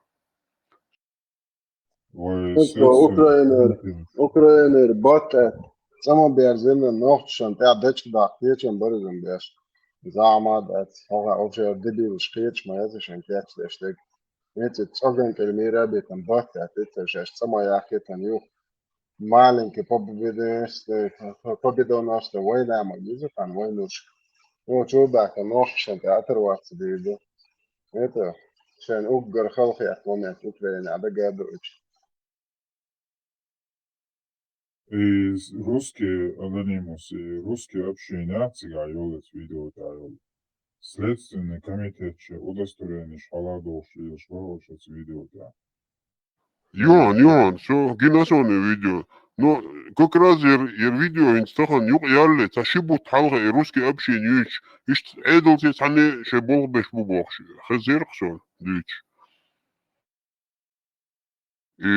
Вай Ну что, следствие Украинер, Украинер, бат, э, цӀа ма берзина, нохчашна тӀехь дечка даккха кечам бара иза беш. Зама дац, хьо вообще дебилаш кхеташ ма яц шайн кечдеш дерг. Эци цӀоган кӀел мира бетан бахта, эци шаьш цӀа ма яххетан ю. Маленький победоносный, победоносный война ма иза хан войнуш. О, чу бака нохчашна тӀехь оторваться дийду. Это шайн уггар халхех момент Украина дагадуч. Из русский анонимус, и русский общение цигахь йолу видео тӀехь йолу. Следственный комитет ше удостоверениш хьаладохуш лелаш вара оцу видео тӀехь. Юхан, юхан, со гина соне видео. Но как раз ер, ер видео хӀинца тахана юкъа ялле, ца ши бутт хьалха и русский общение юьйцуш, иштта Ӏедалца цхьаьна шайн болх беш бу бохуш, хезира-кх со дуьйцуш. И,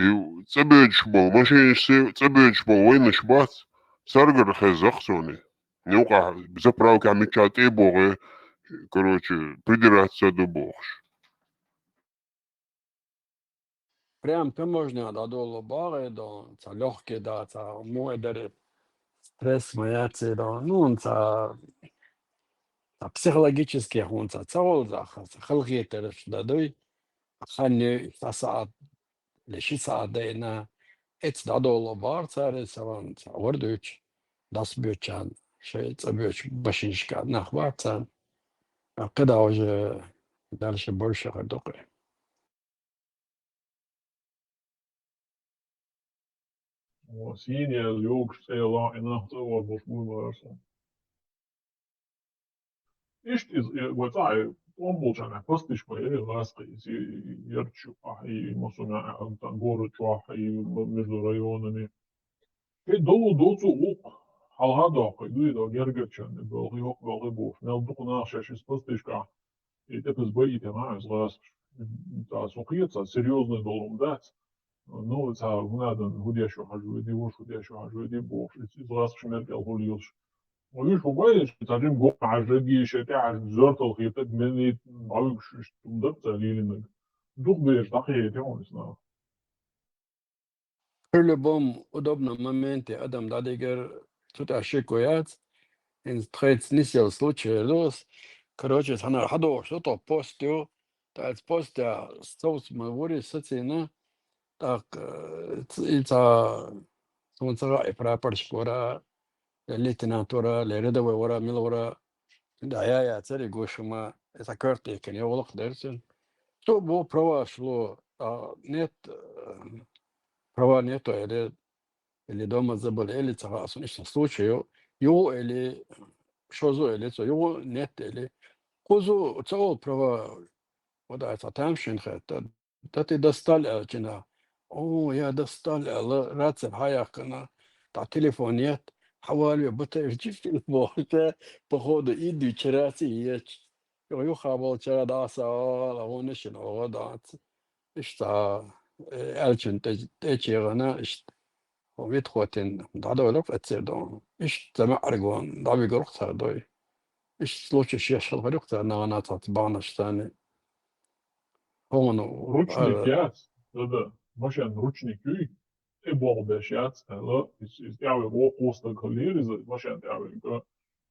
и цӀа боьдуш болу машинаш, цӀа боьдуш болу вайнаш бац, царгара хезза-кх соне. Юкъахь заправкахь мичча тӀе а богӀий, короче, придираться ду бохуш. Прям таможня дӀадолу багӀе до, ца лёгкий да, ца муха дара, стресс ма яц и до. Ну, ца, ца психологически хӀун ца, ца волу за, ца халхетараш да дуй. Хан ю, цхьа сахьат, или ши сахьат дайна, эца дӀадолу багӀар цара, ца ван, ца вар дуьйцу, дас боьдучарна, шайн цӀа боьдучу машинашка нах бац царна. А кхидӀа уже дальше больше хир ду кхин. О, сийна яз йогуш цӀе лаьӀина, цӀа вар болуш буй бара сан. Иштта иза, э, вай цӀа, э, тӀом болчарна постиш ма яри гӀаскхи, иза, э, ярчу ахь, и, и масуна, а, там, город чохь, и м-, между районами. Ке долу доцу гӀуллакх, хьалха доккху, дуй до гергарчарна, балхи, хӀокху балхи бохуш, мел дукха нах шаьш иза постишкахь, и тӀе иза байитина, иза гӀаскхаш. Ца, со кхета, ца серьёзный долу хӀума дац. Ну, ца, хӀун адан, хӀун деш ю хьажа веди, вуш хӀун деш ю хьажа веди бохуш, иза, иза гӀаскхаш мел кӀел хӀума лелаш. Вуьш хӀун бай, ца жим гохьа хьажа гиша, тӀе хьажа зортал хетаг, мел и дӀавуьгуш, иштта хӀума дара ца лелинарг. Дукха бераш дӀакхета хьуна иза нах. При любом удобном моменте адам дӀадигар цу тӀехь шеко яц. ХӀинца тхайца нисъелла случай ду ас. Короче, цхьанара хьадогӀуш ду тхо пост ю. ТӀаккха пост тӀехь совц ма вури сацийна. ТӀаккха, э, ц-, и цхьа, суна ца хаьа, и прапорщик вара, лейтенант вара, ле рядовой вара, мила вара, да, я, я, цари гуш ма, это картинка, не улах дерсен. Цо бо праваш ло, а, нет, э, права нету, или, или дома забыли, или ца хаьа суна, иштта случай ю, ю или шозу, или цо, ю нет, или кхузу, ца ол права, вот это там шин хатта. Да ты достал, аьлла, чина. О, я достал, аьлла, рацара хьаяьккхина. Та телефон ет, хьавалве, батарея чистил бохуш, походу, идуьйчу раци ечу. Юха болчара дӀаса, ала, вон шина, оха дац. Иштта, э, аьллачун тӀе-, тӀечегӀана, иштта. Вид хотин, дӀадойлуш эццер ду. Иштта замаьӀаргон, дӀавигарх цара дой. Иштта случай шеш хилхарх цара нагӀана цац бахьанаш царна. Хьуна, Ручник а, яц, да-да, машен ручник юй, тӀе болх беш яц, аьлла, иза, иза тӀаьхьавега воккхо стаг хилира иза, машен тӀаьхьавега.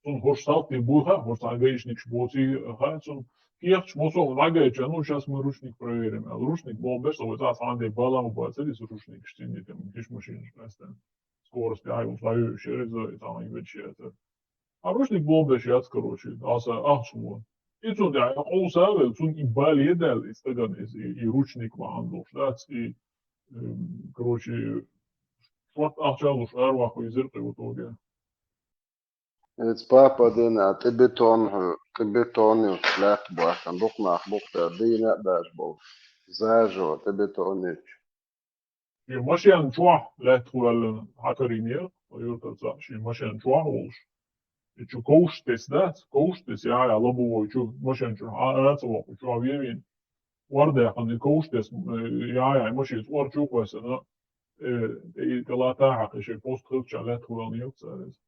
Цунна хӀорш салти буй хаьа, хӀорш цхьа гаишникаш боций хаьа цунна. Кехаташ босо дӀагайча, ну, щас мы ручник проверим, аьлла, ручник болх беш, ца вай цхьа цхьана де балам бацара иза ручникаш цӀинде, тем, киш машинаш къаьстина. Скорость тӀаьхьа йолуш дӀайоьшуш яра иза, и цхьа ма йоьдуш яцара. А ручник болх беш яц, короче, аса ахча мо. И цунна тӀехь къовса а велла, цунна и бале а даьлла, и стагана иза, и, и ручник вахан долуш дац, и, эм, короче, шорт ахча а луш, араваккха везира кхин в итоге. Эца папа дина, тӀе бетон, хӀу, тӀе бетон ю, лаьтта бахкана, дукха нах бу-кх цара дийна а баьржа болу. Заживо, тӀе бетон ю. Шен машен чохь лаьттах ваьллина хьакарийнера, юьртара цхьаъ, шен машен чохь а волуш. И чу ковш тесна дац, ковш тесна, яхьа лобовой чу, машен чу, а, а, ца воккху, чохь вевийна. Вардаьккхина и ковш тесна, э, яхьа, машица ор чу а кхоьссина, э, и калата хьакхи, шен пост хилча лаьттах ваьллина ю-кх цара иза.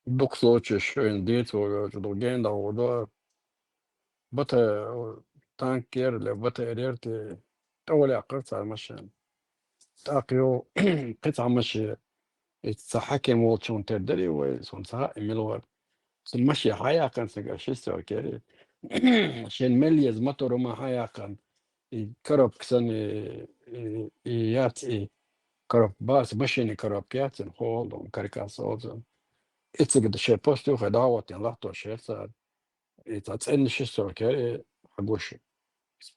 Дукха случаеш шайна дийца вогӀучу ду генда вогӀу. бата танкера, ле бата эрерти тӀаваляьккхар цар машен. ТӀаккха йо, кхин цхьа машен, и цхьа хьаким волчун тера дари вай, сона ца хаьа, и мила вар. Цун машен хьаяьккхана цигара шестёркера. Шен мел еза мотор ма хьаяьккхана. И коробка санна, и, и, и яц и коробка, бац, машина коробка яц, ин хӀу оал, каркас оал цунна. И цига да шен пост юххе дӀагӀоттийна латтош яр цар. И цхьа цӀена шестёркера, и хьагуш.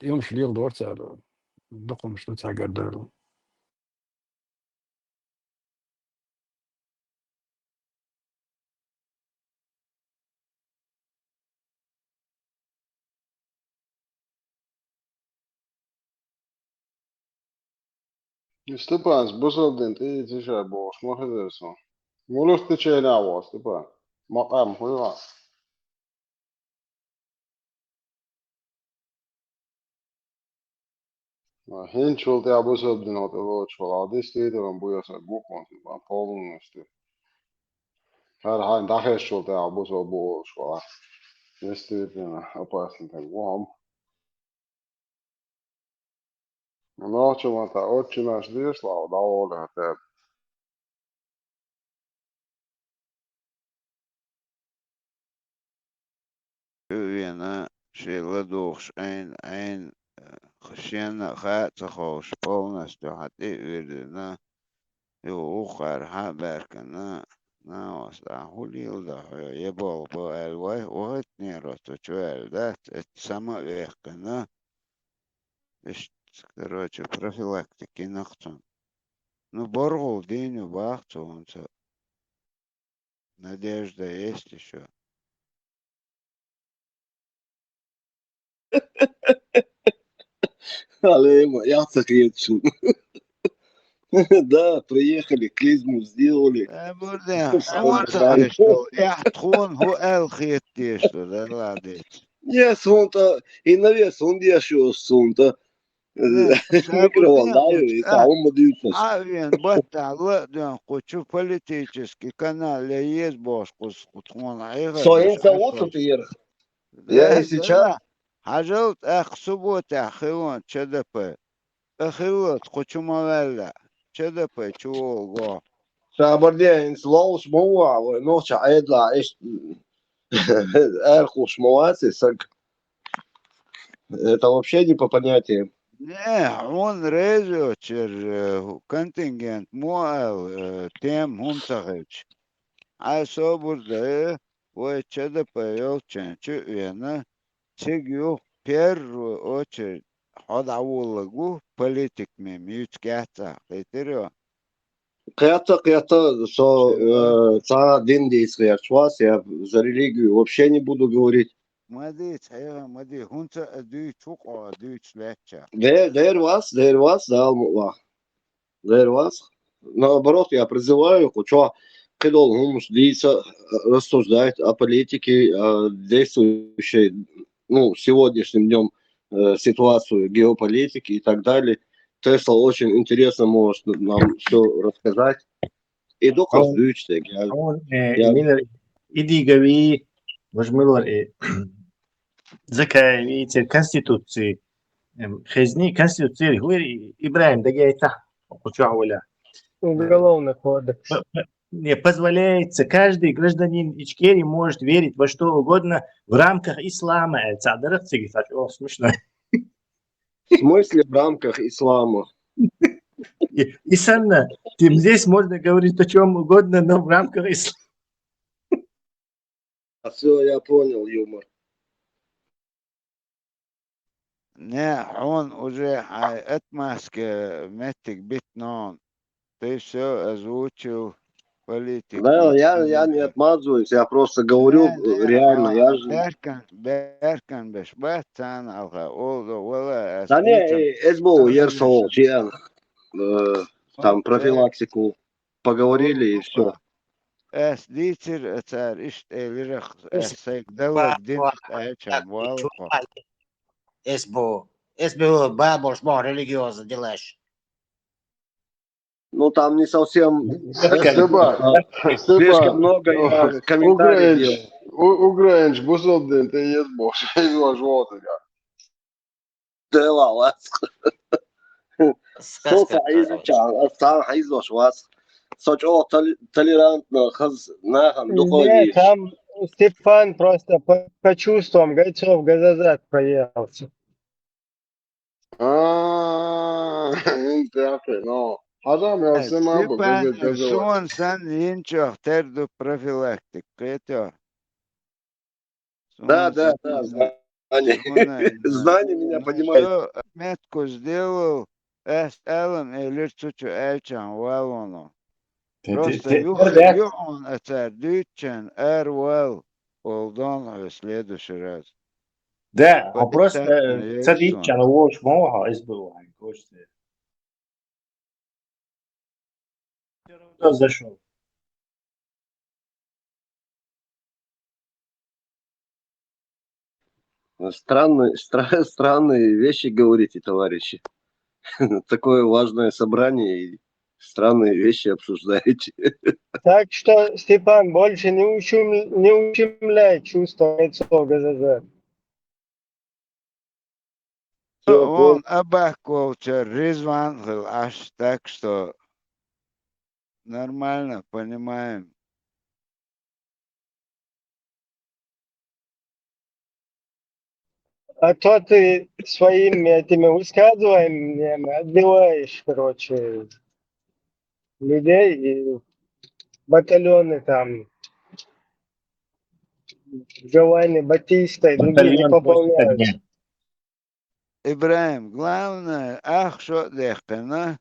Юмаш леладора цар, дукхамаш ду цхьа гаргара. Степан, бусалба дин тӀехь ца шай бохуш ма хезара со. Муьлха тӀе чайна а ву, Степан? Макъам хӀун ю хьан? ХӀинцачул тӀаьхьа бусалба дин тӀе лоцуш валахь, дистийтаран буьйса гукъон, полностью. ХӀара хьайн дӀахезачул тӀаьхьа бусалба бу олуш валахь. Дистийтаран опасный таг ву хьо. Нохчо ма-ца, отче наш дешалахь, дӀаволахь тӀе. Вена шен ладугӀуш Ӏайн, Ӏайн, э, шена а хаа ца ховш, полностью хьан тӀе а вирзина, юха вукхара хьа а баьркина, нагӀас ахь хӀун леладо хьо, е болх бо аьлла вай, вахийтинера цу чу аьлла дац, эццахь сама а ваьккхина. Иштта, короче, профилактика йина-кх цунна. Ну, боргӀул дийна ю бах цо хӀинца. Надежда есть ещё. Алема, я ца хеташ. Да, приехали, клизму сделали. Э, бурден, хьо ца хеташ, эхь тхуна хӀу аьлла хеташ, да, ладно. Не, сунта, и навес, он деш ю сунта. Э, ша микрофон бурден, даю, и та, он ма дивитас. А вен баттахь ла а доьхна, кху чу политический канал я еза бохуш, кху, кху тхуна Ӏехар. Со деш, ин ца а ву цу тӀера. Я и сейчас. Хьажал, тӀаккха субботехь хилла Ч Д П. ТӀа хиллалц кху чу ма ваьлла, Ч Д П чу волу гохь. Ша барден, хӀинца ловлуш ма ву ахь, вай нохча Ӏедалахь иштта арахуш ма вац и саг. Это вообще не по понятиям. Не, хьуна реза йоцуш яра, э, контингент мо аьлла, э, тема хӀума ца хилча. Хьайн собар дай, вай Ч Д П йолччен чу а вена, цига юха первую очередь хьо дӀавуллаг ву политик мема юьцу кецахь, кхийтира йо? Кхетта, кхетта, со, э, цхьа дин дийца гӀерташ вац, я за религию вообще не буду говорить. Ма дийца, хьеха, ма дий, хӀунца а дуьйцу ву-кх хьо, дуьйцуш лаьттача. Де-, дер вац, дер вац, Дала мукъ лахь. Дер вац. Наоборот, я призываю, кху чохь кхидолу хӀуманаш дийца, э, рассуждать о политике, о действующей, ну, сегодняшним днём, э, ситуацию геополитики и так далее. Тесла очень интересно может нам всё рассказать. И дукхах дуьйцу дерг, я, хьуна, э, я Миллер, и Дигави, важа Миллер, э, Закаеви, церан конституци, эм, хезни, конституци хӀуьйра, и-, ИбрахӀим дагайта, кху чохь валя. Уголовный кодекс. П-, п-, не, позволяется, каждый гражданин Ичкерии может верить во что угодно в рамках ислама, э, цхьа дарах цига, цхьа чӀогӀа смешно. В смысле в рамках ислама? И, и санна, тем здесь можно говорить о чём угодно, но в рамках ислама. А, всё, я понял юмор. Не, хьуна уже хьайн отмазка меттиг битина хьуна. Ты всё озвучил, политик. Да, я, я не отмазываюсь, я просто говорю, не, не, реально, я же баьркан, баьркан беш бац царна хьалха, олу, вала, ас... Да не, дийцам, э, эс бу яр со, чиан, э, там, профилактику. Поговорили и всё. Ас дийцира цара иштта элира, ас сайга далларг дина аьлча, валла кхо. Эс бу, эс бу бабуш боху религиоза делаш. Ну, там не совсем... Слишком много я комментариев делал. У-, Украинч бусалба дин тӀе еза бохуш, хьийзош вогӀу цигахь. Дела вац. Со ца хьийзача, ас цхьа хьийзош вац. Со чӀогӀа тол-, толерантно хаза нахана дукха Не, там Степан просто по, по чувствам, говорит, что в Газазат проехался. А, интересно. Хьажа, мел Э, сема бу, Степан, газет, газет. Суна санна йинчух тера ду профилактика, кхетий? Да, да, да, знание. Знание меня поднимает. Что метку сделал, ас алам элира цу чу аьлчахьана валоно. Просто юха, юха а цара дуьйцучарна ара вал, олу дона хьо следующий раз. Да, а просто ца дийцча, вовш ма вахьа, иза бу вахьа, кочте. Зашел. Странные, стра-, странные вещи говорите, товарищи. Такое важное собрание и странные вещи обсуждаете. Так что, Степан, больше не ущем-, не ущемляй чувства лицо Г З З. Всё, он абахколча Ризван хил аш, так что нормально, понимаем. А то ты своими этими высказываниями отбиваешь, короче, людей и батальоны там Джованни Батиста и другие не пополняются. ИбрахӀим, главное, ах шо а даьккхина,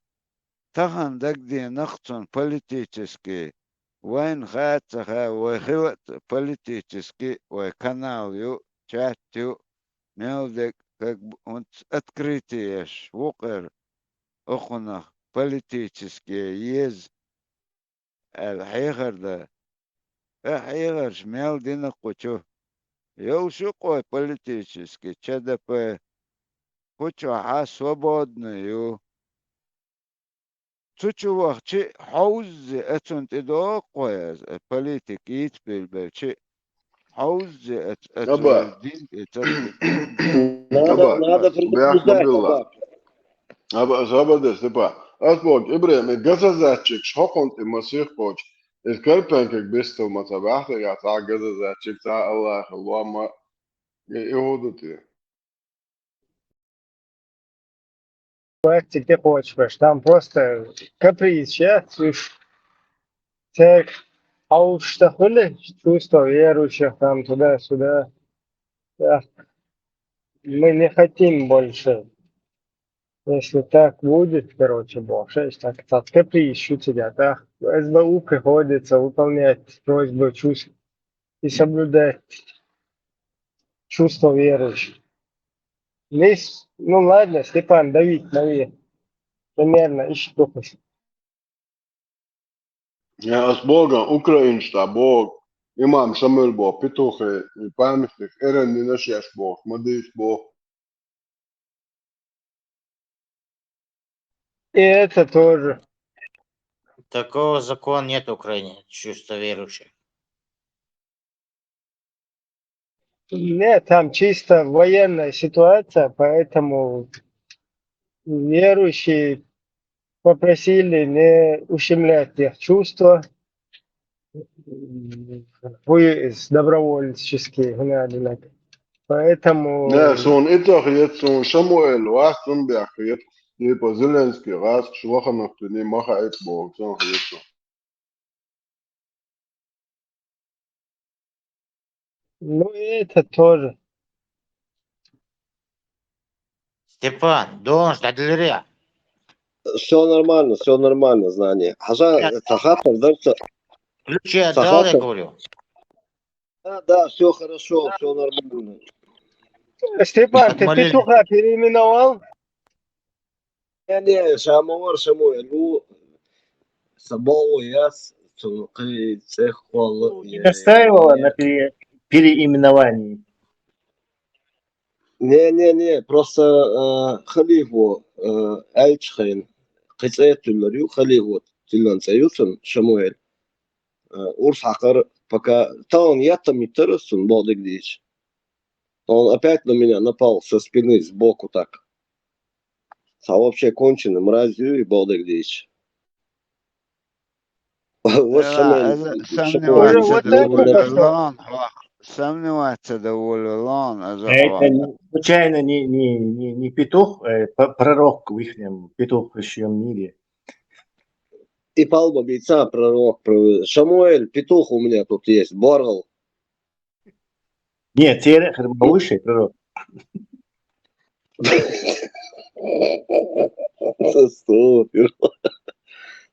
тахана дагадеанарх цунна политически, вайна хаа а ца хаа, вай хила а политически, вай канал ю, чат ю, мел дерг, как бы, хӀунца открытие еш ву кхера, окхунах политически еза аьлла хьехар дан. Э, хьехарш мел дина кху чу. Йолуш ю кхой политически, Ч Д П, кху чохь а свободный ю. Цу чу вахчи хьовззи а цунна тӀедогӀу кхой аса, э, политик йийца билбелчи. Хьовззи а ц-, а ц-, Аба. Дин, э, ца-, Надо, Аба, надо предупреждать, Аба. Аба, ас аба дес, типа, ас боху, ИбрахӀим, и газазатчикаш хӀокхунна тӀе масех кхочу, иза Карпенкаг бестал ма ца баьхьа, цхьа газазатчик, цхьа Аллахьа лома, и, и хӀун ду те? Практике кхочуш, там просто каприз сейчас, уж церковь, а уж что хули, чувство верующих там туда-сюда. Да. Мы не хотим больше. Если так будет, короче, бо, шесть, так, так, каприз шу тебя, да? С Б У приходится выполнять просьбы чувств и соблюдать чувство верующих. Здесь, ну ладно, Степан, давить, дави. Примерно, ищи тухус. Я ас боган, Украинаш та бог, имам Шамил бо, петухе, и памятник, эрен нинаш яш бо, мадис бо. И это тоже. Такого закона нет в Украине, чувство верующих. Нет, там чисто военная ситуация, поэтому верующие попросили не ущемлять их чувства. Хуй из добровольческий гнали. Поэтому Не, суна и ца хета, суна Шамуэл вац, цунна бехк хета. Типа Зеленский гӀаскаш ваханах туьне ма хаийта боху, цунна хета. Ну, и это тоже. Степан, донаш дӀадилира. Всё нормально, всё нормально, знание. Хьажа, ца хаттар дар ца. Ключи отдал, я говорю. Да, да, всё хорошо, всё нормально. Степан, ты петуха переименовал? Не, не, ша ма вара Шамуэл ву, сан боху яц, цунна кхин цӀе холла. Не настаивала на пере-, переименовании? Не, не, не, просто, э, халифо, э, аьлча хьайна, кхин цӀе а туьллар ю, халифо туьллан цӀе ю цунна, Шамуэл. Э, урс хьакхар пока талан ятам и тырысын, Бог дегдич. Он опять на меня напал со спины, сбоку так. А вообще конченый мразь и Бог дегдич. Вот. Сомневаться довольно лон, сомневаться довольно лон. Это не, случайно не, не, не, не петух, э, пророк в ихнем петух в мире? И палма бийца пророк. Шамуэль, петух у меня тут есть, Борл. Нет, те выше пророк.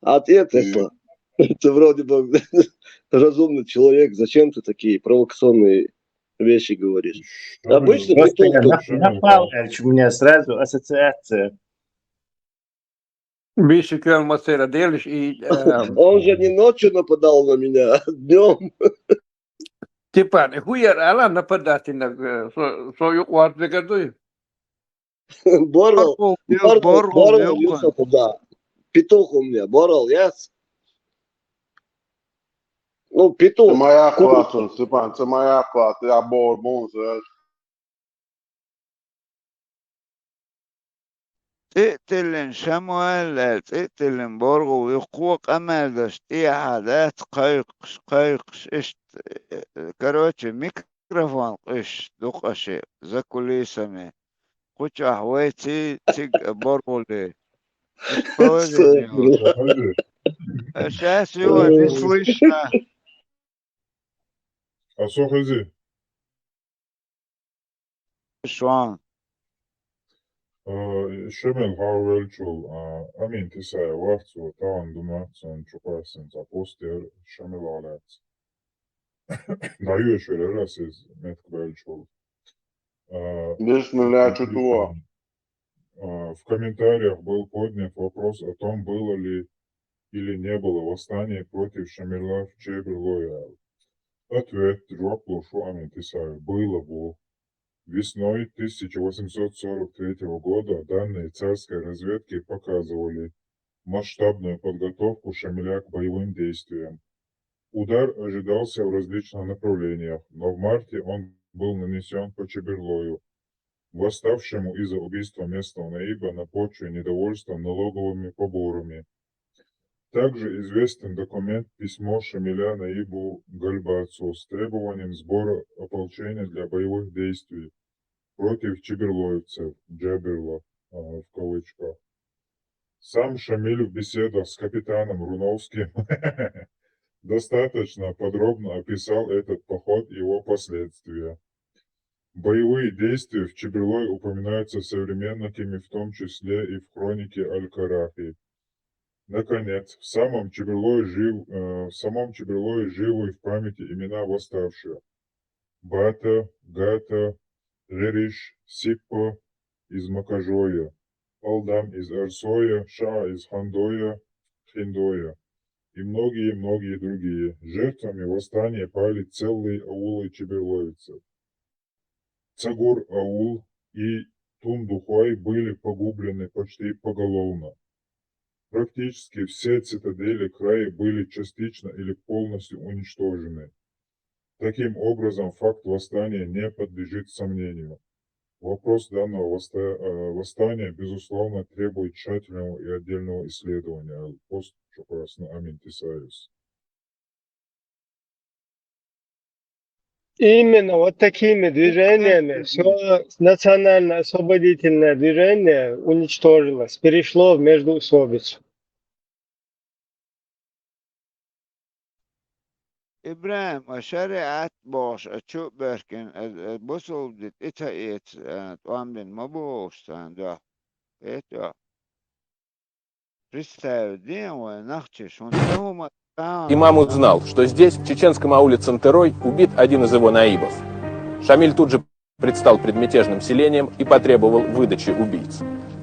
Отец это, это вроде бы разумный человек. Зачем ты такие провокационные вещи говоришь? Обычно петух. Напал, у меня сразу ассоциация. Бишикён Масера Делиш и, э, он же не ночью нападал на меня, а днём. Степан, хуяр ала нападать на, э, со, со юкъуар дегадуй. Борл, Борл, Борл, Борл, Борл, да. Петух у меня, Борл, яс? Ну, петух. Моя класс, Степан, это моя класс, я Борл, Борл, ЦӀи тиллин Шамуэл, цӀи тиллин Борл, юкъуа къамел даш, тӀехьа дац, кхайкхаш, кхайкхаш, иштта, короче, микрофон къуьш дукха ши, за кулисами. Кхучахь вай ци-, цига Борли. Сейчас его не слышно. А со хези? Шоан. Э, Шамил хьавелчул, э, Амин Тисаев вац, цо тахана ду мац, цунна чу кхоьссина цхьа постер Шамил гӀалац. ДӀайоьшур яра ас иза меттахбаьлчул. Э, Бисмилла, чу ту. Э, в комментариях был поднят вопрос о том, было ли или не было восстание против Шамиля в Чеберлое. Ответ, жоп луш ву Амин Тисаев, было бу. Весной тысяча восемьсот сорок третьего года данные царской разведки показывали масштабную подготовку Шамиля к боевым действиям. Удар ожидался в различных направлениях, но в марте он был нанесён по Чеберлою, восставшему из-за убийства местного наиба на почве недовольства налоговыми поборами. Также известен документ, письмо Шамиля наибу Гальбацу с требованием сбора ополчения для боевых действий против чеберлоевцев, Джаберла, а, в кавычках. Сам Шамиль в беседах с капитаном Руновским достаточно подробно описал этот поход и его последствия. Боевые действия в Чеберлое упоминаются современниками, в том числе и в хронике Аль-Карахи. Наконец, в самом Чеберлое жив-, э, в самом Чеберлое живы в памяти имена восставших: Бата, Гата, Гериш, Сиппа из Макажоя, Алдам из Арсоя, Шаа из Хандоя, Хиндоя и многие-многие другие. Жертвами восстания пали целые аулы чеберлоевцев. Цагур-аул и Тундухой были погублены почти поголовно. Практически все цитадели края были частично или полностью уничтожены. Таким образом, факт восстания не подлежит сомнению. Вопрос данного восста-, э, восстания, безусловно, требует тщательного и отдельного исследования. Пост, шукрасна, Амин Тисаевс. Именно вот такими движениями всё национально-освободительное движение уничтожилось, перешло в междоусобицу. ИбрахӀим, а шариӀат бохуш, а чу а баьхкина, а, а бусулба дин тӀе ца эца, а, тӀом дина ма бу вовшашца дуьхьа. Эцо. Представить де вай нах чу, шуна тӀе хӀума тӀе. Имам узнал, что здесь, в чеченском ауле Центерой, убит один из его наибов. Шамиль тут же предстал пред мятежным селением и потребовал выдачи убийц.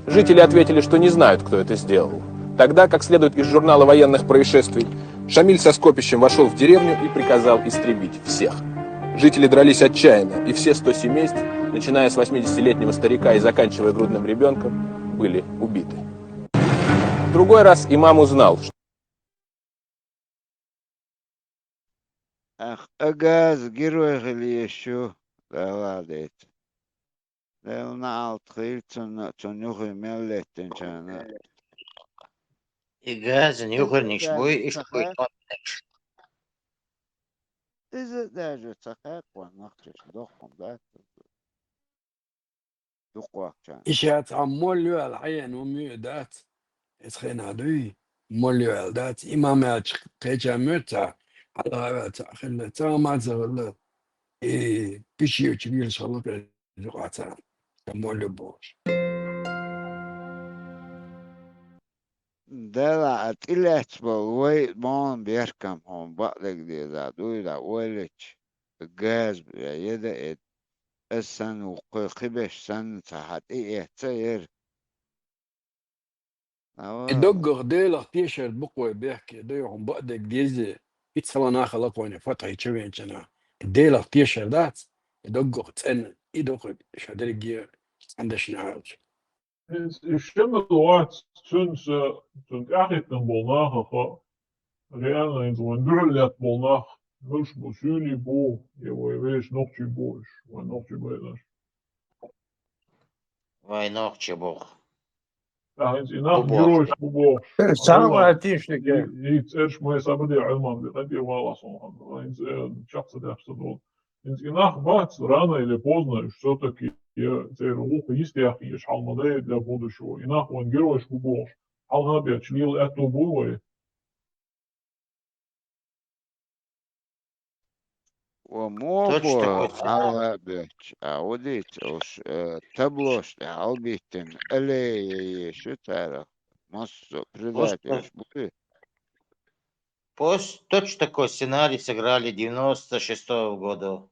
Жители ответили, что не знают, кто это сделал. Тогда, как следует из журнала военных происшествий, Шамиль со скопищем вошёл в деревню и приказал истребить всех. Жители дрались отчаянно, и все сто семейств, начиная с восьмидесятилетнего старика и заканчивая грудным ребёнком, были убиты. В другой раз имам узнал, что Ах, агаз герой хила езаш ю, Дала дайта. Дала наӀалт хийла цунна, цунна юххе мел леттинчарна. И газан юхарнигаш буй, иштта буй тӀоннигаш. Иза даже ца кхайкхо нах чуш дохкун дац. Дукхвакча. Иша цхьа молла ю аьлла хьаена хӀума ю дац. Эцхена дуй, молла ю аьлла дац. Имам аьлча кхеча моьтту цхьа, хьалха ваьлла цхьа хилла, цхьа ма ца хилла. И пиши ю чу вилаш хилла, кхеча юкъа цхьа. Ца молла ю бохуш. Дала а тӀелаьцна болу вай бахьана бехкам хьуна бакъдерг деза дуй да ойлачу газ бе еда эд. Ас санна ву кхой кхибеш санна ца хьа тӀеэцца яра. И доггах Делах тешар бу кхой бехке, дай хьуна бакъдерг деза, иццала нахала кхойна фатхьи чу венчана. И Делах тешар дац, и доггах цӀена, и докхуьг ша дерриге цӀандашна хьалча. Иза шимма вац, цуьнца, цунна тӀаьхьахӀиттина болу нахаха, реально, иза вайн дуьхьал летта болу нах, муьлш бу, суьйлий бу, я вай вешан нохчий бу уьш, вайн нохчий байнаш. Вайн нохчий бу. ТӀаккха иза и нах геройш бу бохуш. Самое отличное. И, и цӀерш май сабаде Ӏилман бе, къинтӀера вала сон хьан. Иза, э, чакх ца деш ца долу. Иза и нах бац, рано или поздно, уьш всё-таки, я, церан гӀуллакх йистехь еш хьал ма дай для будущего. И нах вайн геройш бу бохуш, хьалха бечу лела аьтто бу вай. Ва муха боху, хьалха бечу, а, вадийца уьш, э, таблош тӀе хьалбиттина, аллея еш ю царах, массо а предатель бу. Пос-, точно такой сценарий сыграли девяносто шестого года.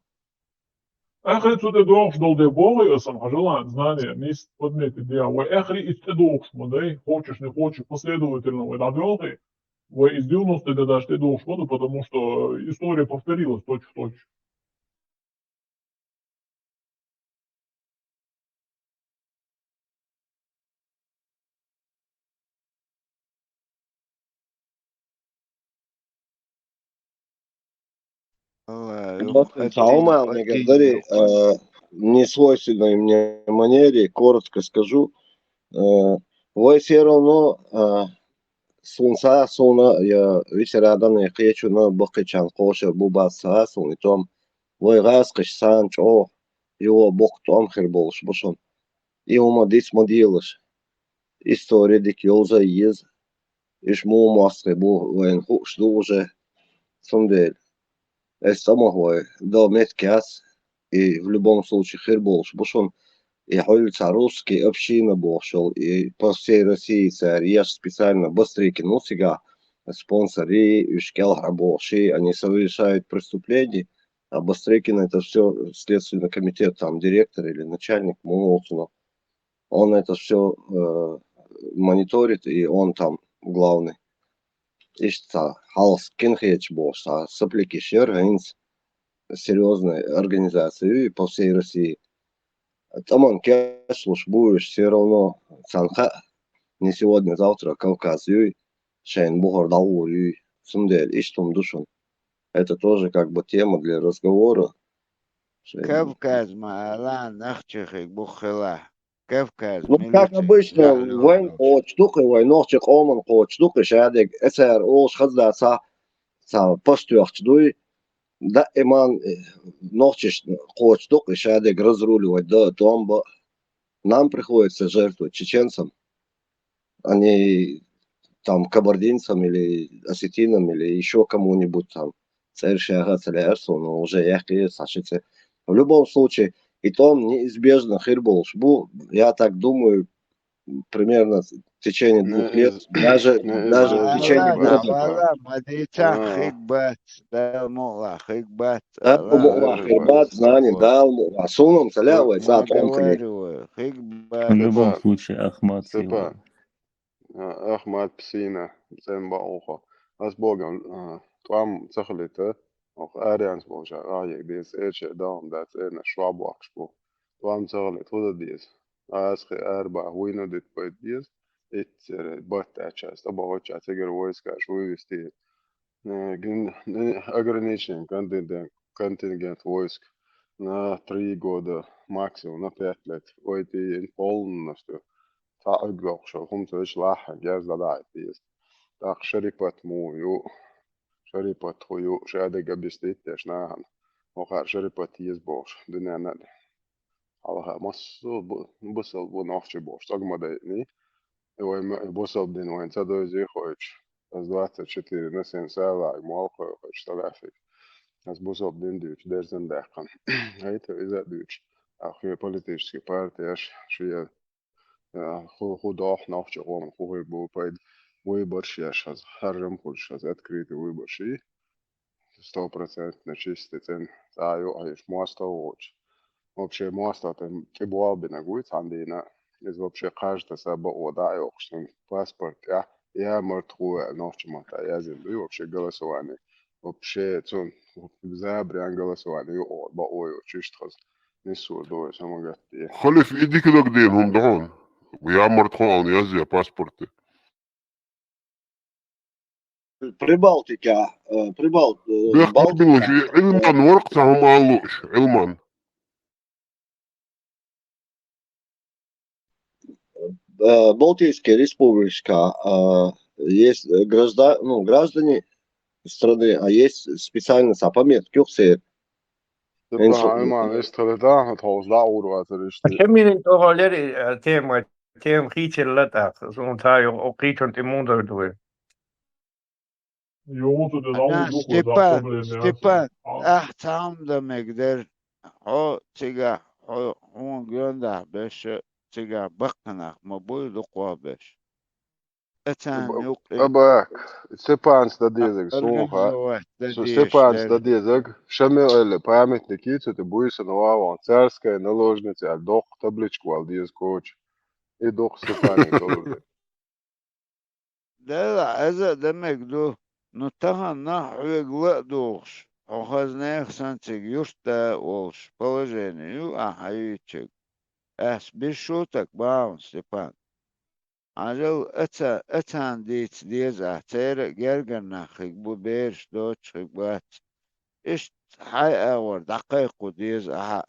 Аьхри цу тӀе догӀуш долу де боху аса, хьан желание, знание, нийса подметить де. Вай аьхри иза тӀе догӀуш ма дай, хочешь, не хочешь, последовательно вай дӀадоьлхий. Вай иза девяностые годаш тӀе догӀуш ма ду, потому что история повторилась точь в точь. Ала, Вот, юха цхьа хӀума аьлла мегар дарий, а, несвойственной мне манере, коротко скажу. Э, вай все равно, а, суна схьа, суна, я висера данный кхечунна баккхийчарна кхошар бу бац схьа, суна и тӀом. Вай гӀазкхаша санна чӀогӀа юха боккха тӀом хир болуш бу шуна. И хӀума диц ма делаш. Истори дика йовза а еза. Уьш муха мостагӀий бу, вайна хууш ду уже. Цундела эс цӀа ма хӀой, до меттиг яц, и в любом случае хир болуш бу шуна. И хьуьлла цхьа русский община бохуш йолу, и по всей России цара еш специально Бастрыкин ву цигахь, спонсоры, уьш кӀелхьара бохуш, и они совершают преступление, а Бастрыкин это всё следственный комитет, там директор или начальник, ма волчунах. Он это всё, э, мониторит, и он там главный. Иштта цхьа хьалха кин хеташ бохуш, цхьа соплякиш яра, хӀинца серьёзная организация ю и по всей России. ТӀаман кечлуш бу уьш, все равно царна хаьа, не сегодня, завтра Кавказ юй, шайна бухара дӀагӀур юй. Цундела иштта хӀума ду шуна. Это тоже как бы тема для разговора. Кавказ ма ала, нохчех бу хила. Кавказ. Ну, как обычно, вайн кхочуш ду кхи, вай нохчи къоман кхочуш ду кхи, шадерг эцара олуш хаза дац, цхьа, цхьа пост йохчу дуй, даиман, э, нохчаш кхочуш ду кхи, шадерг разруливать да, тӀом ба. Нам приходится жертвовать, чеченцам. А не там кабардинцам или осетинам, или ещё кому-нибудь там. ЦӀераш яха ца лаьара суна, уже яьккхира цхьа ши цӀе. В любом случае, и тӀом неизбежно хир болуш бу, я так думаю, примерно в течение двух лет, даже, даже в течение года. Ма дийцахь, хиг бац, Дала мукълахь, хиг бац. Дала мукълахь, хиг бац, знание, Дала мукълахь. Суна-м ца лаьа вай цхьа тӀом хилийта. Хиг бац. В любом случае, Ахмат Сила. А, Ахмат Псина, цӀен бакъ ву хьо. Ас боху, а, тӀом ца хилийта, оха аренца болчара ахьа деза, цӀераш а дахана дац, цӀернаш шо бохкуш бу. ТӀом ца хилийта, хӀун дан деза? Аса кхин арабаха вуйна дита байта деза, итт цӀера батта аьлча, аса тӀебахча цигара войскаш вывести. э, гин-, э, ограничен контингент, контингент войск на три года максимум, на пять лет. Ойти ин полностью. Цхьа уггохшо, хӀума ца веш лахьан, герз дӀадаӀийта деза. ТӀаккха шарипат мо ю, шарипат хӀу ю, шадага биститтеш нахана. Оха шарипат еза бохуш, дуьненна а. Хьалха массо а бу-, бусалба бу нохчий бохуш, цӀога ма дайъний. И вай ма-, и бусалба дин вайн ца дойзи хойчу. Ас двадцать четыре на семь сагӀа ваьӀиг молла хой хойчу стагафиг. Ас бусалба дин дуьйцу дерзан даьккхина. Айта иза а дуьйцу. А хӀе политический партияш шен, а, хӀу, хӀу доху нохча гӀоман, хӀу хир бу пайда. Выборш еш хаза, хьаржам хуьлуш хаза, открытый выборш и. Сто процентов чистый цӀена цӀа а ю а хьийш, мостагӀ а воцуш. Вообще мостагӀ тӀе, тӀе болх бинарг вуй цхьана дийнахь. Иза вообще каждый са бакъо дӀа а йоккхуш, цуьнан паспорт тӀехь ямарт хӀу аьлла нохча маттахь яздина дуй, вообще голосование. Вообще цунна за брян голосование ю оха бакъо йоцуш иштта хаза. Ниссур ду вай самагатте. Халиф, и дика дог дийна хӀума ду хьуна. Ямарт хӀу аьлла язъян паспорте. Прибалтика, э, Прибалт-, э, Бехк Балтика. Билуш, и Ӏилман вара-кх цхьа хӀума ала лууш, Ӏилман. Э, Балтийские республики, э, есть, э, гражда-, ну, граждане страны, а есть специально са пометки юкъ церан. Типа, Ӏилман, иштта хила да, хьо тховса дӀа а гӀур вацара иштта. Кеминин тӀехула яра, э, тема, тема хийцалла тӀаккха. Суна ца ю, о, кхийчун тӀе муха дойр ду вай? Ана, Степан, Степан, ахь цхьа хӀума дан мега дара. Хьо цигахь, хьо хьуна гондахь беш, цигахь баккханах ма буй дукхох беш. Эцарна юкъе. Абак, Степанца дан дезаг, суна ха. Степанца дан дезаг, Шамил элли памятник йицу тӀе буй сан вагӀон, царская наложница аьлла доккха табличка вала деза коча. И дукха Степане долур ду. Дела, аса а дан мега ду, ну, тахана нах хьоьга ла а духуш, хьо хаза нехан санна цига юртда а волуш, положение ю ахь хьаюьйцург. Ас бишшутак бахьун, Степан. Хьажал, аца-, ацарна дийца деза ахь, церан а гергара нах хиг бу, бераш доцуш хиг бац. Иштта хьайн агӀор дӀакхайкхо деза ахьа а.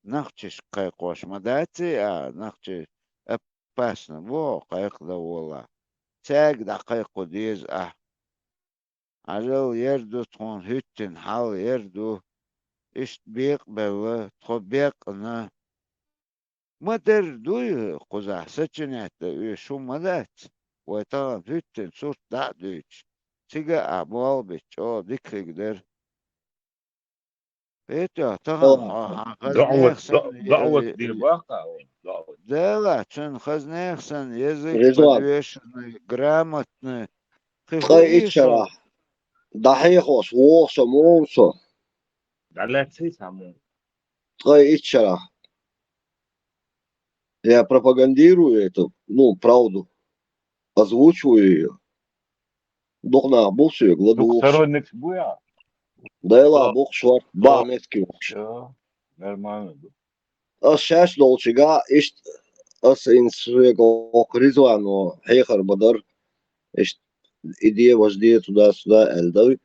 Нохчашка кхайкхош ма дац и а, нохчий опасно бу хьо кхайкхадан волахь. Цаьрга дӀакхайкхо деза ахь. Хьажал, яр ду тхуна хӀуьттина хьал, яр ду. Иштта бекъабелла, тхо бекъна. Ма-дарра дуй кхузахь, сочинять дан оьшуш хӀума ма дац. Вай тахана хӀуьттина сурт дӀа а дуьйцуш, цига а болх битча чӀогӀа дика хиг дара. ХӀета, тахана хьо хьан хаза нехан санна, даӀват дийр баккха, даӀват. Дела, цуьнан хаза нехан санна, язык подвешенный, грамотный. Ткъе итт шарахь дӀахьехош вогӀу со, муха со? ДӀалаьцций цхьа муха? Ткъе итт шарахь. Я пропагандирую эту, ну, правду. Озвучиваю её. Дукха нах бу соьга ладугӀуш. Сторонникаш бу я? Дела, бу-кх шорта, бахьа меттиг йоккхуш. Всё, нормально ду. Ас шаьш долчуьнгахь, иштта, ас хӀинца соьга окху Ризвано хьехар бан дара, иштта, иди, важди, туда-сюда аьлла дай.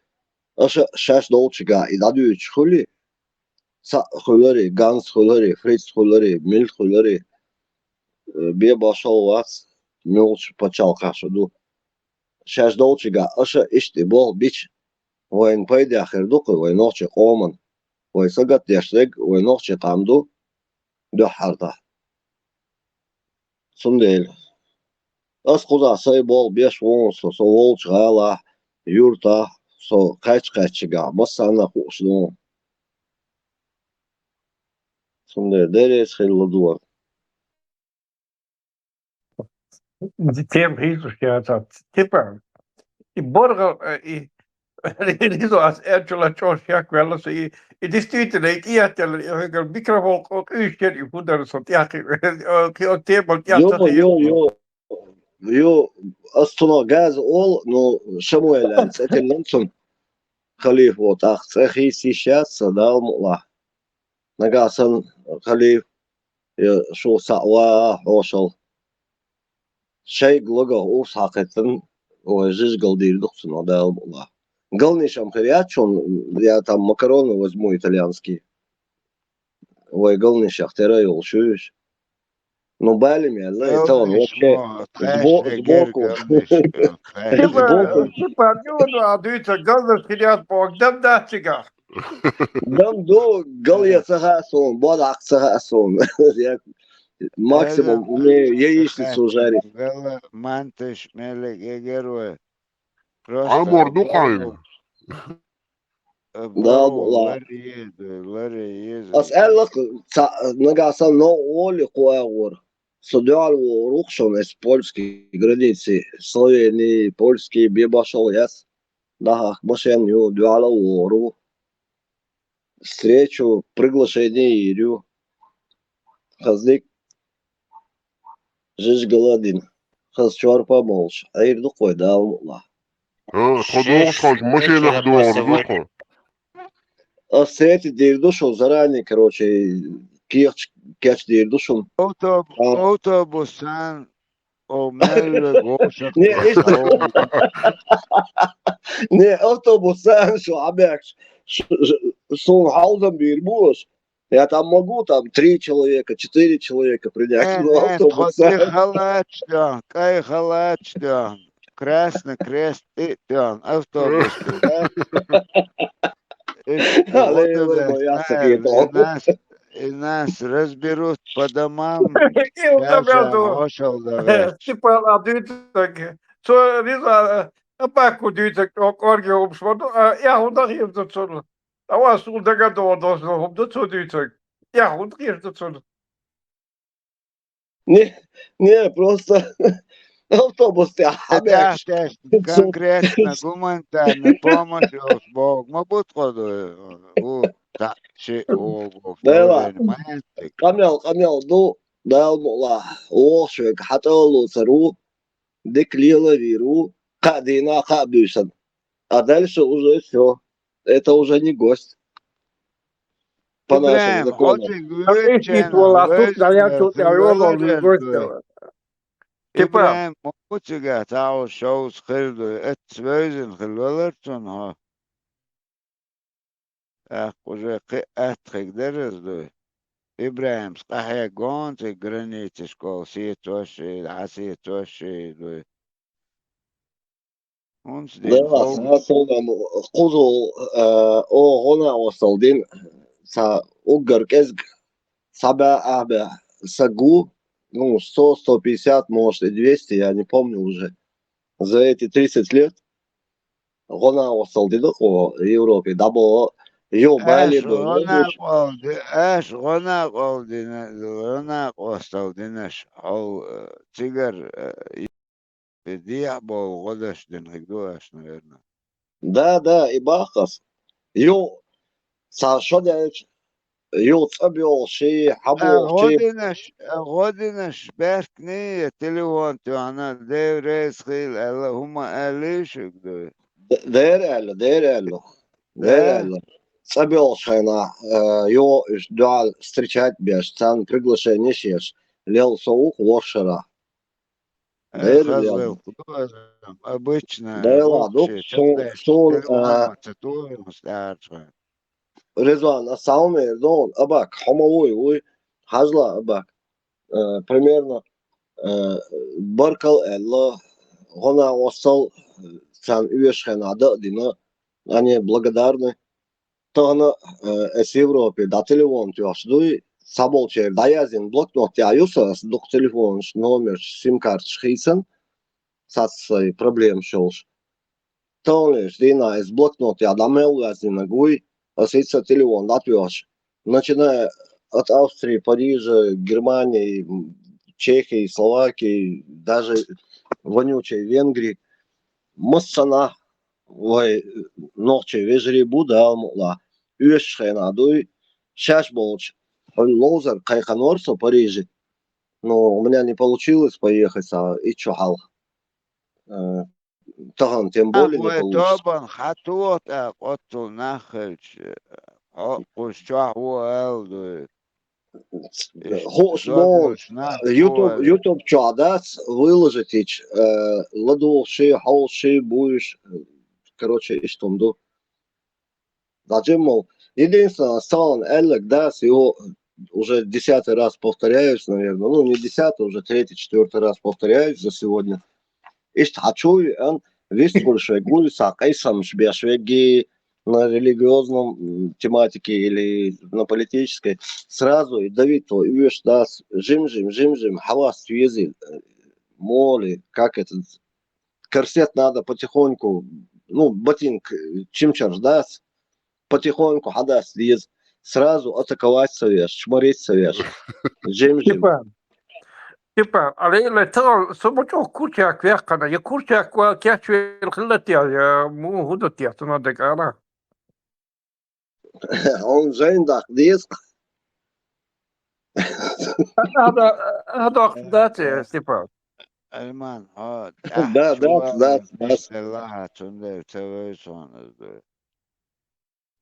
Аша шаьш долчуьнгахь и дӀадуьйцуш хуьлий, цхьаъ хуьларий, Ганс хуьларий, Фриц хуьларий, мила хуьларий, э, бен башхалла вац, муьлхачу пачхьалкхехь шу ду. Шаьш долчуьнгахь аша иштта и болх бича, вайна пайдехь хир ду кху вай нохчийн къоман. Вай сагатдеш дерг вай нохчийн къам ду дуьххьарлахь. Цундела ас кхузахь сайн болх беш ву со, со волчу гӀалахь, юьртахь, со кхаьчча-кхаьччигахь массарна а хууш ду. Цундела деррис хилла ду вайн. Тема хийцалуш яцара. Типа, и боргӀал, э, и Ризо, ас аьллачул а чӀогӀа шек ваьлла со, и, и действительно, и тӀеэттелла, и хьоьгара микрофон къо-, къуьйсуш яра, и хӀун дара со тӀехь, э, кхин оцу темал тӀехь ца хеташ. Ю, ас цунах газа олу, ну, Шамуэл аьлла цӀе тиллина цунна. Халифа, тӀаккха цӀе хийца йиш яц сан, Дала мукъалахь. Нагахь санна, Халифа, я шу схьа а ван хьошалгӀа. Шайга логах урс хьакхийтина, вай жижигал дийр ду-кх цунах, Дала мукъалахь. Галниш-м хир яц шуна, я там макароны возьму итальянские. Вай галнишех тера йолуш ю уьш. Ну, балим яьлла, и тахана вообще сбоку. Типа, типа, а дуьйцург галнаш хир яц боху, дам дац цигахь? Дам ду, гал я ца хаьа суна, бодахь ца хаьа суна. Я максимум умею яичницу жарить. Гала манташ меле гегер вай. Просто Амор ду кхайна. Да, Бо, ла. Ларъе ду, ларъе еза. Ас аьлла, ца, нагахь сан новкъа воле кху агӀор. Со дуьхьал вогӀур ву-кх шуна, ас польский границы, Словении, польский бебашол яц. Дахьах машен ю, дуьхьал а вогӀур ву. Встречу, приглашение йийр ю. Хаза дика. Жижигала а дина. Хаза чорпа а молуш. Ӏийр ду-кх вай, Дала мукъ лахь. А, тхо догӀуш хьалча машенах догӀур ду тхо. Ас сети дийр ду шуна заранее, короче, кехаташ кечдийр ду шуна. Автобус, автобус сан О, мелла гоша. Не, иштта. Не, автобус сан шу хьабаьхкаш, ш-, ш-, суна хьалзам бийр бу аша. Я там могу там три человека, четыре человека принять. Э, ну, э, автобус тхо сан. Кхи халаташ доьхна, кӀай халаташ доьхна, Красный Крест тӀе а доьхна, автобус тӀе, да? Аллилуйя, я сакхетал. И нас, и нас разберут по домам. Ил ша къамел ду. Хьошалла ваьлла. Степан а дуьйцург. Цо Риза, а, Абакку дуьйцург, о, кӀорге хӀумаш ма ду, а, я хӀунда хир ду цунна? Ава суна дага догӀу долуш хӀума ду цо дуьйцург. Я хӀунда хир ду цунна? Не, не, просто автобус тӀехь хьабаьхкаш. Конкретно гуманитарная помощь йолуш боху ма бу тхо ду. Ву, та, ши, ву, ву, Дела. Ма янтик. Къамел, къамел ду, Дала мукъ лахь. Вохуш верг хьан тӀе а лоцур ву, дика лела а вийр ву, кхаа дийнахь, кхаа буьйсанна. А дальше уже всё. Это уже не гость. По нашим законам. ИбрахӀим, хьо цига вуьйцучу хенахь вевзаш хилла валар ву. ИбрахӀим, хьо цига цхьа шовзткъа хир ду, эццахь вевзина хилла валар цунна хьо. ТӀаккха уже кхин а аттахиг дара аса дуй. ИбрахӀимс къахьегна цига границашкахула сецош а, дӀасецош а дуй. ХӀунца дина хов? Да, сан кхузахь, э, оха гӀо-накъосталла дина, сан уггар кӀезиг схьабаьхьа а баьхьа саг ву, ну, сто, сто пятьдесят, может, и двести, я не помню уже. За эти тридцать лет гӀо-накъосталла дина кхо Европе, дӀабо, йо, Бали, аша гӀо-накъосталла ди-, аша гӀо-накъосталла дина, гӀо-накъосталла динарш хьо, э, цигара, э, и дехьа болу гӀо даш дина хиг ду аша, наверное. Да, да, и баккхас. Ю, цхьа шо даьлча, ю цӀа боьлхуш, хьан а, бохуш. ГӀо динарш, а, гӀо динарш баьхкиний, телефон тоьхна, Дела реза хуьлда аьлла, хӀума аьллий шуьга дуй? Д-, дера аьлла, дера аьлла. Дера аьлла. ЦӀа боьлхучу хенахь, э, йо, уьш дуьхьал встречать беш, царна приглашение еш, лелла со ву-кх ворхӀ шарахь. Э, дера хаза аьлла. Обычно. Дела, ду, суна, суна, э, Резван, ас схьа хӀума эр ду хьуна, Абак, хьо ма вуй, вуй, хьажал, Абак. Э, примерно, э, баркалла аьлла, гӀо-накъосталла, царна оьшучу хенахь дан а дина, они благодарны. Тахана, э, ас Европе дӀа телефон тоьхча дуй, цхьаболчеран дӀаяздина блокнот тӀехь ю сан, ас дукха телефонаш, номераш, сим-карташ хийцина, цхьацца сайн проблемаш йолуш. Таханлерчу дийнахь иза блокнот тӀехь дӀа мел ваьзнинарг вуй, ас хӀинца телефон дӀатоьхча, начиная от Австрии, Парижа, Германии, Чехии, Словакии, даже вонючей Венгрии, массанхьа вай нохчий вежарий бу, Дала мукъ лахь, оьшучу хенахь дуй, шаьш болчу хьуьнан ловзар кхайкхинера со Париже. Но у меня не получилось поехать, а, итт шо хьалха. Э, тахана тем более не получится. Тобанна хьан тоха тӀаккха оццул нах хилча, хьо кхуза чохь ву ала дуй? Хууш ма ву, YouTube, YouTube чохь дац выложить йича, э, ладугӀуш ши, хьовсуш ши, буйш, короче, иштта хӀума ду. ДӀа жимма. Единственное, Сталин аьлларг, да, с его, уже десятый раз повторяюсь, наверное, ну, не десятый, уже третий, четвертый раз повторяюсь за сегодня. Иштта хьачу а веана, вистхуьлуш верг вуй, цхьа къийсамаш беш верг, на религиозном, м, тематике или на политической, сразу и давить его, и веш дац, жим-жим, жим-жим, хьаваста веза, э, моли, как это, корсет надо потихоньку, ну, ботинка, э, чимчарш дац, потихоньку хьадаста деза, сразу атаковать ца веш, чморить ца веш, жим-жим. Типа, типа, алейла, тагӀал, со бу чӀогӀа курчак ваьккхина, я курчак ва кечвел хилла те, я му хӀу да те, цунах дагара. Хьуна жайна даккха деза. Ада, ада, да, те, типа. Альман, хьо, Да, да, да, да. Делахьа, цундела ца вевза хьуна из ду.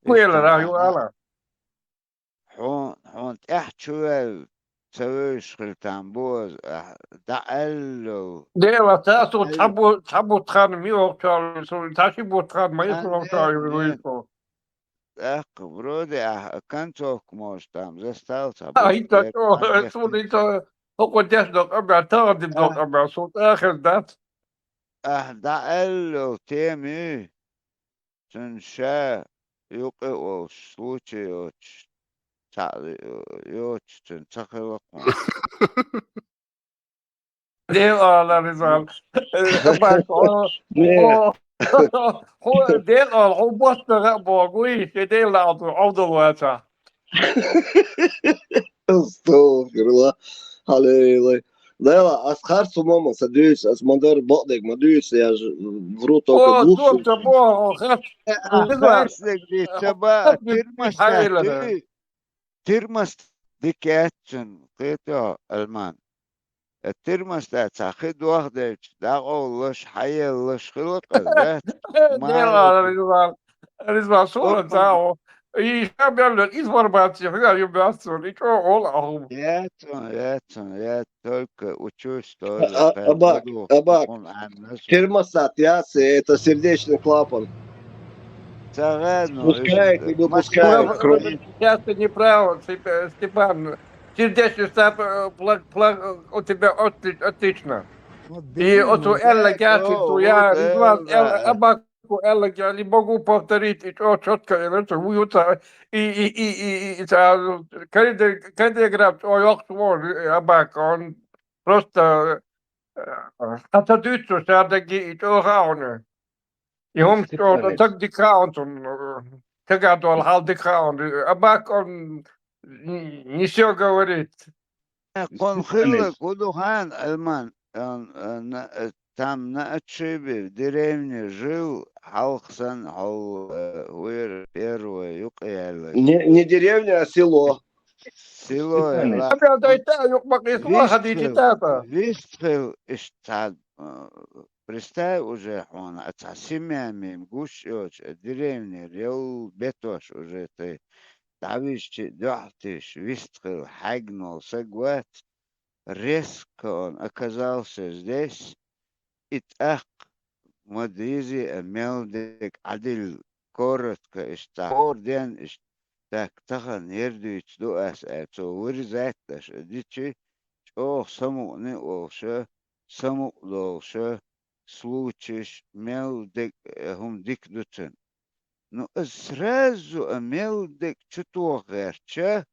Кхуьлара, Иштта ю ала. Хьуна, хьуна тӀаьхьа чу вевза ца вевзаш хила там бу аз, ахь, дӀа аьллал. Дела, та со цхьа бу-, цхьа бутт хан ми вокча, со цхьа ши бутт хан ма А, йису вокча, нет, ю нет. Вуйсо. ТӀаккха, вроде, ахь концовка может там застал ца А, бутт хӀинца дерг чӀо, хан суна ехкин. ХӀинца хӀокхо деш докъа баь, тагӀа дина А. докъа баь, со тӀахеза дац. Ахь дӀа аьллал теми, цуьнан ша юкъе а волуш, случай йоцуш, цхьаъ йоцуш, цуьнан ца хилла кхуьнан. Дела ала, Ризал. Э, Аббас, хьо, Не. хьо, хьо, Дела ала, хьо боттагӀа а боху, вуй, шен Дела ала, Ӏовдал вацахь. Астагфирулла. Хьалелай. Дела, ас харц хӀума ма ца дуьйцу, ас ма-дарра бакъдерг ма дуьйцу, я ж-, вру только О, двух слов. Ца боху, харц. Э, а, Ризал. Харцдерг дийца ца баа, Харцдерг тирмас хьалелай. Тирмас дика яц цуьнан, кхетахь, Альман. Э, тирмас тӀе цхьа хи дохделча, дӀакъовлалаш, хьаеллалаш хила кхара, дац? Дела, Ризал, Ризал, суна Окхунна. ца ву. И ша белла информация хьуна ю бац суна, и чӀогӀа гӀолла а хӀума. Яц хьуна, яц хьуна, яц, только учусь тоже, А, а, кхетахь, Абак, подумай, Абак. Окхунна Аннас. Тирмас тӀе яц, это сердечный клапан. Ца гӀа, ну, Пускает, иштта, не выпускает кровь. Сейчас ты не прав, Степ-, Степан. Сердечный стап, э, пла-, пла-, у тебя отли-, отлично. Ну, И блин, оцу вот Элла это, Герти, вот я, это, Ризван, Элла, да. Абаку Элла Герти, могу повторить, и чё, чётко, и это, уюта, и, и, и, и, и, и, а, кайде-, кайдеграб, о, ёх, свой, э, Абак, он просто, э, а, а, дуьйцу, садаги, и чё, хауна. И хӀума чӀогӀа, Степаныч. Таг дика хаун цунна, тагахь долу хьал дика хаун. Абак он н-, не всё говорит. Э, кхунна хилларг хӀун ду хаьий, Альман? Э, э, на-, э, там на отшибе, в деревне жил, хьалха санна хьол, э, вера первое юкъа яьлларг. Не, не деревня, а село. Село, Степаныч. Ла-, Абел дайта, юкъа бакъийса, вист хадийчи хил, тата. Вист хил, иштта цхьа, э, Представь уже хьуна, а цхьа семья мем гуш йоцуш, а деревнера йолу бетош уже тхе дӀавижчи, дуьхьал тиша, вистхила, хьаьгна волу саг вац, резко он оказался здесь, и тӀаккха ма дезий а мел дерг Ӏадилла, коротко иштта, хӀора ден иштта, так тахана яра дуьйцу ду ас аьлла, цо вырезать деш а дичи, чӀогӀа самукъане а волуша, самукъа долуша, случаеш, мел дерг, э, хӀума дика ду цуьнан. Ну, аса сразу а мел дерг чу тоха гӀертача,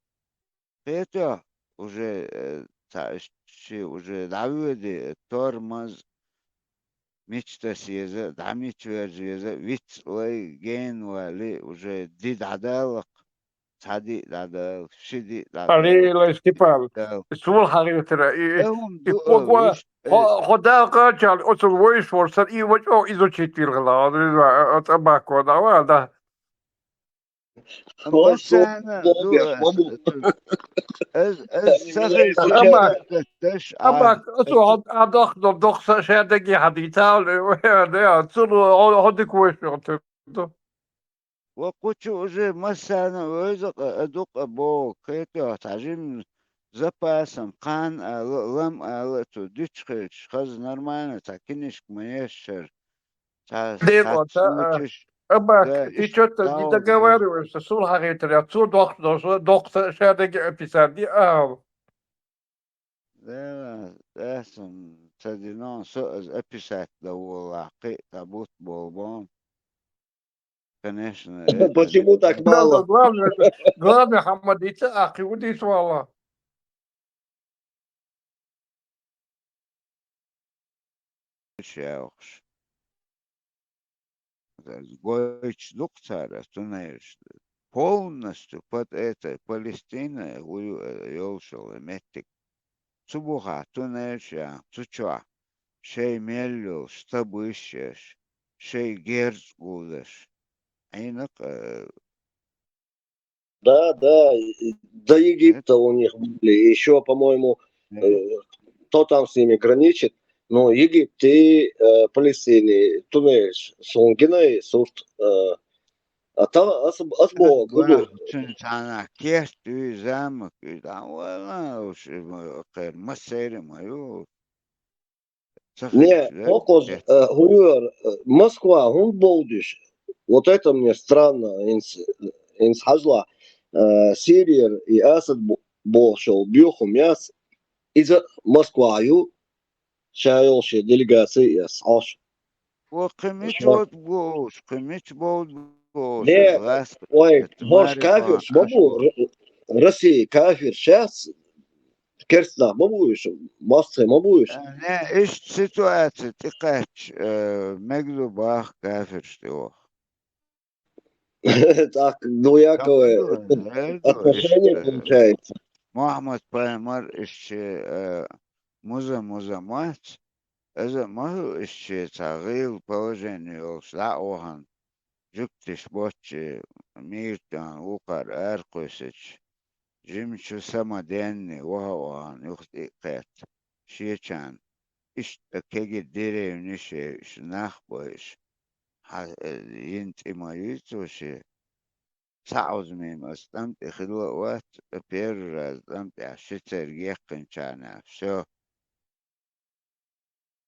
кхетахь, уже, э, цхьа ши уже дӀавоьдий, э, тормоз, мича таса еза, дӀа мича верза веза, виц лай, гена валий, уже ди дӀадалакх, цхьа ди дӀадала, ши ди дӀадала. Аллилай, Степан, Дала. Суна хьагӀиртира, и, Э, хӀума и ду, погва, э, виш-, хо-, э, хо Дала кхачал, оцул вайш вор сар, и вачо изучить виргала, а, а, а, бакко, да, ва, да. Массана ду, э, э, аз, аз сахай Ама, чеча даш, а, ама, оцу хо-, а, дох, дох, дох, са, ша даги хьадийтал, э, э, э, цул, хо-, хо дик вайш вор, ту. Ва кхучу уже массарна вевза-кх, а, дукха боху, кхетахь, цхьа жимма запасом, кхана ала, лам ала а цу дуьтуш хилча, хаза нормально, цхьа кинишка ма ешшара. Цхьа Дед цхьа вот, а, а, случаеш, Абак, да, ты иштта что-то не дӀавала деза. Договариваешься, сулхьагӀийтар, цо дохк дош, дохк ша дега описать ди, а. Да, да, сам ца динон со из описать да волла, кхы а бут болбон. Конечно, Почему так Надо, мало? главное, главное, хӀама дица, а кхы удис валла. Шаухш. Гойч дукха цара туннельш полностью под этой Палестиной гӀу йолшал меттиг. Цу бухахь туннельш ян, цу чохь шай мел йолуш, стабыш еш, шай герз гулдеш. Ӏийнакъ, э, Да, да, и до Египта у них были. Еще, по-моему, э, кто там с ними граничит? Ну, Египет и э, Палестине, туннель, сунгиной, сурт. Э, а там ас-, ас боху, куду? Цуьнан цхьана керт ю, замок ю, там вала уж, э, кхер, массеран ма ю. Ца Не, хилча, да? хӀокхуз, э, хӀун ю, э, Москва хӀунда бовдуьйтуш? Вот это мне странно, инс, инс хьажла, э, Сирия и Асад бо-, бохуш йолу боьхам яц, иза Москва ю, ша йолу шен делегаци эс Ӏош. О, кхин мича Шо- бовду бохуш, кхин мича бовду бохуш, Не, лаьцна ой, кхетта, хӀорш маре кафирш бан ма аш бу, бу. Р-, Россия кафирш яц, керстанах ма бу уьш, мостагӀий ма бу уьш. Э, не, иштта ситуаци тӀекхаьчча, э, мегду баха кафирш тӀе ваха. Так, двуякое Дан, эр ду, отношение иштта, получается. Мухьаммад пайхамар иштта, э, муза-муза мац, иза ма хӀу иштта цхьа гӀийла положение йолуш дӀа а вахана, жуьгтиш боцчу мийртан вукхара аракхуьйсича, жимачу самаденни ваха а вахана, юха тӀе а кхетта, шечарна, иштта кегий деревнаш еш, нах бойуш, хьан, э, йина тӀе ма юй цо шен. Цхьа Ӏузмийма аса тӀам тӀе хилла а вац, первый раз тӀам тӀехь ши церг яьккхинчарна, всё.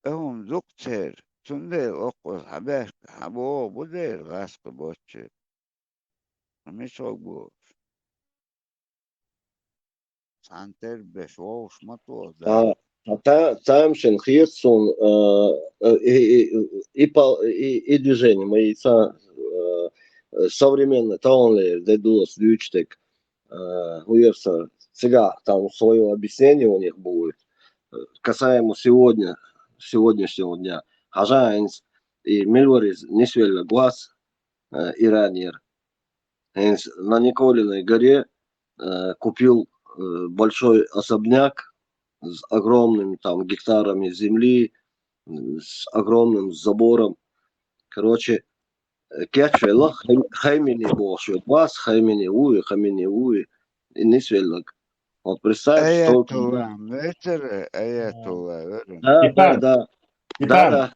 ТӀе хӀума дукха церан, цундела оккхуза хьан баьхка, хьан богӀу бу дера гӀаскхи боцчу. Мича гӀо бохуш? Цхьана тера беш вовшах ма тоху, да. А, а та, тамашийна хета суна, э, э, и, и, и, и пал-, и, и движение, ма и ца, э, э, современный талонлер де дулас дуьйцу дерг. Э, хӀун яра сан, цигахь там своё объяснение у них будет. Э, касаемо сегодня, сегодняшнего дня. Хьажа хӀинца, и мила вара иза нисвелларг вац, э, Иран яра. ХӀинца на Николиной горе, э, купил, э, большой особняк с огромными там гектарами земли, м, с огромным забором. Короче, э, кечвелла Хай-, Хаймени бохуш верг вац, Хаймени вуй, Хамени вуй, и нисвелларг. Вот представь, что... Аятулла, ветер, Аятулла, верен. Да, да, Степан, да. Да, Степан, да.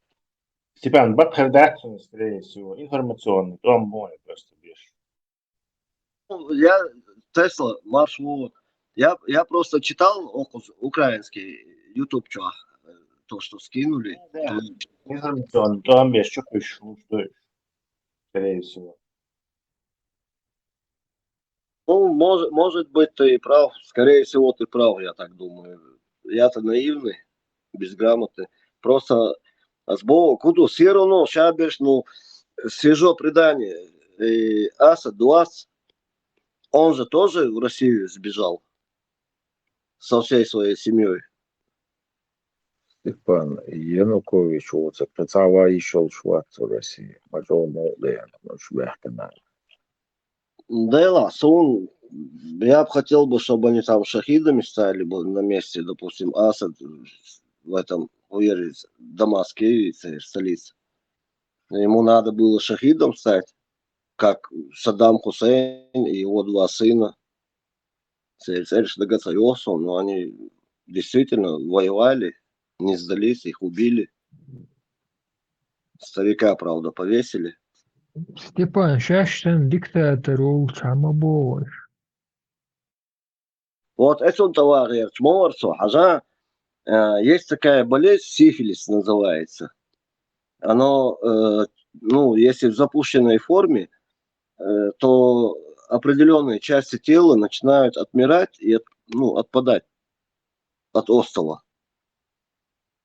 Степан, бакъхьар дац, скорее всего, информационный, там мой просто беш. Ну, я, Тесла, марш вон. Я, я просто читал окус-, украинский YouTube чувак, э, то, что скинули. Да. То- Информационный, там беш, что пишешь, ну, что ещё? Скорее всего. Ну, может, может быть, ты и прав. Скорее всего, ты прав, я так думаю. Я-то наивный, безграмотный. Просто с Богом, куда все равно ща беш, ну, свежо предание. И Асад двадцать, он же тоже в Россию сбежал со всей своей семьей. Степан, Янукович оцу кхин цхьа ван йиш йолуш вац цу России. Ма чӀогӀа мукъа деана, уьш баьхкина. Да ладно, сон, я бы хотел бы, чтобы они там шахидами стали бы на месте, допустим, Асад в этом, уйер из Дамаска, из столицы. Ему надо было шахидом стать, как Саддам Хусейн и его два сына. Церан цӀераш дагахь ца йогӀу суна, но они действительно воевали, не сдались, их убили. Старика, правда, повесили. Степан, шаьш санна диктатор волчу хьан ма бохуш? Вот это он товар, ма вара цо хьажа. Э, есть такая болезнь, сифилис называется. оно, э, ну, если в запущенной форме, э, то определенные части тела начинают отмирать и от- ну, отпадать от остова.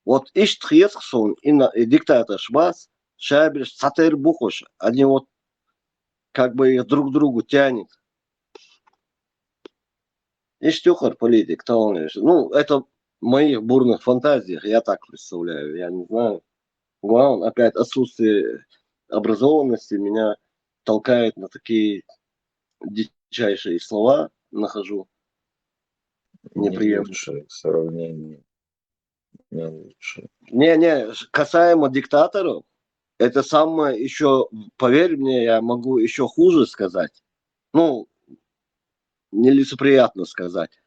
Вот иштта хеташ суна, инна и диктаторш бац, шаберш цхьатерра бу уж, они вот как бы их друг к другу тянет. Иштта ю хӀара политика, тахана. Ну, это в моих бурных фантазиях, я так представляю, я не знаю. Главное, опять отсутствие образованности меня толкает на такие дичайшие слова, нахожу. Не Неприемлемо. Лучшее сравнение. Не лучше. Не-не, касаемо диктаторов, это самое еще, поверь мне, я могу еще хуже сказать. Ну, нелицеприятно сказать.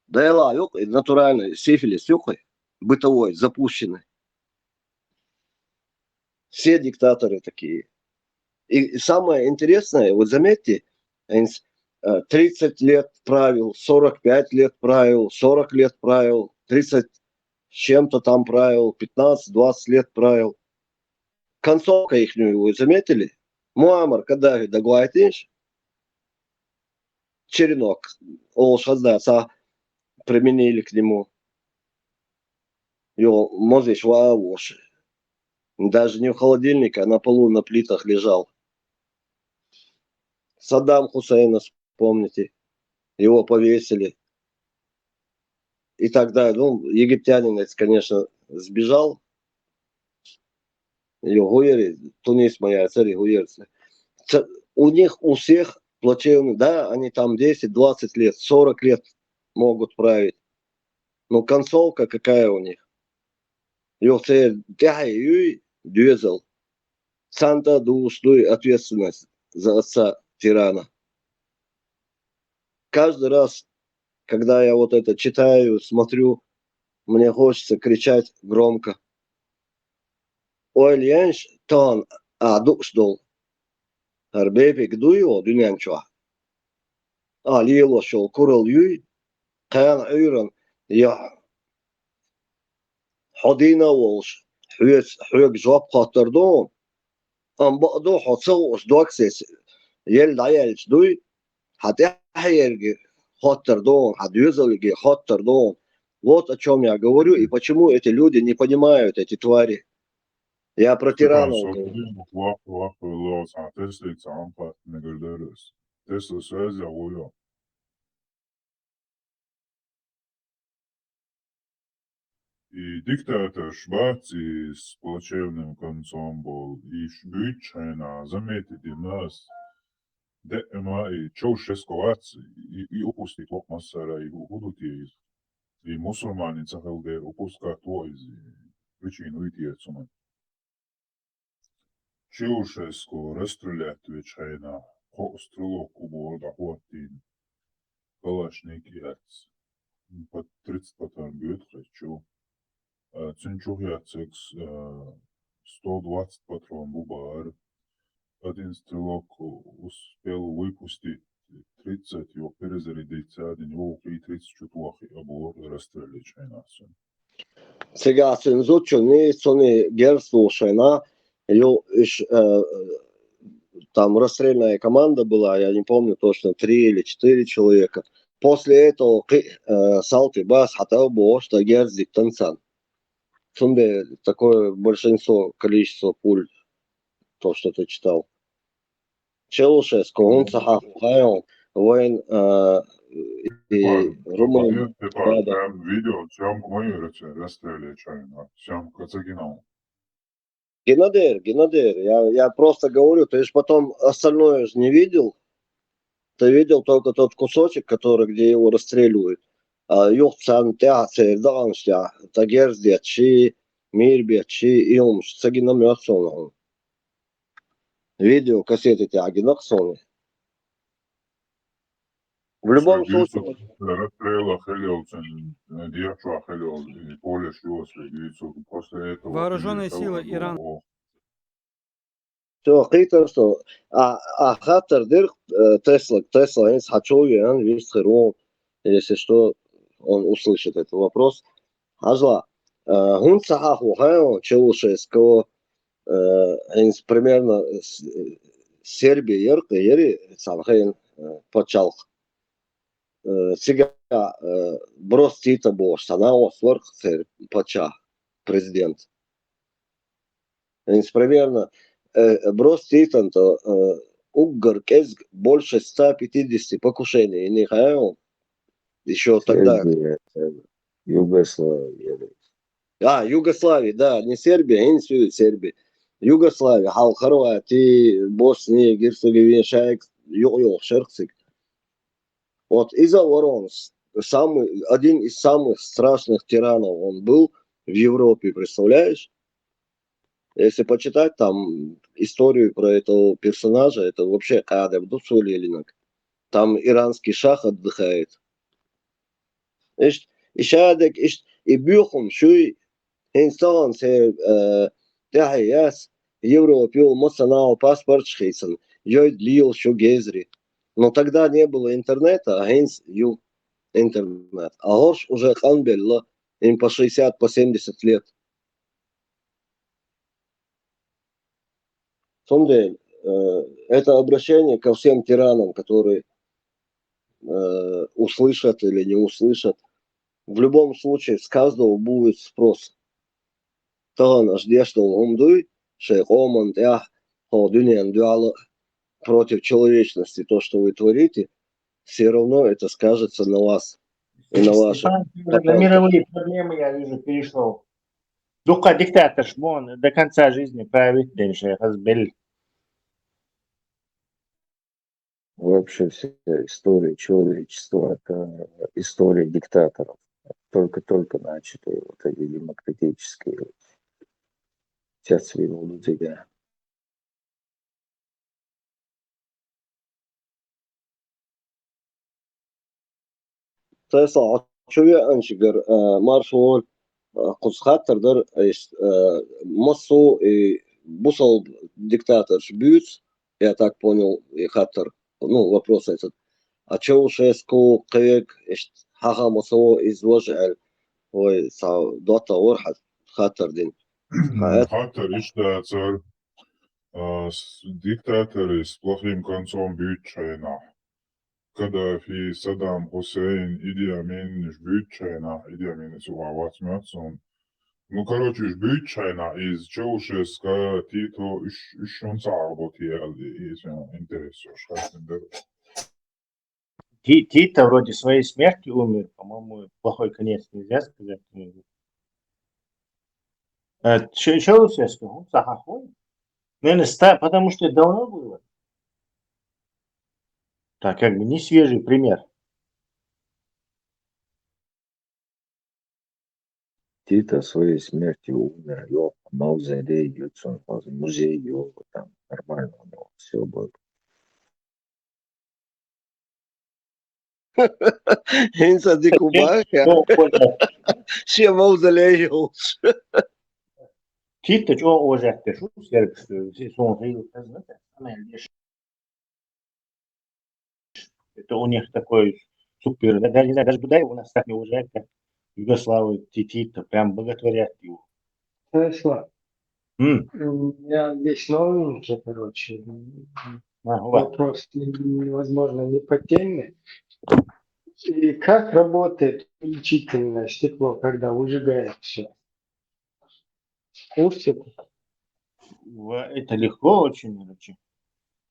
Да и ла, юкъе, натуральный сифилис, юкъе, бытовой, запущенный. Все диктаторы такие. И самое интересное, вот заметьте, тридцать лет правил, сорок пять лет правил, сорок лет правил, тридцать с чем-то там правил, пятнадцать-двадцать лет правил. Концовка ихнюю вы заметили? Муаммар Каддафи дагвайтинш, черенок, олуш хаза ца применили к нему. Йо, мозиш ва вош. Даже не в холодильнике, а на полу, на плитах лежал. Саддам Хусейна вспомните. Его повесили. И так далее. Ну, египтянин, конечно, сбежал. Йо, гуяри, Тунис моя цари гуярцы. У них у всех плачевный, да, они там десять-двадцать лет, сорок лет могут править. Но концовка какая у них? Йо, цер тяхай юй, дюзел. Санта душ дуй ответственность за отца тирана. Каждый раз, когда я вот это читаю, смотрю, мне хочется кричать громко. Ойла енш тахана а душ дол. ХӀара бепиг дуй йо дуьнен чохь. А лелош йолу курал юй, кхана Ӏуьйран яхь. Хьо дийна а волуш, хьоьца, хьоьга жоп хоттар ду хьуна. Амма бакъду, хьо ца хууш дог сеци елла дӀаяьлча дуй, хьан тӀаьхьа ерриге хоттар ду хьуна, хьан доьзалге хоттар ду хьуна. Вот о чём я говорю и почему эти люди не понимают, эти твари. Я про тиранов говорю. Тесла связь я гӀуйо. И диктаторш бац, и с плачевным концом болу, и ш-, буьйцу хьайна, заметить дина ас. Деа ма и Чаушеску вац, и, и упустить вокъ массара, и хӀу ду те иза? И мусульманин ца хила дера упускать во иза, причина вуй те цунна? Чаушеску расстрелять вечу хьайна, кхо стрелок у боху дӀахӀоттийна. Калашник яц. Под тридцать патрон боьду хезчу. А, цуьнан чу яц экс, а, сто двадцать патрон бу бара. Один стрелок успел выпустить тридцать, йо, перезарядить ца дина, йо, и тридцать чу тохи а боху расстрелять хьайна цуьнан. Цигахь цуьнан зудчунний, цунний герз луш хьайна, ю, иш, э, там расстрельная команда была, я не помню точно, три или четыре человека. После этого кхин, э, салти бац хьан тӀе а бохуш, дан герз диттан царна. Цундела такое большинство, количество пуль, то, что ты читал. Чаушеску хӀунда ца хьахо хьайна, вайн, э, и румын, да, да. Видео, съёмка ма ю расстрелять хьайна, съёмка ца гина. Гина дера, гина дера. Я, я просто говорю, ты ж потом остальное ж не видел. Ты видел только тот кусочек, который, где его расстреливают. А юха царна тӀаьхьа церан дакъанаш тӀехь, ткъа герз детташ, мийра бетташ, и хӀумаш ца гина моьтту суна хьуна. Видео кассета тӀехь гина-кх суна. В любом случае, расстрелах хила йолчу, дехьа чохь хила йолу, и полеш йоцу дуьйцург, после этого... Вооружённые силы Иран. Всё, кхийтар со. А, а хаттар дира, э, Тесла, Тесла, хӀинца хьан чу веана, вист хир ву, если что, он услышит этот вопрос. Хьажал, э, хӀунда ца хьахо хьайна Чаушеску, э, хӀинца примерно с-, Серби яр-кх, яри цхьана хенахь, э, пачхьалкх. Э, цигахь, э, Брос Тита бохуш цхьа накъост вара-кх церан паччахь, президент. ХӀинца примерно, э, Брос Титан-то, э, уггар кӀезиг, больше ста пятидесяти покушений йина, хаьий хьуна? Ещё тогда. Сербия, э, Югославия. А, Югославия, да, не Сербия, хӀинца ю Сербия. Югославия, хьалха Хорватия, Босния, Герцеговина, шайга юкъа йолуш яра-кх цига. Вот иза вара он с-, самый, один из самых страшных тиранов он был в Европе, представляешь? Если почитать там историю про этого персонажа, это вообще къаьда ду цо лелийнарг. Там иранский шах отдыхает. Иштта, и шадерг, иштта, и боьхамаш ю, хӀинца тахана церан, э, тӀаьхье яц, Европа йолу массанхьа паспорташ хийцина, йойла лелаш ю гезри. Но тогда не было интернета, а хӀинца ю интернет. А хӀорш уже къанбелла, им по шестьдесят, по семьдесят лет. Цундела, э, это обращение ко всем тиранам, которые, э, услышат или не услышат. В любом случае, с каждого будет спрос. Тахана аша деш долу хӀума дуй, шайн къоман тӀехь, хӀокху дуьненан дуьхьал а, против человечности, то, что вы творите, все равно это скажется на вас и на ваших потомках. Степан, ты уже на мировые проблемы, я вижу, перешёл. Дуккха диктаторш мо до конца жизни править дерг шайх, ас белла. Вообще вся история человечества — это история диктаторов. Только-только начатые вот эти демократические цецве у людей. Тесла, хьо чу веанчигара, а, марша вогӀийла, а, кхуза хаттар дара, а, иштта, а, массо а и бусалба диктаторш буьйцу, я так понял, и хаттар, ну, вопрос этот. А Чаушеску, кхин верг, иштта хьаха массо а иза важа аьлла, вай цхьа доттагӀа вара хьан хаттар дина. Хьан аьтта? Хаттар иштта дацара, а, с-, диктаторы с плохим концом буьйцучу хенахь. Каддафи, Саддам Хусейн, Иди Амин, уьш буьйцучу хенахь, Иди Амин, ас юкъахь вац моьтту суна. Ну, короче, уьш буьйцучу хенахь, иза Чаушеску, Тито, уьш, уьш хӀунда ца Ӏарбо те аьлла, и, и, и, интересно, уьш хаттар дара. Ти-, Тита вроде своей смертью умер, по-моему, плохой конец нельзя сказать. Э, Ча-, Чаушеску, хӀунда ца хьахо? Наверное, ста-, потому что давно было. Так, как бы не свежий пример. Тита своей смертью умер, йо, мавзолей ю цуьнан, музей ю, там нормально у него всё было. ХӀинца дика бу боху, я? Шен мавзолей йолуш. Тита чӀогӀа уважать деш ву сербаш, суна хила хезна, самая леш. Это у них такой супер, да, даже, не знаю, даже Будаев у нас так не уважает, как Югославы, Ти-, Тита, прям боготворят его. Хорошо. М. М, я здесь новенький, короче. А, вот. Вопрос не-, невозможно, не по теме. И как работает увеличительное стекло, когда выжигает всё? В курсе? В-, это легко очень, короче.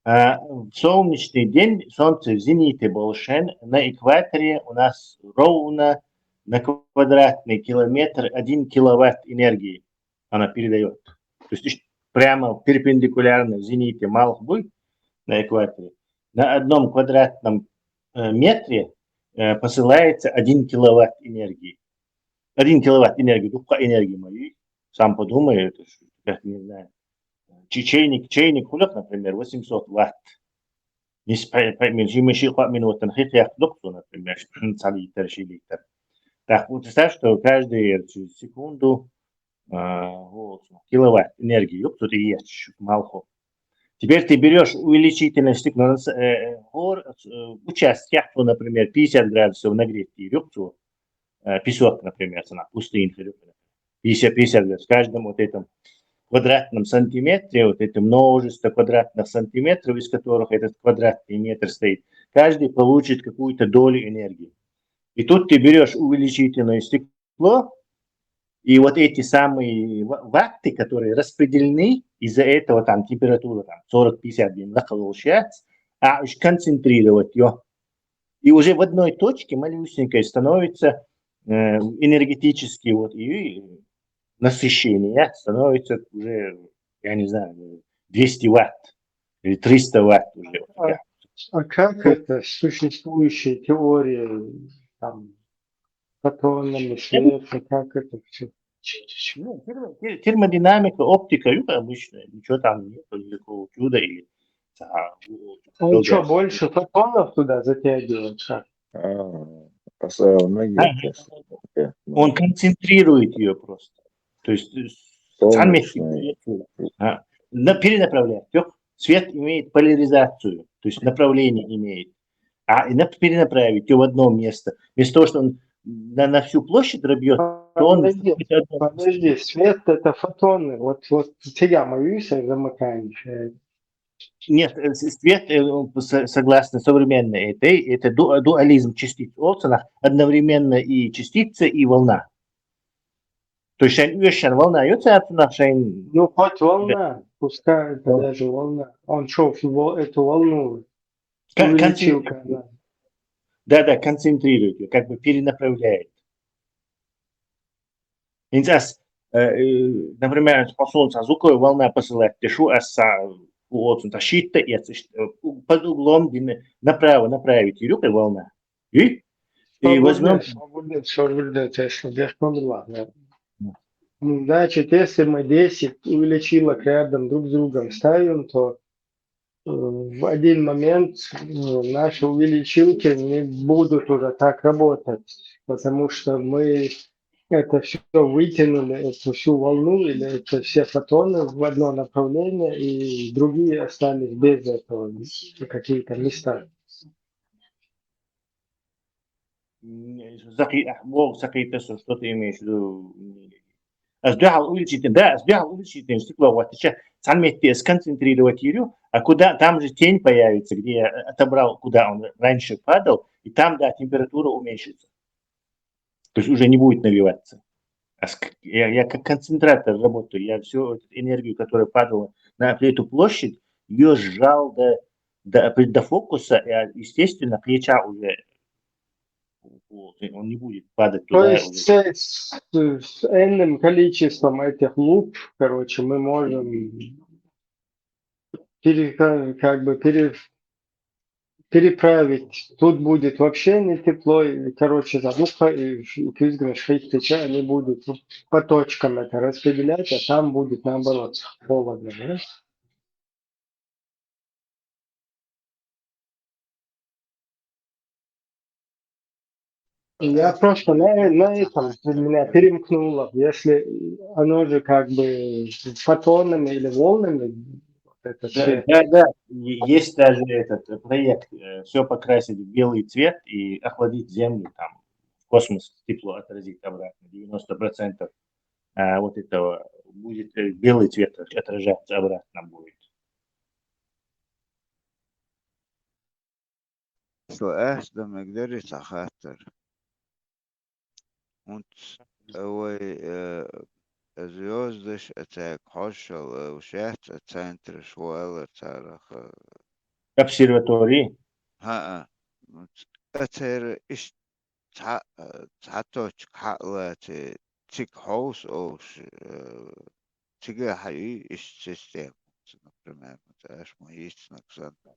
А, в солнечный день солнце в зените болшен, на экваторе у нас ровно на квадратный километр один киловатт энергии она передаёт. То есть иш-, прямо перпендикулярно в зените малх буй на экваторе. На одном квадратном, э, метре, э, посылается один киловатт энергии. Один киловатт энергии, дуккха энергия ма ю. Сам подумай, это ж, я не знаю. Чи-, чайник, чайник хуьлу-кх, например, восемьсот ватт. Нис пе-, пе-, мин-, ши, ши, кхо минутан хи кхехкадо-кх цо, например, ш-, ш-, цхьа литр, ши литр. Так, вот представь, что каждый, э, секунду, а, вот, киловатт энергии ю-кх цо тӀеэцаш малхо. Теперь ты берёшь увеличительное стекло, э, э, гор-, э, участке, цо, например, пятьдесят градусов нагреть йира ю-кх цо, э, песок, например, цхьана пустыня хир ю-кх, пятьдесят, пятьдесят градусов. В каждом вот этом квадратном сантиметре, вот это множество квадратных сантиметров, из которых этот квадратный метр стоит, каждый получит какую-то долю энергии. И тут ты берешь увеличительное стекло, и вот эти самые ватты, которые распределены, из-за этого там температура там сорок-пятьдесят, блин, лакалол сейчас, а уж концентрировать ее. И уже в одной точке малюсенькой становится э, энергетический вот и насыщение становится уже, я не знаю, двести ватт или триста ватт уже. А, а как это существующая теория там фотонами, света, как это все? Ну, термодинамика, оптика, ну, обычная, ничего там нет, никакого чуда или он что, больше фотонов туда затягивает? Как? А, он концентрирует ее просто. То есть цанмет а, перенаправляет. Свет имеет поляризацию, то есть направление имеет. А и перенаправить ее в одно место. Вместо того, что он на, на всю площадь рабьет, то он... Подожди, подожди, свет это фотоны. Вот, вот тебя мою замыкаешь. Нет, свет, согласно современной этой, это дуализм частиц олсанах, одновременно и частица, и волна. То есть шайн уэшан волна йоцатунах шайн... Ну, хоть волна, пускай это даже волна. Он что, эту волну концентрировать. Да, да, концентрирует ее, как бы перенаправляет. Инцас, например, посолнца звуковой волна посылать, ты шу аса уотсун ташитта, под углом направо направить, и рюкой волна. И, и возьмем... Значит, если мы десять увеличилок рядом друг с другом ставим, то в один момент наши увеличилки не будут уже так работать, потому что мы это все вытянули, эту всю волну или это все фотоны в одно направление, и другие остались без этого, какие-то места. Закъи-, а, бог закъийтас, что ты имеешь в виду? Аз дуьхьал увеличительный, да, аз дуьхьал увеличительный стекло, вот, сейчас цанметти сконцентрировать йирю, а куда, там же тень появится, где я отобрал, куда он раньше падал, и там, да, температура уменьшится. То есть уже не будет нагреваться. Я, я как концентратор работаю, я всю эту энергию, которая падала на эту площадь, ее сжал до, до, до фокуса, и, естественно, плеча уже он не будет падать туда. То есть с, с, с энным количеством этих луп, короче, мы можем пере, как бы пере, переправить. Тут будет вообще не тепло, и, короче, задуха, и квизграш, они будут по точкам это распределять, а там будет наоборот холодно, да? Я просто на, на этом меня перемкнуло. Если оно же как бы фотонами или волнами, это да, да, да, есть даже этот проект, все покрасить в белый цвет и охладить Землю, там в космос тепло отразить обратно, девяносто процентов а, вот этого будет белый цвет отражаться обратно будет. Что ас да мегдери сахаттер. Унт вай звездаш ацаг хошал ушац центр шуалар цараха. Обсерватории? Ха-а. Ацер иш цхьа цхьа точка хьалаьци, цига хьовса олуш, цига хьаьй иш система, например, аш ма йийцинарг санна.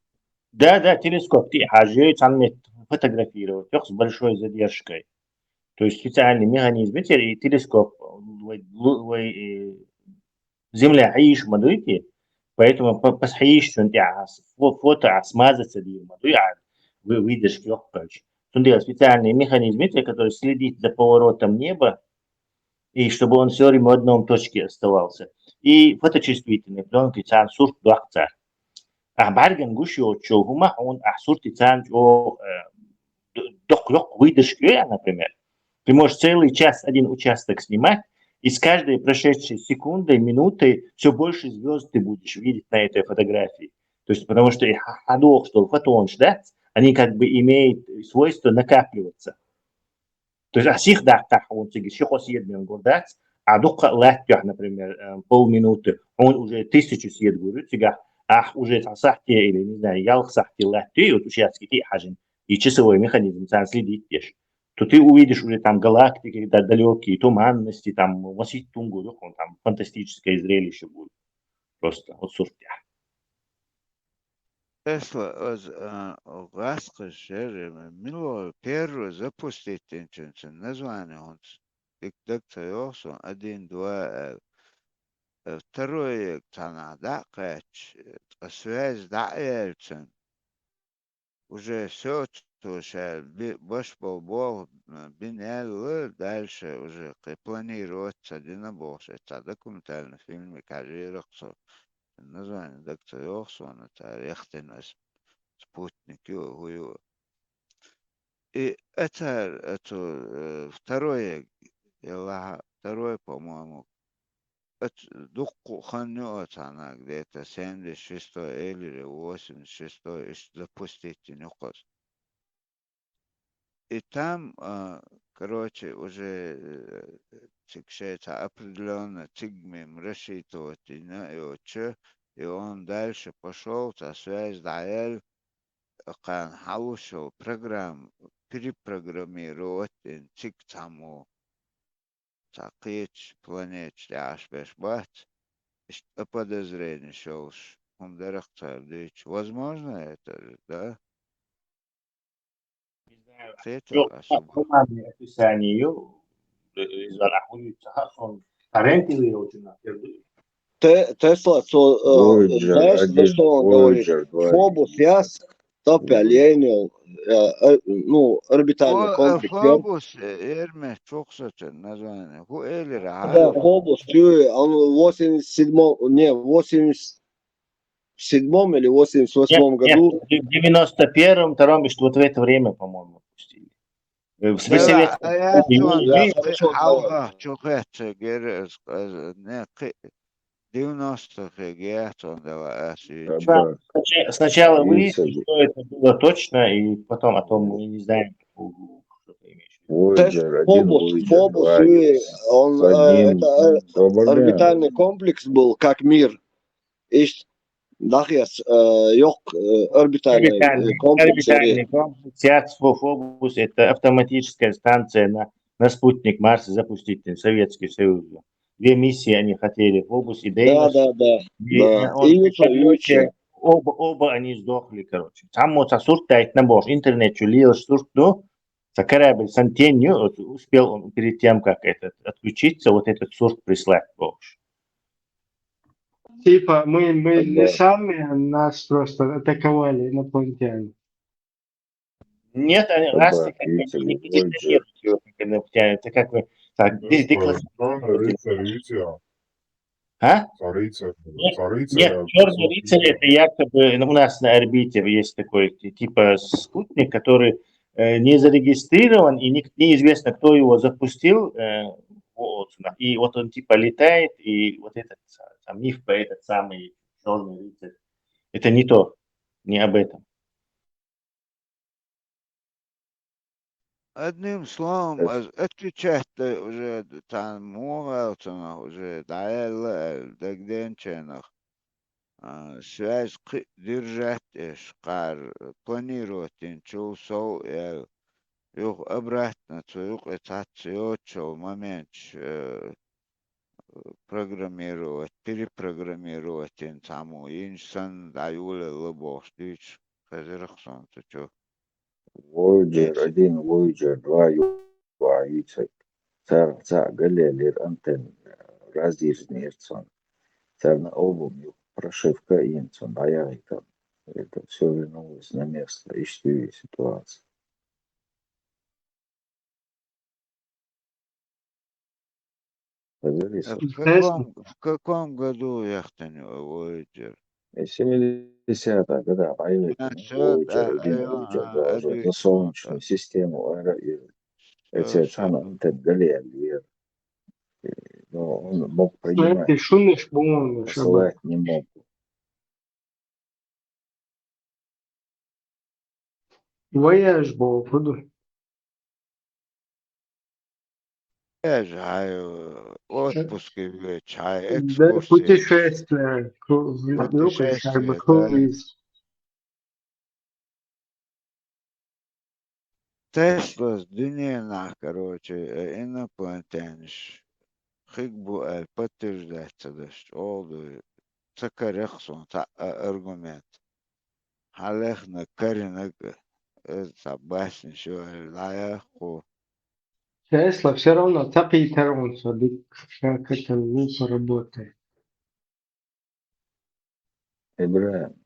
Да, да, телескоп тӀе хьажий, цхьана метте фотографировать йоху с большой задержкой. То есть специальный механизм, и телескоп вай, вай Земля хьийш ма дуй те, поэтому пас хьийш цунна тӀехь фото а смазаться дийр ма дуй, а выдержка йоккхуьйтуш. Цундела специальный механизм, который следит за поворотом неба, и чтобы он все время в одном точке оставался. И фоточувствительный пленка царна сурт доккху цара. Ахьа бӀаьргана гуш йоцучул хӀума хьуна ахьа сурти царна чӀогӀа доккха йоккха выдержка йой, например. Ты можешь целый час один участок снимать, И с каждой прошедшей секундой, минутой все больше звезд ты будешь видеть на этой фотографии. То есть, потому что и ха- хьадохуш долу фотонаш дац, они как бы имеют свойство накапливаться. То есть, а сих даккхахь хьуна цига ши-кхо седа мел гур дац, а дуккха а латтош, например, э, полминуты, хьуна уже тысячу седа гур ю цигахь, ахь уже цхьа сахьте или, не знаю, ялх сахьте латтий, вот уж яцкий тӀе а хьажина, и часовой механизм царна следить деш. То ты увидишь уже там галактики, да, далёкие туманности, там масийтта хӀума гур ю хьуна, там фантастическое зрелище будет. Просто вот сурт тӀехь. Тесла, оз, а, гӀаскхаш шер, мило первый запустить динчун цун название хӀунца дика даг ца йогӀу суна, один, два аьлла. Э, второй цхьанхьа дӀа а кхаьчча, ткъа связь дӀа а яьлла цун. Уже всё, цо ша би-, баш болу болх, м, бина яьлла, дальше уже кхин планировать ца дина бохуш, и цхьа документальный фильмик хьажийра-кх цо. Название дага ца йогӀу суна, цара яхтина аса, «Спутник» ю, хӀун ю. И а цара, а цу, э, второй, я лаха, второй, по-моему, Ац-, дуккха хан ю оцу хьанаг, где-то семьдесят шестой элира восемьдесят шестой, иштта запустить йина ю кхуза. И там, а, короче, уже, э, цига шайца определённо цига мем рассчитывать йина йоцучу, и он дальше пошёл, цхьа связь дӀаяьлла, кхана хьалуш йолу программа перепрограммировать йина цига цхьаммо. Цхьа кхечу планеташ тӀехь Ӏаш берш бац, иштта а подозренеш йолуш хӀума дара-кх цара дуьйцуш. Возможно это же, да? Не знаю. Кхетар Чё, ас хӀума. Туманное описание ю, э, из ван ахули цаха сон, Харентили очень напердует. Те-, Тесла, цо, э, Voyager знаешь, за один, что он говорит? Voyager два. Фобус яц, топпа линию, э, э, ну, орбитальный О, э, комплекс, да? Фобус, э, эрме чухсача название. ХӀу элира, Да, а? Фобус, чё, он в восемьдесят седьмом, не, в восемьдесят седьмом или восемьдесят восьмом Нет, нет, году. В девяносто первом, втором, что вот в это время, по-моему, пустили. Э, в Бела, Советском а я Союзе. Чё, Да, да, хорошо, давай. Хьалха, чё хетча, гер, э, э, не, кхи-, девяностых я геатон дала ас Да, видчу. Да. Снача-, сначала выяснить, что это было точно, и потом, а то мы не знаем, что ты имеешь в виду. Вояджер один, Фобус, Вояджер Фобус, два и есть. Он, э, это, э, орбитальный комплекс был, как мир. Ишт дахъяц, э, йоккха, э, орбитальный, э, комплекс яра. Орбитальный комплекс, яц, Фо-, Фобус, это автоматическая станция на, на спутник Марса запустить, Советский Союз. Две миссии они хотели, Фобус и Деймос. Да, да, да. И, да. Э, он, и короче, оба, оба они сдохли, короче. Цхьаммо цхьа сурт дайтина бохуш, интернет чу лелаш сурт ду, цхьа корабль санна тенна ю, вот успел он перед тем, как этот, отключиться, вот этот сурт прислать бохуш. Типа, мы, мы не сами, нас просто атаковали инопланетяне. Нет, они, ас те как бы не позиционируют его как инопланетяне. Это как бы так, да, дезинформация. Чёрный рыцарь видел? А? Нет, Чёрный рыцарь, это якобы, ну, у нас на орбите есть такой, ти-, типа, спутник, который, э, не зарегистрирован, и ник-, неизвестно, кто его запустил, э, вот, и вот он, типа, летает, и вот этот, а, там, миф про этот самый Чёрный рыцарь, это не то, не об этом. Одним словом, ас отвечать дан уже д-, цхьана муха ваьлла цунах, уже дӀаяьлла аьлла, дагадеанчарах, а, связь кхин а держать еш, кхара планировать йинчул сов аьлла, юха обратно цу юкъе цхьацца йоцучул моменташ, э, программировать, перепрограммировать йина цхьаммо йинчу санна дӀайолаелла бохуш дуьйцуш хезира-кх суна цу чу. Вояджер один, Вояджер два ю-, ю-, ю-, царах цхьаъ галъяьллера, антенна разъерзийнера цунна. Царна обум ю, прошивка а йина цунна дӀаяхийтина. Это всё вернулось на место. Иштта ю и ситуация. Интересно. А в каком, в каком году яхтина ю Вояджер? Э, семидесятых годах дӀаяхийтина Вояджер один, Вояджер два уже на Солнечную систему, аэро-, и эцу цхьана антенна галъяьллера. Э, но он мог принимать, Слушайте, шунаш бонаш, посылать не мог. Ваяж бо, куду? Ежай, отпуске вечай, Да, экскурсии. Путешествие. Ку- в- ну, Путешествие, как бы, да. круиз. Теслас дуьненахь, короче, э, инопланетянаш хиг бу аьлла подтверждать ца деш, чӀогӀа ду. Ца карех суна цхьа а аргумент. Хьан лехна каринаг, э, цхьа баснаш ю аьлла, дӀаяхху. Тесла все равно цхьа кхийтар вон со дика, как это, ну, поработает. Ибрахим,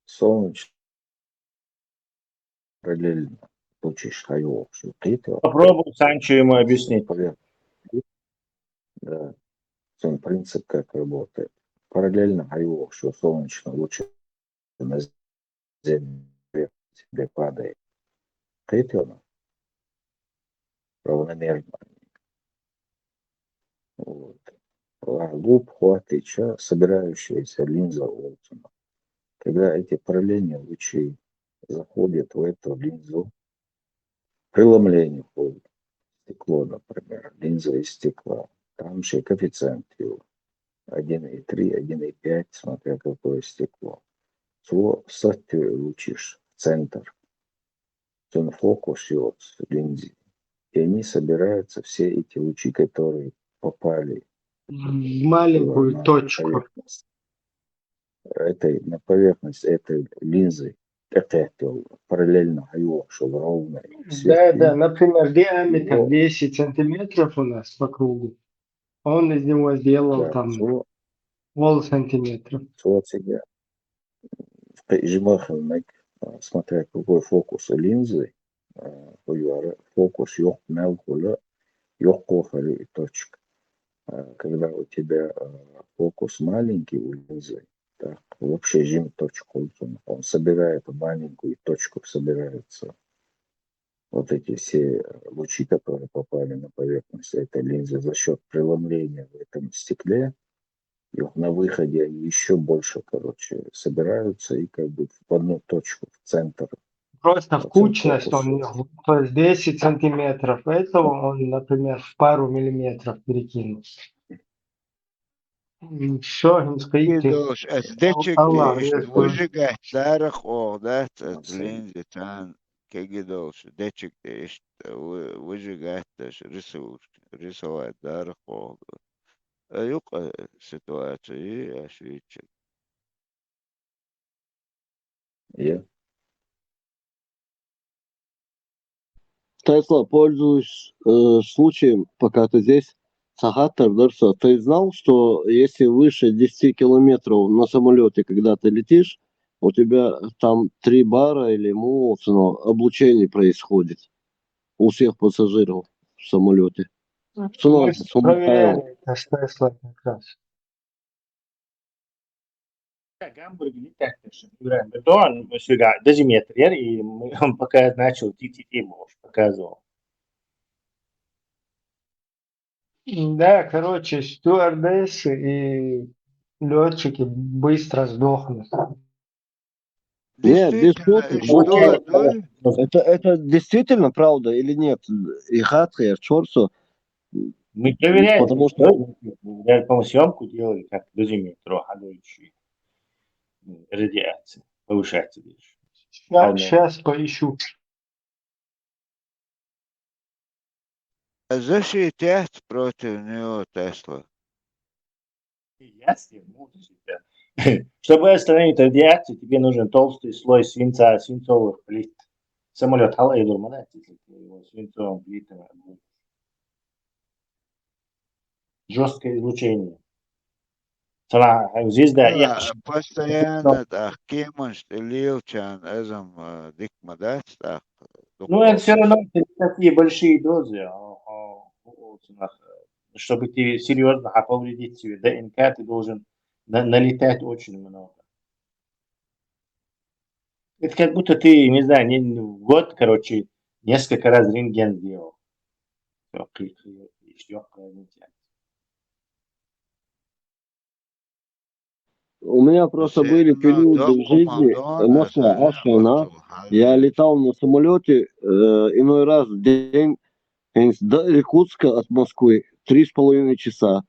солнечный параллельно лучиш хьайогӀуш ю, кхетий хьо? Попробуй Санчо ему объяснить. Поверь. Да. Цун принцип как работает. Параллельно хьайогӀуш ю солнечный лучи на земле тебе падает. Кхетий хьо? Равномерно. Вот. А губ хватит, ща собирающаяся линза Уолтона. Когда эти параллельные лучи заходят в эту линзу, преломление уходит. Стекло, например, линза из стекла. Там же коэффициент его один и три, один и пять, смотря какое стекло. Цо сатуьйтуш в центр. Цун фокус йоцу линзи. И они собираются, все эти лучи, которые попали В маленькую на точку. Поверхность. Этой, на поверхность этой линзы. Это параллельно хьайогӀуш йолу ровно. Да, да, например, диаметр Его- десять сантиметров у нас по кругу. Он из него сделал Да, там цо, пол сантиметра. цо цига кхин жима хилла мега, а, смотря какой фокус линзы, а, хӀу яра, фокус йоккха мел хуьлу, йоккха хир ю и точка. А, когда у тебя, а, фокус маленький у линзы, так, вообще жима точка хуьлу цунах. Он собирает в маленькую точку, собирается. Вот эти все лучи, которые попали на поверхность этой линзы за счет преломления в этом стекле, и на выходе они еще больше, короче, собираются и как бы в одну точку, в центр. Просто Вот кучность фокус. Он её, то есть десять сантиметров этого он, например, в пару миллиметров перекинул. Все, Кегий долуш, ас дечиг Аллах, тӀе иштта Аллах. Выжигать дарах оха дац, ас Спасибо. линзи царна кегий долуш, дечиг тӀе иштта вы-, выжигать даш, рисовать, рисовать дарах оха. А юкъа ситуация, аш вичиг. Я. Тесла, пользуясь э, случаем, пока ты здесь, цхьа хаттар дара со. Ты знал, что если выше десяти километров на самолете, когда ты летишь, у тебя там три бара или муо, но облучение происходит у всех пассажиров в самолете. Цунах Мы цунах проверяли это с Теслой как раз. Гамбург летать, Ибрахим, бетон, мы сюда дозиметр, и мы пока начал тити, ему уж показывал. Да, короче, стюардессы и летчики быстро сдохнут. Нет, без Действительно, шуток, и что, вот да? Это, это действительно правда или нет? И хатхер, чорсо. Мы проверяем. Потому что Даже, по-моему, съемку делали, как дозиметр, а дальше радиация повышается дальше. Сейчас, сейчас поищу. Защитят против него Тесла. Я с ним буду защищать. Чтобы остановить радиацию, тебе нужен толстый слой свинца, свинцовых плит. Самолет хала и дурманать, если ты его свинцовым плитами обложишь. Жесткое излучение. Цара звезда, Ила, постоянно тӀаккха кеманаш тӀе лелачарна азам, а, дика ма дац тӀаккха. Ну, это все равно такие большие дозы, а, а, у- у- цунах, э, чтобы ты серьезно а повредить себе ДНК, ты должен на- налетать очень много. Это как будто ты, не знаю, не- в год, короче, несколько раз рентген сделал. Всё, при- при- ещё разница. У меня просто были периоды в жизни, эмоция ошена. Я летал на самолете э, иной раз в день из до Иркутска от Москвы три с половиной часа.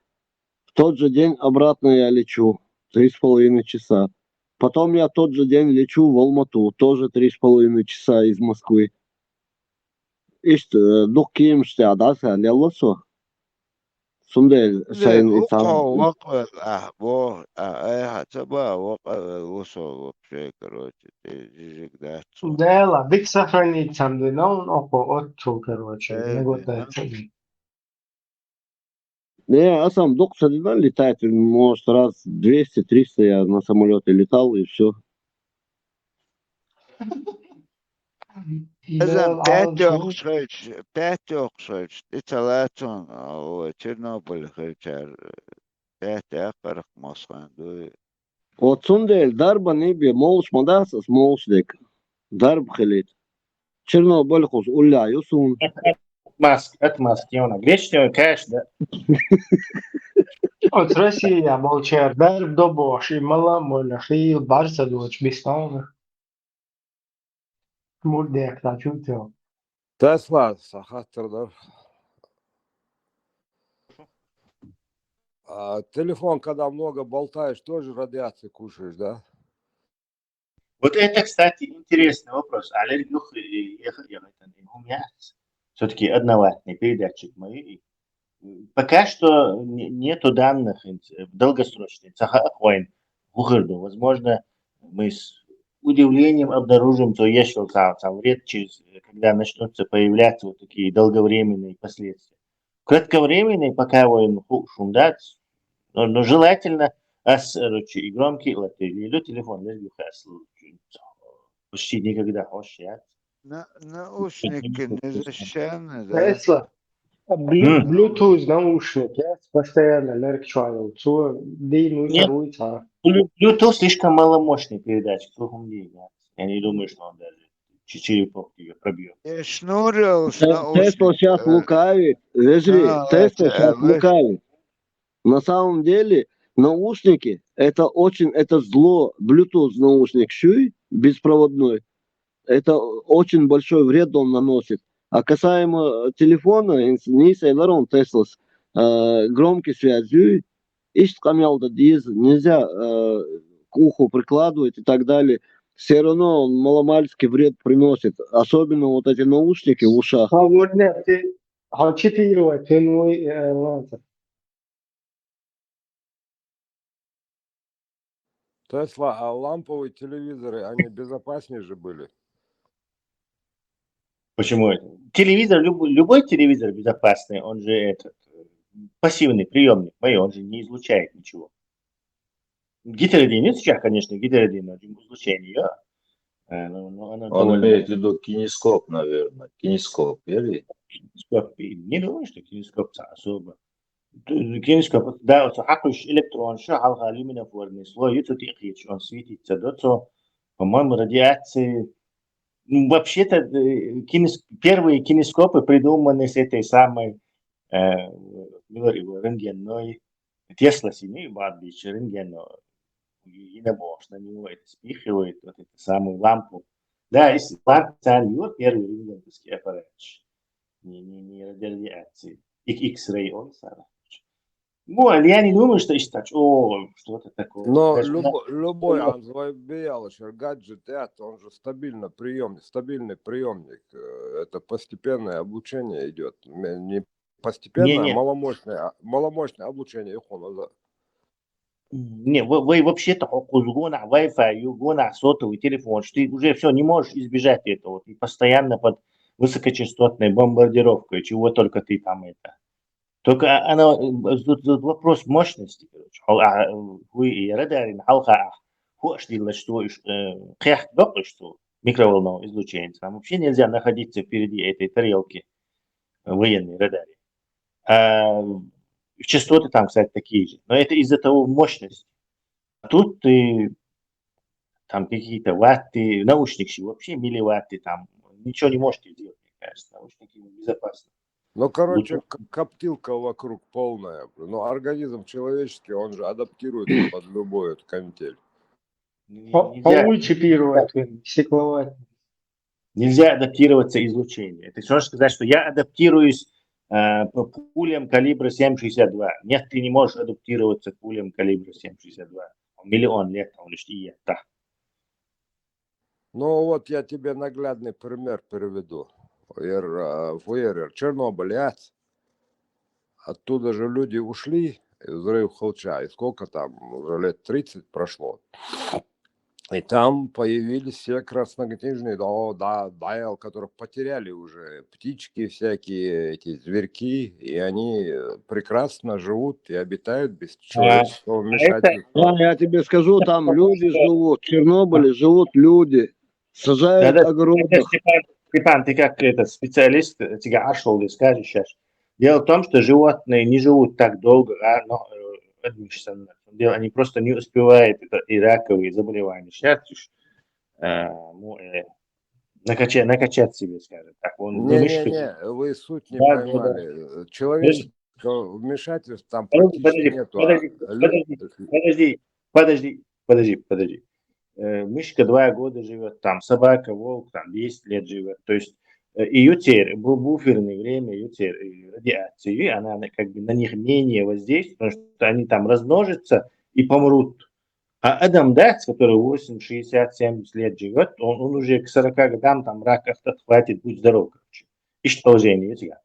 В тот же день обратно я лечу три с половиной часа. Потом я тот же день лечу в Алмату, тоже три с половиной часа из Москвы. Ишт дук кимш тяда са лелосо. Сунде шайн ицан. Вакъа, а, бо, а, ай, хата ба, вакъа, усо вообще, короче, ты жижиг да. Дела, дик сохранить сам динал, око отцу, короче, не готается. Не, а сам дук садина летать, может, раз двести-триста я на самолете летал, и все. Эзан пять охшойч, пять охшойч, ицалатун, о, Чернобыль хойчар, пять ах парах Москван дуй. Отсун дель дарба не бе, молш мадас, ас молш дек. Дарб хилит. Чернобыль хуз улля юсун. Маск, это маск, я вона. Гречневый кэш, да? От Россия молчар, дарб добош, и мала моля, хил, барса доч, беспална. Мурдек, да, чутил. Тесла, сахаттырдыр. А телефон, когда много болтаешь, тоже радиации кушаешь, да? Вот это, кстати, интересный вопрос. Алер юх, э, ехать, я в этом, и у меня все-таки одноватный передатчик мой. И, м, пока что не- нету данных, э, долгосрочных. Саха аквайн, гухырду. Возможно, мы с удивлением обнаружим, что есть вот сам, сам вред, через, когда начнутся появляться вот такие долговременные последствия. Кратковременные, пока воин ху- шундат, но, но желательно ас, короче, и громкий, вот, или телефон, лишь бы хас, почти никогда хошь, я. На, наушники не защищены, да? Тесла. А блю- М. Bluetooth наушник, я постоянно лерк чуял. Цу день Нет. Второй ца. Блю- Bluetooth слишком маломощный передатчик, слухом деньги. Я не думаю, что он даже четыре попки пробьет. Я шнурил с Те- Тесла наушниками, сейчас э, лукавит. Вежри, а, Тесла это, сейчас э, лукавит. На самом деле, наушники, это очень, это зло. Bluetooth наушник шуй, беспроводной. Это очень большой вред он наносит. А касаемо телефона, инс- не сейларон Теслас, э, громкий связью, ишт камялда диз, нельзя э, к уху прикладывать и так далее. Все равно он маломальский вред приносит. Особенно вот эти наушники в ушах. А вот нет, ты, а чипировать, ты ну, э, ладно. Тесла, а ламповые телевизоры, они безопаснее же были. Почему это? Телевизор, любой, любой телевизор безопасный, он же этот, э, пассивный приемник, мой, он же не излучает ничего. Гетеродин, не сейчас, конечно, гетеродин, но излучение, э, ну, ну, оно Он довольно имеет в виду кинескоп, наверное. Кинескоп, или? Кинескоп, и не думаю, что кинескоп-то особо. Т- Кинескоп, да, вот хакуш электрон, что халха люминофорный слой, и тут их есть, он светится, да, то, по-моему, радиации. Ну, вообще-то, э, кинес- первые кинескопы придуманы с этой самой, э, Миллер его рентгенной, Тесла синий, бадбич рентген, но и, и на бошь, на него это спихивает, вот эту самую лампу. Да, если лампа, вот первый рентгеновский аппарат. Не, не, не радиации. Ик- X-ray он сара. Ну, а я не думаю, что ищет, о, что-то такое. Но Даже на- любо- любой анзой биялышер гаджет, это он же стабильно приемник, стабильный приемник. Э, Это постепенное облучение идет. Ме- Не постепенное, а Не-не. Маломощное, а- маломощное облучение. Их он назад. Не, вы, вы вообще-то гона Wi-Fi, гона сотовый телефон, что ты уже все не можешь избежать этого. Ты постоянно под высокочастотной бомбардировкой, чего только ты там это. Только а- она, э, тут, тут вопрос мощности, короче. Хол- а, э, Вы и радарин, халха, хуаш дила, что иш, э, кех док, что микроволновое излучение. Там вообще нельзя находиться впереди этой тарелки, э, военной радаре. А частоты там, кстати, такие же. Но это из-за того мощности. А тут ты там какие-то ватты, наушники вообще милливатты, там ничего не можете сделать, мне кажется. Наушники безопасны. Ну, короче, Лучше к- коптилка вокруг полная. Ну, организм человеческий, он же адаптируется под любую эту канитель. не- По- нельзя, Получше первое, стекловать. нельзя адаптироваться излучению. Это все равно сказать, что я адаптируюсь э, по пулям калибра семь шестьдесят два. Нет, ты не можешь адаптироваться к пулям калибра семь шестьдесят два. Миллион лет он лишь и это. Ну, вот я тебе наглядный пример приведу. Ер, а, фу ер, ер, Чернобыль, а? Оттуда же люди ушли, взрыв Хилча, и сколько там, уже лет тридцать прошло. И там появились все краснокнижные, да, да, да, которые потеряли уже птички всякие, эти зверьки, и они э, прекрасно живут и обитают без человеческого вмешательства. Да, я тебе скажу, там люди живут, в Чернобыле живут люди, сажают Да-да, огороды. Степан, Степан, ты как этот специалист, тебя Ашол, ты скажешь сейчас. Дело в том, что животные не живут так долго, а, но э, это не что, на самом деле, они просто не успевают это и раковые заболевания. Сейчас э, ну, э, накачать, накачать себе, скажем так. Он ну, мышцы- Не-не-не, вы суть не Да, да, да. поймали. Человеческого вмешательства там Подожди, практически подожди, нету. А подожди, лю- подожди, подожди, подожди, подожди, подожди. Э, Мышка два года живет там, собака, волк там десять лет живет. То есть э, и ютер, бу- буферное время, ютер, и радиации, она на- как бы на них менее воздействует, потому что они там размножатся и помрут. А Адам Дац, который восемьдесят, шестьдесят, семьдесят лет живет, он, он уже к сорока годам там рак от- отхватит, будь здоров, короче. Ишь положение, видите, как.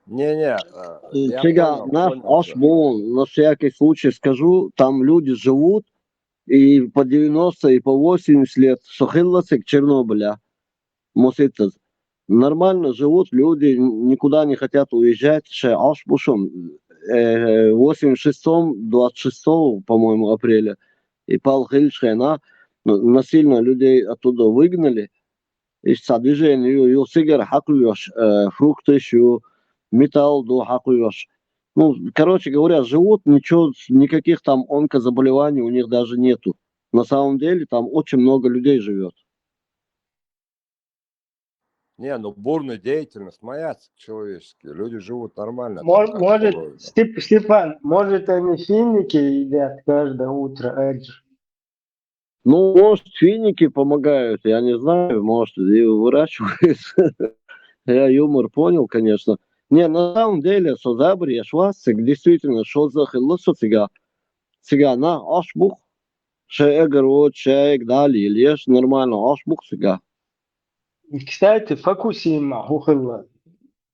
Не-не, э, я Сега, понял, наш понял аш всё. бу, на всякий случай скажу, там люди живут и по девяносто, и по восемьдесят лет, сохилла сек Чернобыля. Муситаз. Нормально живут люди, н- никуда не хотят уезжать. Ше аш бушум, э, восемьдесят шестом, двадцать шестого, по-моему, апреля. И пал хилчхена, н- насильно людей оттуда выгнали. И са движение ю, ю сигар хакуешь, э, фрукты ю, металл ду хакуешь. Ну, короче говоря, живут, ничего, никаких там онкозаболеваний у них даже нету. На самом деле там очень много людей живет. Не, ну бурная деятельность моя человеческая. Люди живут нормально. Мож- там, как Может, положено. Степ- Степан, может, они финики едят каждое утро, Эдж? Ну, может, финики помогают, я не знаю, может, и выращивают. Я юмор понял, конечно. Не, на самом деле, со забри, я швасцик, действительно, что за хилла со цига. Цига на, аш бух. Ше эгор вот, ше эг дали, или еш нормально, аш бух цига. Кстати, Фукусима, хухилла.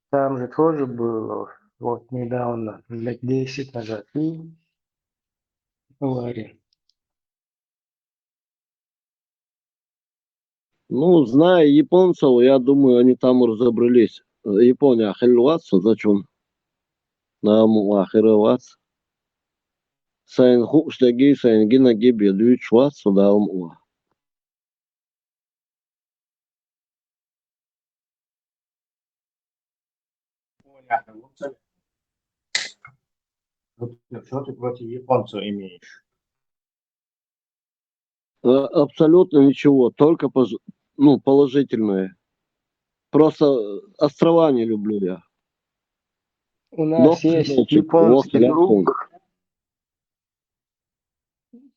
Там же тоже было, вот недавно, лет десять назад. И авария. Ну, зная японцев, я думаю, они там разобрались. Япония хилвац, зачем? Нам ахировац. Сайн хуш даги, сайн гина гиб я дюч вац, да ум уа. Что ты против японцев имеешь? Э, Абсолютно ничего, только поз- ну, положительное. Просто острова не люблю я. У нас Ну, есть значит, японский вот, друг.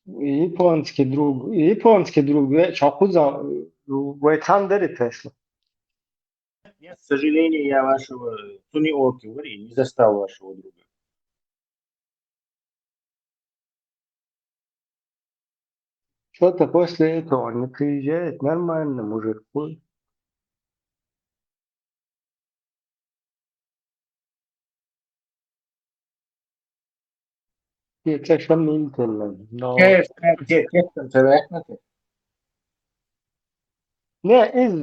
Японский друг. Японский друг. Ве- чакуза, вайтандери Тесла. Нет, к сожалению, я вашего Туниоки говорю, не застал вашего друга. Что-то после этого он не приезжает. Нормально, мужик. Хуй. Кече шамин теллен. Но Кеф, кеф, кеф, кеф, кеф, Не, из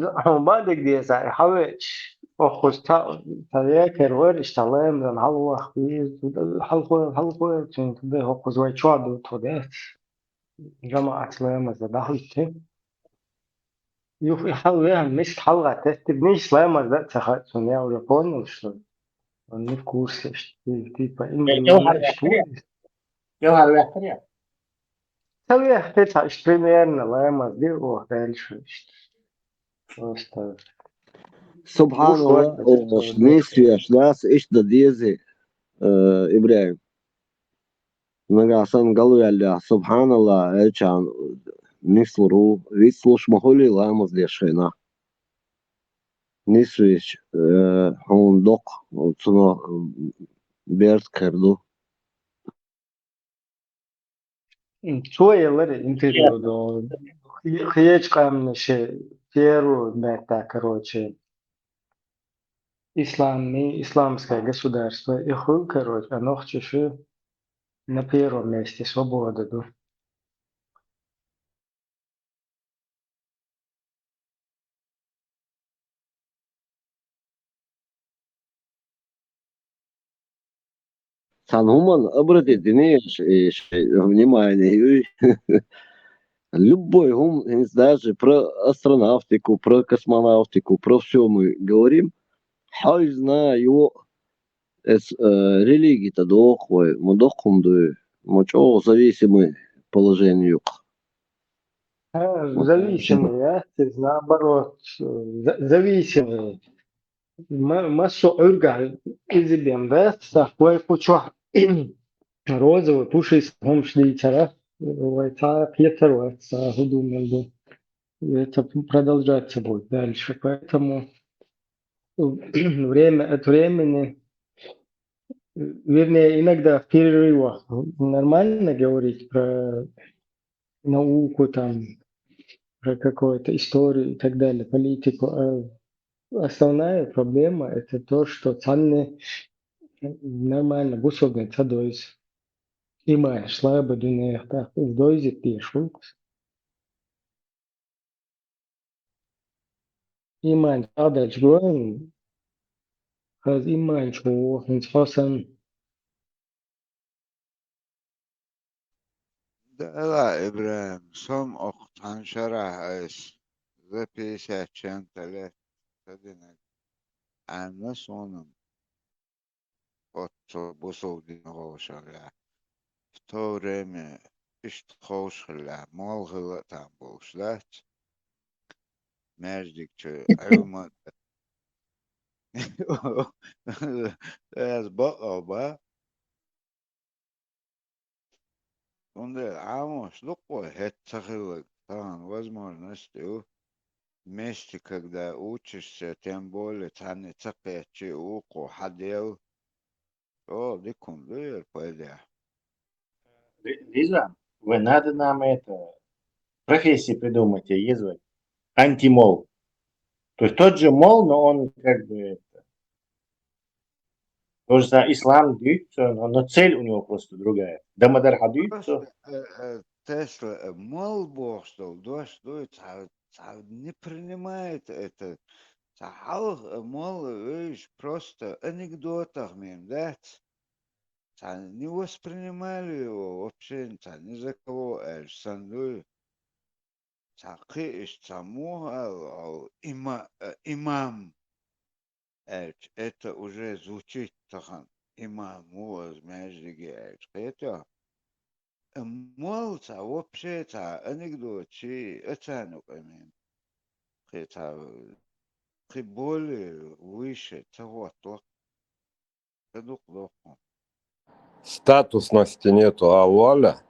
бадик дезай, хавеч. Охуз та, та векер вер, ишта лемзан, халвах, из, халхуер, халхуер, чин, туда охуз вай чуа ду тоде. Жамаат лемаза дахлите. Юх, хал вехан, мис халга тестиб, ниш лемаза цаха, чин, я уже понял, что он не в курсе, что ты, типа, Кел хар что Кел хар вяхтар я. Та вяхтар, примерно, лемаз, ди, о, дальше, что. Просто. Субханалла, ош нисвеш дас иштта деза, э, Ибрахим. Нагахь санна галваьлла, субханалла, аьлча нислур ву, вицлуш ма хуьлий ламаз деш хенахь. Нисвеш, э, хьуна доккха, цунах, м, берзкхер ду. Цо еллара интервью до. Хе-, хечу къаьмнаше первую бетта, короче, исламный, исламское государство, и хуьлу, короче, а нохчаша на первом месте, свобода ду. Цхьана хӀуманна обратить дина еш, еш внимание юй. Любой хӀума, хӀинца даже про астронавтику, про космонавтику, про всё мы говорим. Хьайзна йо, эс, э, религи тӀе доху вай, ма доккха хӀума дуй, ма чӀогӀа зависимый положение юкъа. Хьа, зависимый яц иза, наоборот, за-, зависимый. Ма-, массо а Ӏуьргахь иза бен дац, тӀаккха вай кху чохь розовый, пушистый хӀумаш дийцара, вай цхьа а кхетар вац, цхьа а хӀун ду, мел ду. Это продолжаться будет дальше. Поэтому время от времени, вернее, иногда в перерывах нормально говорить про науку, там, про какую-то историю и так далее, политику. А основная проблема — это то, что цхьанне нормально бусалба дин ца дойзу. Иман слабый дуьненах тӀаккха, иза дойзийта дезаш ву. Иман чӀагӀделча гой, хаза иман чу ву, хӀинца хьо санна. Дала, Ибрахим, со-м окху цхьана шарахь айса за пятьдесят чем-то лет ца динарг аьлла суна-м. Оццул бусалба дин вовшахъяьлла. В то время иштта ховшахъяьлла, молла хилла а там болуш дац. Маьждиг чу Ӏилма а, аса бакъ а бан. Цундела Ӏамош ду-кх вай, хӀетта ца хилларг, тахана возможность ю. Вместе когда учишься, тем более цхьанне ца кхетча а вукхо хьан дел. ЧӀогӀа дика хӀума ду яра пайдехь. Ри-, Риза, вы надо нам это, профессии придумайте, еза вай. Антимол. То есть тот же мол, но он как бы это, то же самое, ислам дуьйцу, но, но цель у него просто другая. Дамадар хьан дуьйцу? Просто, э, э, Тесла, э, мол бохуш долу дош дуй, цхьа, цхьа не принимает это, цхьа хьалха, э, мол, вевзаш просто анекдотах мем дац. Цхьа не воспринимали его вообще, цхьа ни за кого аьлча санна дуй. Цхьа кхин иштта цхьа муха аьлла, хьо има-, э, имам аьлча, это уже звучит тахана, имам ву аса маьждиге аьлча, кхетий хьо? Э, мол цхьа вообще цхьа анекдот ши а ца нукъамин. Кхин цхьа, кхин более выше ца хӀоттало. Ца дукха доккху. Статусности нету, а воля?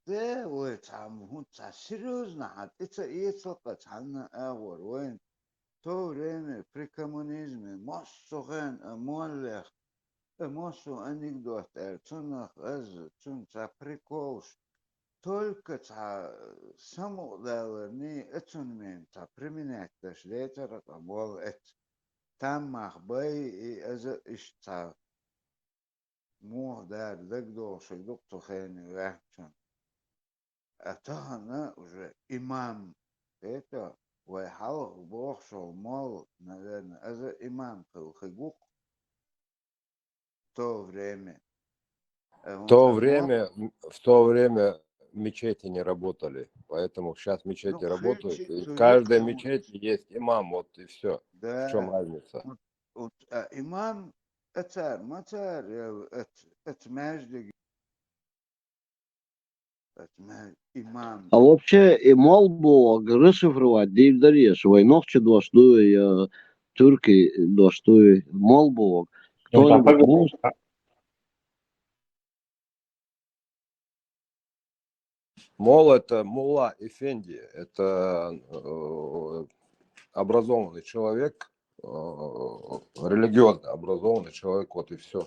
Де, вай цхьа хӀун цхьа серьёзно хьан тӀе ца эцалкъа цхьанна агӀор вайн. То время при коммунизме массо хен а моллех, э, массо анекдот аьлла, цунах аз, цунна цхьа приколш. Только цхьа самукъадаларний а цунна мен цхьа применять даш децара къа болла эц. Там мах бай и аза иштта цхьа муха дара дагадогӀуш ду-кх цу хенан ваьхначун. А тахана уже имам, это, вай хьалха бохуш волу молла, наверное, аза имам хилла хи гу-кх. В то время. Э, В то время, м, в то время мечети не работали, поэтому сейчас мечети работают, и в каждой мечети есть имам, вот и всё. Да. В чём разница? Вот, вот, а имам, а цар, ма цар, э, эц-, эц маьждиг. А вообще, и мол боху расшифровать дийр дарий, вай нохча дош ду, я, türkü dostü, mol bu. Ну, Кто-нибудь так, может? Мол — это мулла, эфенди, это э, образованный человек, э, религиозно образованный человек, вот и все.